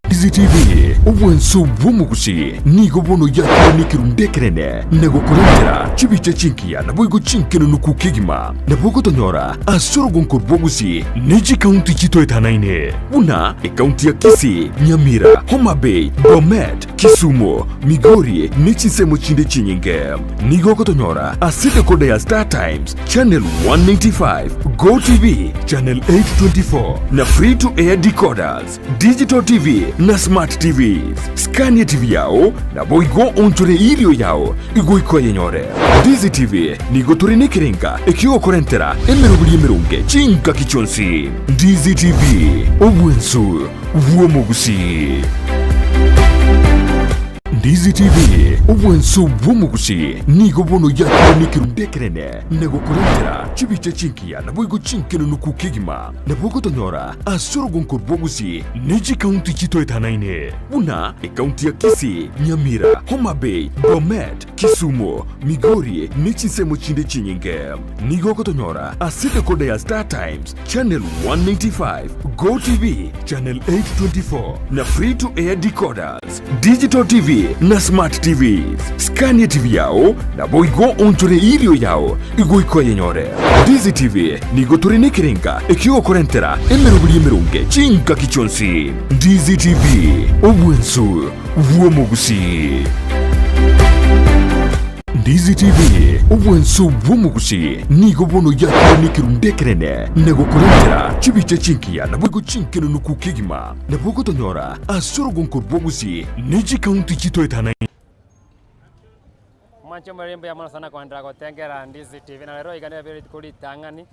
Ndizi TV, obwansu bw'omogusii nigo bono yakire nekerundu ekenene na gokorentera chibicha chingiya naboigo chinkenenuku kegima. Nabo ogotonyora ase orogonko rw'Ogusii ne chikaunti chitoetanaine buna ekaunti ya Kisii, Nyamira, Homa Bay, Bomet, Kisumu, Migori ne chinsemo chinde chinyinge. Nigo ogotonyora ase decoder ya Star Times, Channel 195, Go TV, Channel 824 na Free to Air decoders, Digital TV na Smart TVs. Scan TV yao naboigo onchore irio yao igoika oyenyore. Ndizi TV nigo tore nekerenga ekiogokorentera emeroberi emeronge chingaki chionsi. Ndizi TV, obwansu. bw'omogusii. Ndizi TV, obwanso bw'omogusii nigo bono yakire nekerundu ekenene na gokorentera chibicha chingiya naboigo chinkenenuku kegima. Nabo ogotonyora ase orogonko rwa Gusii ne chikaunti chitoetanaine buna ekaunti ya Kisii, Nyamira, Homa Bay, Bomet, Kisumu, Migori ne chinsemo chinde chinyinge. Nigo ogotonyora ase decoder ya Star Times, Channel 195, Go TV, Channel 824 na Free to Air decoders, Digital TV na Smart TVs. Skania TV yao naboigo onchore irio yao igoika oyenyore. Ndizi TV nigo tore nekerenga ekiogokorentera emeroberi emeronge chingaki chionsi. Ndizi TV, obwensu bw'omogusii. Ndizi TV, obwensu bw'omogusii nigo bono yakire nekerundu ekenene na gokorentera chibicha chingiya naboigo chinkenenuku kegima. Nabo ogotonyora ase orogonko rw'ogusii ne chikaunti chitoetanaine. Mwanche omorere mbuya mono sana koenderera gotengera Ndizi TV na rero iga nere rituko ritang'ani.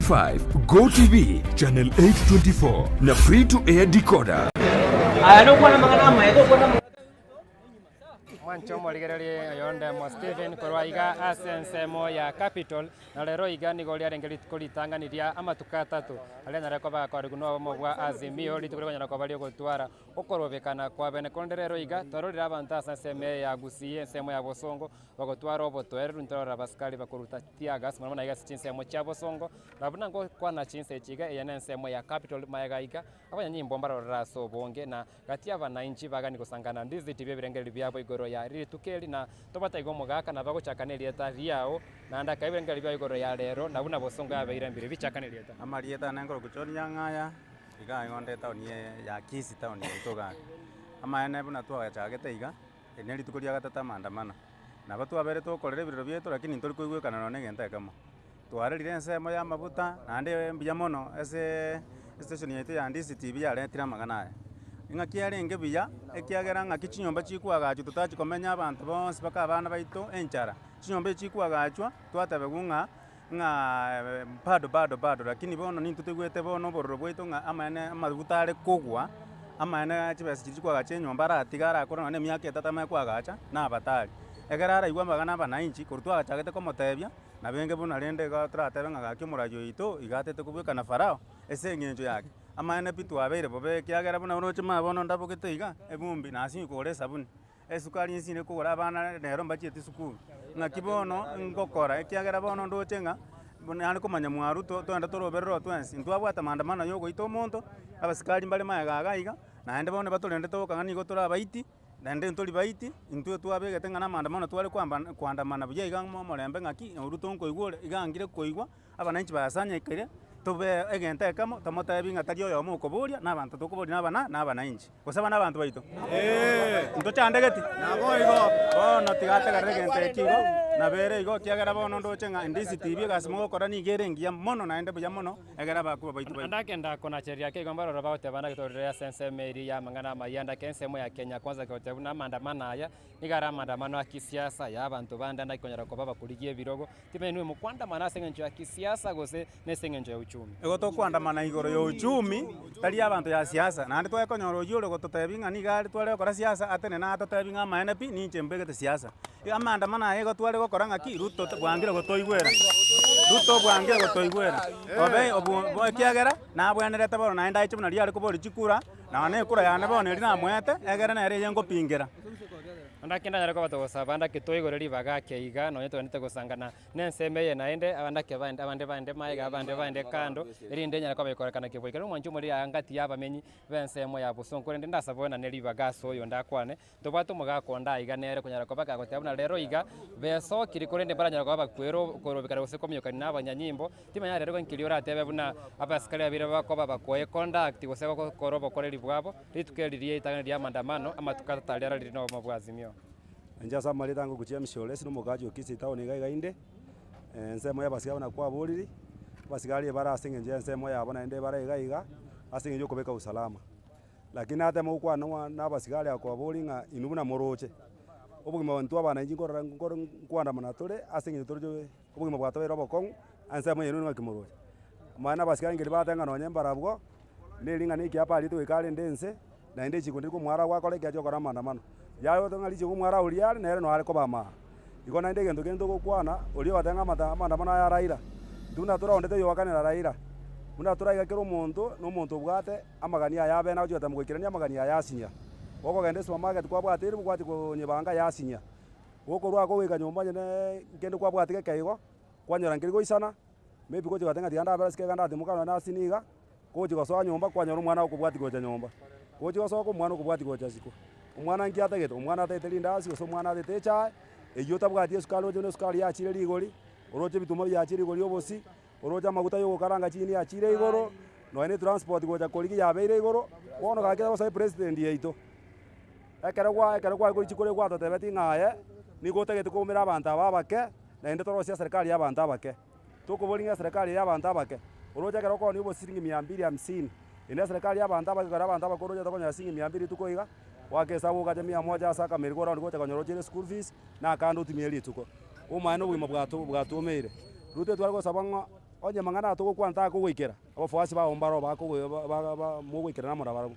5 Go TV channel 824 na free to air decoder. Mwanche omorigererie oyonde mo Stephen korwa iga ase ensemo ya Capital, na rero iga nigo riarenge rituko ritang'ani ria amatuko atato, aria anyare koba akorigwa na obomo bwa Azimio, rituko rikonyara koba riogotwara okorobekana kwa bene. Korende rero iga, twarorire abanto ase ensemo eye ya Gusii, ensemo ya Bosongo, bagotwara obotoereru, ntorora abasikari bakoruta teargas mono mono iga ase chinsemo chia Bosongo, na buna ngokwana chinsa echi iga, eye nensemo ya Capital magega iga, abanyanyimbo mbarorore ase obonge na Gati y'abanainchi bagani gosangana ndiziti b'ebirengererio biabo igoro ya rituko eri, na tobwate iga omogaka nabo agochaka nerieta riao, naende akae ebirengererio biao igoro ya rero, na buna bosongo yabeire mbire bichaka nerieta. Amarieta ane nkorokwa John Nyang'aya, iga igo nde etown eye ya Kisii town yaito igaa. Amaene buna twagachagete iga, eri ne rituko ria gatato amaandamano. Nabo twabeire tokorera ebirero biaito lakini ntori koigwekana nonye na egento ekemo. Twarerire ensemo ya amabuta naende mbuya mono ase estation yaito ya Ndizi TV yaretire amang'ana aya. Eng'aki yarenge buya ekiagera ng'aki chinyomba chikoagachwa totachi komenya abanto bonsi mpaka abana baito enchara. Chinyomba echi chikoagachwa twatebiwa ng'a ng'a bado bado bado lakini bono nintwe toigwete bono obororo bwaito ng'a amaene amabuta are kogwa, amaene chibesa chiria chikoagacha enyomba aratiga arakore nonye na emiaka etato amanye koagacha na abatari. Ekero araigwe amang'ana abananchi korwa twachagete komotebia. Nabenge buna rende iga toratebe ng'a gaki omoraia oito iga atete kobwekana Farao ase engencho yake. Amaene pi twabeire bobe ekiagera buna oroche maa bono ndabogete iga, ebumbi nasinywe kogora esabuni, esukari nsinde kogora abana rero mbachieti sukuru. Ng'aki bono ngokora ekiagera bono ndoche ng'a nare komanya mwa Ruto toende toroberere oo twensi, ntwabwate maandamano ya ogoita omonto, abasikari mbare magega iga iga, naende bono batorendete oka ng'a nigo tore abaiti. Naende ntori baiti, intwe twabegete ng'a namaandamano tware kwamba koandamana buya iga ng'a omorembe ng'aki, Ruto nkoigwa ore, iga angire koigwa, abananchi basanyekire, tobe egento ekemo, tomotebi ng'a tari oyomo okoboria, na abanto tokoboria na abana na abananchi. Gose aba nabanto baito? Ntochandegeti? Bono tiga ategerere egento eki igo, nabere igo ekiagera bono ndoche ng'a Ndizi TV egasi mogokora nigo ere engiya mono naende buya mono. Ekero abakuba baito baigwa. Andake ndakonacheria ake igo mbaroro bagoteba nagetorire ase ensemo eria y'amang'ana amaya, andake ensemo ya Kenya Kwanza goteba buna amaandamano aya nigo are amaandamano a kisiasa ya abanto bande andake konyara koba bakorigia ebirogo, timanya inwe mokoandamana ase eng'encho ya kisiasa gose nese eng'encho ya uchumi. Igo tokoandamana igoro ya uchumi, tari abanto ya siasa, naende tware konyora oyio ore gototebia ng'a nigo are tware gokora siasa, atenene atotebi ng'a amaene pi, ninche mbegete siasa. Amaandamano aya igo tware gokora ng'aki? Ruto bwangire gotoigwera, Ruto bwangire gotoigwera, obe obo bo ekiagera nabwenerete bono naende aiche buna riare koboria chikura, nonya na ekura yane bono eria namoete, egere nere eye ngopingera. Naende ake ndanyare koba togosaba ndake toigore ribaga ake iga nonye togendete gosangana nensemo eye naende, abande ake baende abande baende magega abande baende kando, erinde enyare koba ekorekana keboika. Omwancho omoriri aa ngati ya abamenyi b'ensemo ya bosongo korende ndasabe oenane ribaga ase oyonde akwane, Ntobwate omogaka onde aiga nere konyara koba gagoteba buna rero iga, besokire korende mbaranyare koba bakwera korobekana gose kominyokania na abanyanyimbo, timanya rero nki keria oratebe buna abasikari babere bakoba bakoe conduct gose gokora obokoreri bwabo, rituko eri ria ritang'ani ria maandamano, amatuko atato aria ararire na obomo bwa Azimio. Inche ase amarieta ange gochia Mshoresi na omogachi o Kisii town iga iga inde, ensemo ya abasigari buna kwaboriri, abasigari ebare ase eng'encho ya ensemo yabo naende ebare iga iga. ase eng'encho ya okobeka usalama. Lakini natema gokwana ng'a na abasigari aba kobaboria ng'a inwe buna moroche, obogima intwe abananchi nkorora nkoro nkoandamana tore ase eng'encho toroche obogima bwatobeire obokong'u, ensemo yaino ng'aki moroche. Omanyete na abasigari nkeri bateba ng'a nonye mbarabwo, na ering'ana ekiapa ariete goika arende ense, naende richiko ndiri komwara gwakora ekiagera chiokora amaandamano. Yare goteba ng'a richiko omwara oria are nere noare koba amaaro. Igo naende egento kende togokwana, oria ogoteba ng'a amata amaandamano aya Raila, intwe buna toraondete oyoakanera Raila, buna toraiga kera omonto, na omonto obwate amagani aye abene agochia gotema goikerania amagani aye asinya. Okogenda esupermarket kwabwate eribu gwachia konyebanga yasinya, gokorwa agwo goika nyomba onye ne kende kwabwate geke igo, kwanyora nkeri goisana, maybe gochia goteba ng'a tiga ndabere ase kega ndatimoka nonye nasinya iga. Gochia gosoa nyomba kwanyora omwana okobwatia gocha nyomba, gochia gosoka omwana okobwatia gocha isiko. Omwana nki atagete? Omwana atagete rindasi gose omwana atagete echae, eywo otabwati esukari oroche buna esukari yachire rigori, oroche ebituma biachire rigori obosie, oroche amaguta ya ogokaranga ching'eni achire igoro, nonya na etransport gocha korigia yabeire igoro, bono gaki togosabe president yaito, ekero gwa ekero kwaigure chikura gwatotebetie ng'a aye, nigo otagete koumera abanto aba abake, naende torosie eserekari ya abanto abake. Tokoboria ng'a eserekari eye y'abanto abake, oroche ekero okoonia obosiringi mia mbili hamsini, ende eserekari y'abanto abake ekero abanto abake oroche tokonyora siringi mia mbili rituko iga, goaka esabu ogache mia moja ase akameri korwa gocha konyora ochiere school fees, na akande otumie rituko. Omaene obogima bwato bwatwomeire. Ruto tware gosaba ng'a onye mang'ana aya togokwana takogoikera, abafuasi bao mbaro bakogo ba ba mogoikerana amo nabarabwo.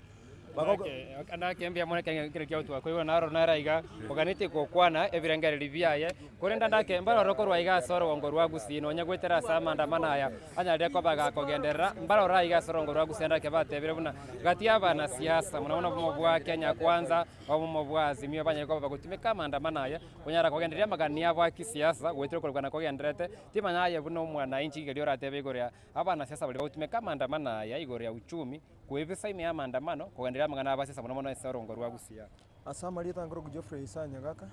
Naki mbuya mono ekero ekero kiagotwa koigwa naro naro iga, oganetie gokwana ebirengererio biaye, korende ndake mbarore korwa iga ase orogongo rwa Gusii nonya goetera ase amaandamano aya anyarire koba gakogenderera, mbarore aiga ase orogongo rwa Gusii ndake batebire buna gati y'abanasiasa mono mono obomo bwa Kenya Kwanza, obomo bwa Azimio banyare koba bagotumeka amaandamano aya, konyara kogendereria amagani abo a kisiasa goetera okorokana kogendererete, timanya aye buna omwananchi rigerio oratebe igoro ya abanasiasa baria bagotumeka amaandamano aya igoro ya uchumi. Kwebisa ime y'amaandamano, kogendereria amang'ana abasesa mono mono ase orongo rwa Gusii. Ase amarieta nkorokwa Geoffrey Isaya Nyagaka,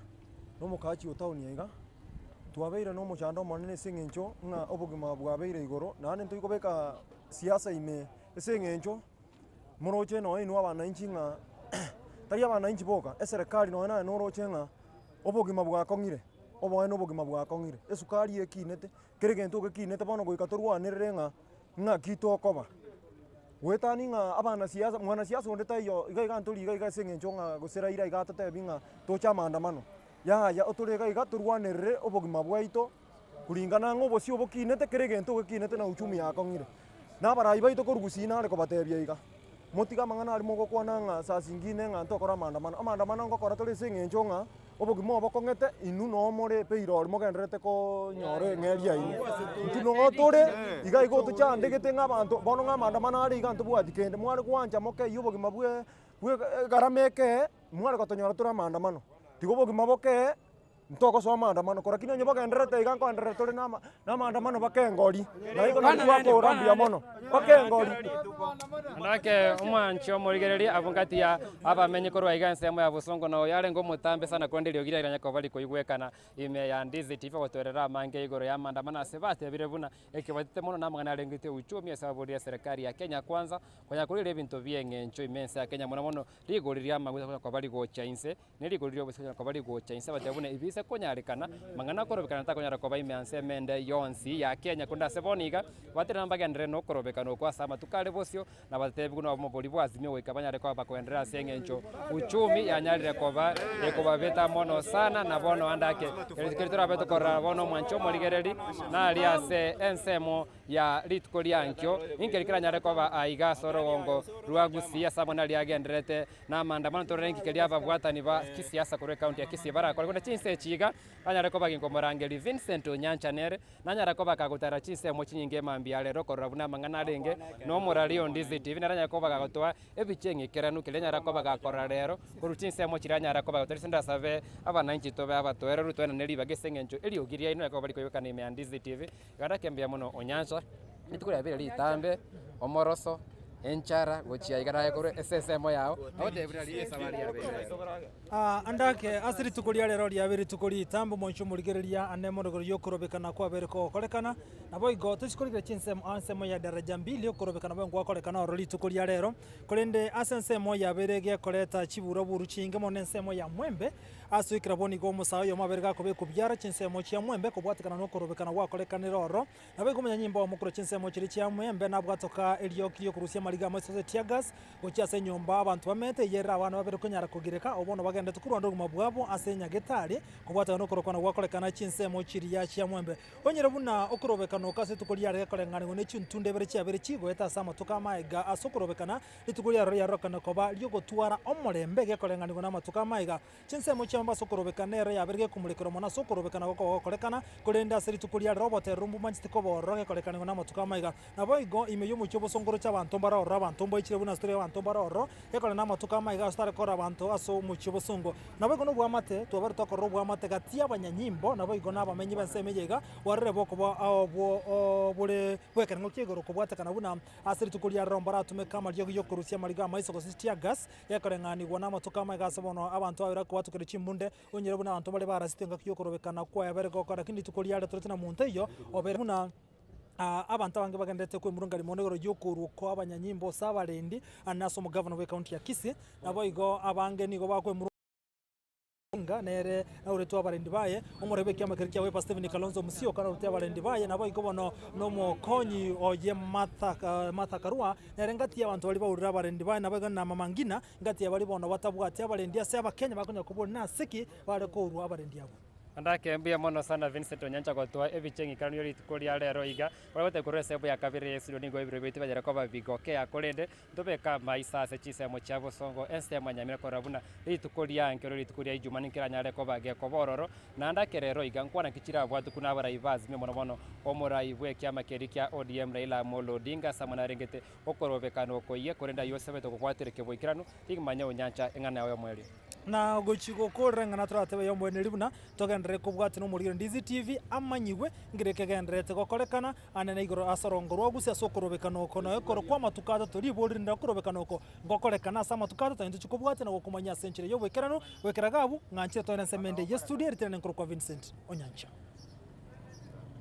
na omokaachi o town iga, twabeire na omochando omonene ase eng'encho ng'a obogima bwabeire igoro, naende ntoi kobeka siasa ime ase eng'encho moroche nonye inwe abananchi ng'a tari abananchi boka, eserekari nonye naye noroche ng'a obogima bwakong'ire, oboene obogima bwakong'ire, esukari ekinete, kera egento gekinete bono goika torwanerere ng'a Ng'aki tokoba? Goetania ng'a abanasiasa, mwanasiasa onde taiyo iga iga ntori iga iga ase eng'encho ng'a gose Raila iga atotebi ng'a toche amaandamano, yaya otore iga iga torwanerere obogima bwaito kuringana ng'a obosio obokinete kera egento ogekinete na uchumi yakong'ire. Na abarai baito korwa gusii nare kobatebia iga, motige amang'ana aria mogokwana ng'a saa zingine ng'a ntokore amaandamano, amaandamano ngokora tore ase eng'encho ng'a. Obogima obo bokong'ete, inwe noo more epeirori mogendererete konyora eng'eria yaino. Intwe noo tore iga igo tochandegete ng'a abanto bono ng'a amaandamano are iga ntobwati kende, mware gwancha mokeyie obogima bwe bwe egarama ekee, mware gotonyora tore amaandamano. Tiga obogima bokee. Ntogosoa amaandamano kora lakini onye bogendererete iga nkoenderera tore na ama na amaandamano mpaka engori, na igo nabo twakora mbuya mono, mpaka engori. Nake omwanchi omorigereria abwo ngati ya abamenyi korwa iga ensemo ya bosongo na oyo arenge omotambe sana korende eriogi riaye rianya koba rikoigwekana ime ya Ndizi TV ogotoerera amange igoro ya amaandamano ase batebire buna ekebatete mono na amang'ana arengete uchumi ase ababoria eserekari ya Kenya Kwanza konya korire ebinto bieng'encho ime ense ya Kenya mono mono rigori ri'amaguta konya koba rigocha inse Ne rigori ri'obosio konyara koba rigocha inse abatebia buna ebi ase konyarekana, mang'ana akorobekana takonyara koba ime ase emende yonsi ya Kenya korende ase bono iga, baterena mbagenderere nokorobekana okwo ase amatuko are bosio, na batebiwe buna omobori bw'Azimio goika banyare koba bakogenderera ase eng'encho uchumi yanyarire koba ekobabeta mono sana na bono ande ake. Keria torabe tokorora bono omwancho omorigereri naria ase ensemo ya rituko riankio, inki keranyare koba aiga ase orogongo rwa Gusii ase amang'ana aria agendererete Na amaandamano torore inki keria ababwatani ba chisiasa korwa ekaunti ya Kisii barakore korende chinsa echi iga banyare koba ginkomorangeria Vincent Onyancha nere nanyara koba kagotara chinsemo chinyinge mambia arero korora buna amang'ana arenge na omorari o Ndizi TV nere anyare koba gagotoa ebicha eng'ikeranu keria anyara koba gakorora rero korwa chinsemo chiria anyara koba gagotoa ase ndasabe abananchi tobe abatoereru toenane ribaga ase eng'encho eriogi riaino ekero barikoigwekana ime ya Ndizi TV iga ndake mbuya mono Onyancha. Rituko riabeire ritambe, omoroso, enchara, gochia iga naye korwa ase ensemo yao, agotebia buna esabari yabeire ero. Aa andake ase rituko ria rero riabe rituko ritambe omonche omorigereria ane morogoro y'okorobekana kwabeire kogokorekana, naboigo tochi korigereria chinsemo aa ensemo ya daraja mbili okorobekana boigo gwakorekana ororo rituko ria rero, korende ase ensemo yabeire gekoreta chiburaburu chinge mono ensemo ya mwembe, ase oikera bono igo omosae oyomo abeire gakobekwa biara chinsemo chia mwembe kobwatekana nokorobekana gwakorekanire ororo. Naboigo omonyanyimbo omo korwa chinsemo chiria chia Mwembe nabwatoka erioki riokorusia amariko. amariga amaiso ase tear gas gochia ase enyomba abanto bamete eyerere abana babere konyara kogireka obwo bono bagenderete korwanda obogima bwabo ase enyagetari kobwatana nokorokana gwakorekana chinsemo chiria chia mwembe. Onyore buna okorobekana oko ase rituko riare gekoreng'anigwa ne chintunda ibere chiabere chigoeta ase amatuko amaega ase okorobekana, rituko riaroro riarorokana koba ri'ogotwara omorembe gekoreng'anigwa namatuko amaega. Chinsemo chia ase okorobekana nero yabere gekomorekerwa mono ase okorobekana gokoba gokorekana, korende ase rituko ria rero oboterero mbomancheti koba ororo gekorekanigwa namatuko amaiga. Naboigo ime y'omochie obosongoro chi'abanto mbare ororo, abanto mbaichire buna ase tore abanto mbare ororo, gekore namatuko amaiga ase tare korora abanto ase omochie obosongo. Naboigo noboamate, twabare tokorora oboamate gati y'abanyanyimbo, naboigo nabamenyi b'ensemo eye iga, bwarorire bokoba obwo bore bw'ekerengo kia igoro kobwatekana buna ase rituko ria rero mbaratumeke amariogi y'okorusia amariga amaiso gose tear gas, Gekoreng'anigwa namatuko amaiga ase bono abanto babere kobwatukire chimbunde, onyore buna abanto baria barasete engaki y'okorobekana kwaye bare gokora, lakini rituko riare toreti na monto oyio obere buna abanto abange bagendererete kwemurungania mono igoro y'okorwa kwa abanyanyimbo ase abarendi ase omogavana bw'ecounty ya Kisii, naboigo abange nigo bakwemurungania. Odinga nere nauretwe abarendi baye, omorwoti bw'ekiama keria kia Wiper Stephen Kalonzo Musyoka naurete abarendi baye, naboigo bono nomokonyi oye Martha Martha Karua nere ngati y'abanto baria baurire abarendi baye, naboigo na Mama Ngina ngati ya baria bono batabwati abarendi ase abakenya bakonya koboria nase ki bare kourwa abarendi abwo. Andake mbuya mono sana Vincent Onyancha gotoa ebicha eng'ikeranu ye rituko ria rero iga, ore gotebia korwa esemo ya kabere yesurio nigo ebiro biaito bianyare koba bigokea korende Ntobeke amaiso ase chinsemo chia bosongo, ensemo ya nyamira korora buna rituko ria nkero rituko ria Ijuma ninkeranyare koba gekoba ororo, naende ake rero iga nkwana ki chirabwatwe nabarai ba Azimio mono mono omorai bw'ekiama keria kia ODM Raila Amolo Odinga ase amang'ana arengete okorobekana okoyia korende ayio osebete okogwatera keboikeranu ting'manya onyancha eng'ana yao y'omoerio. Na gochia gokorera eng'ana toratebe y'omoeneri buna togenderere kobwatia nomorwire Ndizi TV amanyigwe nkere kegendererete gokorekana Ande na igoro ase orongo rwa gose ase okorobekana oko, na ekero kw'amatuko atato, ribori rinde okorobekana oko ngokorekana ase amatuko atato, intwe chikobwatia na gokomanyia ase enchera y'oboikeranu, goikera iga abwo, ng'anchire toende ensemo ende ye studio, erieta riane nkorokwa Vincent Onyancha.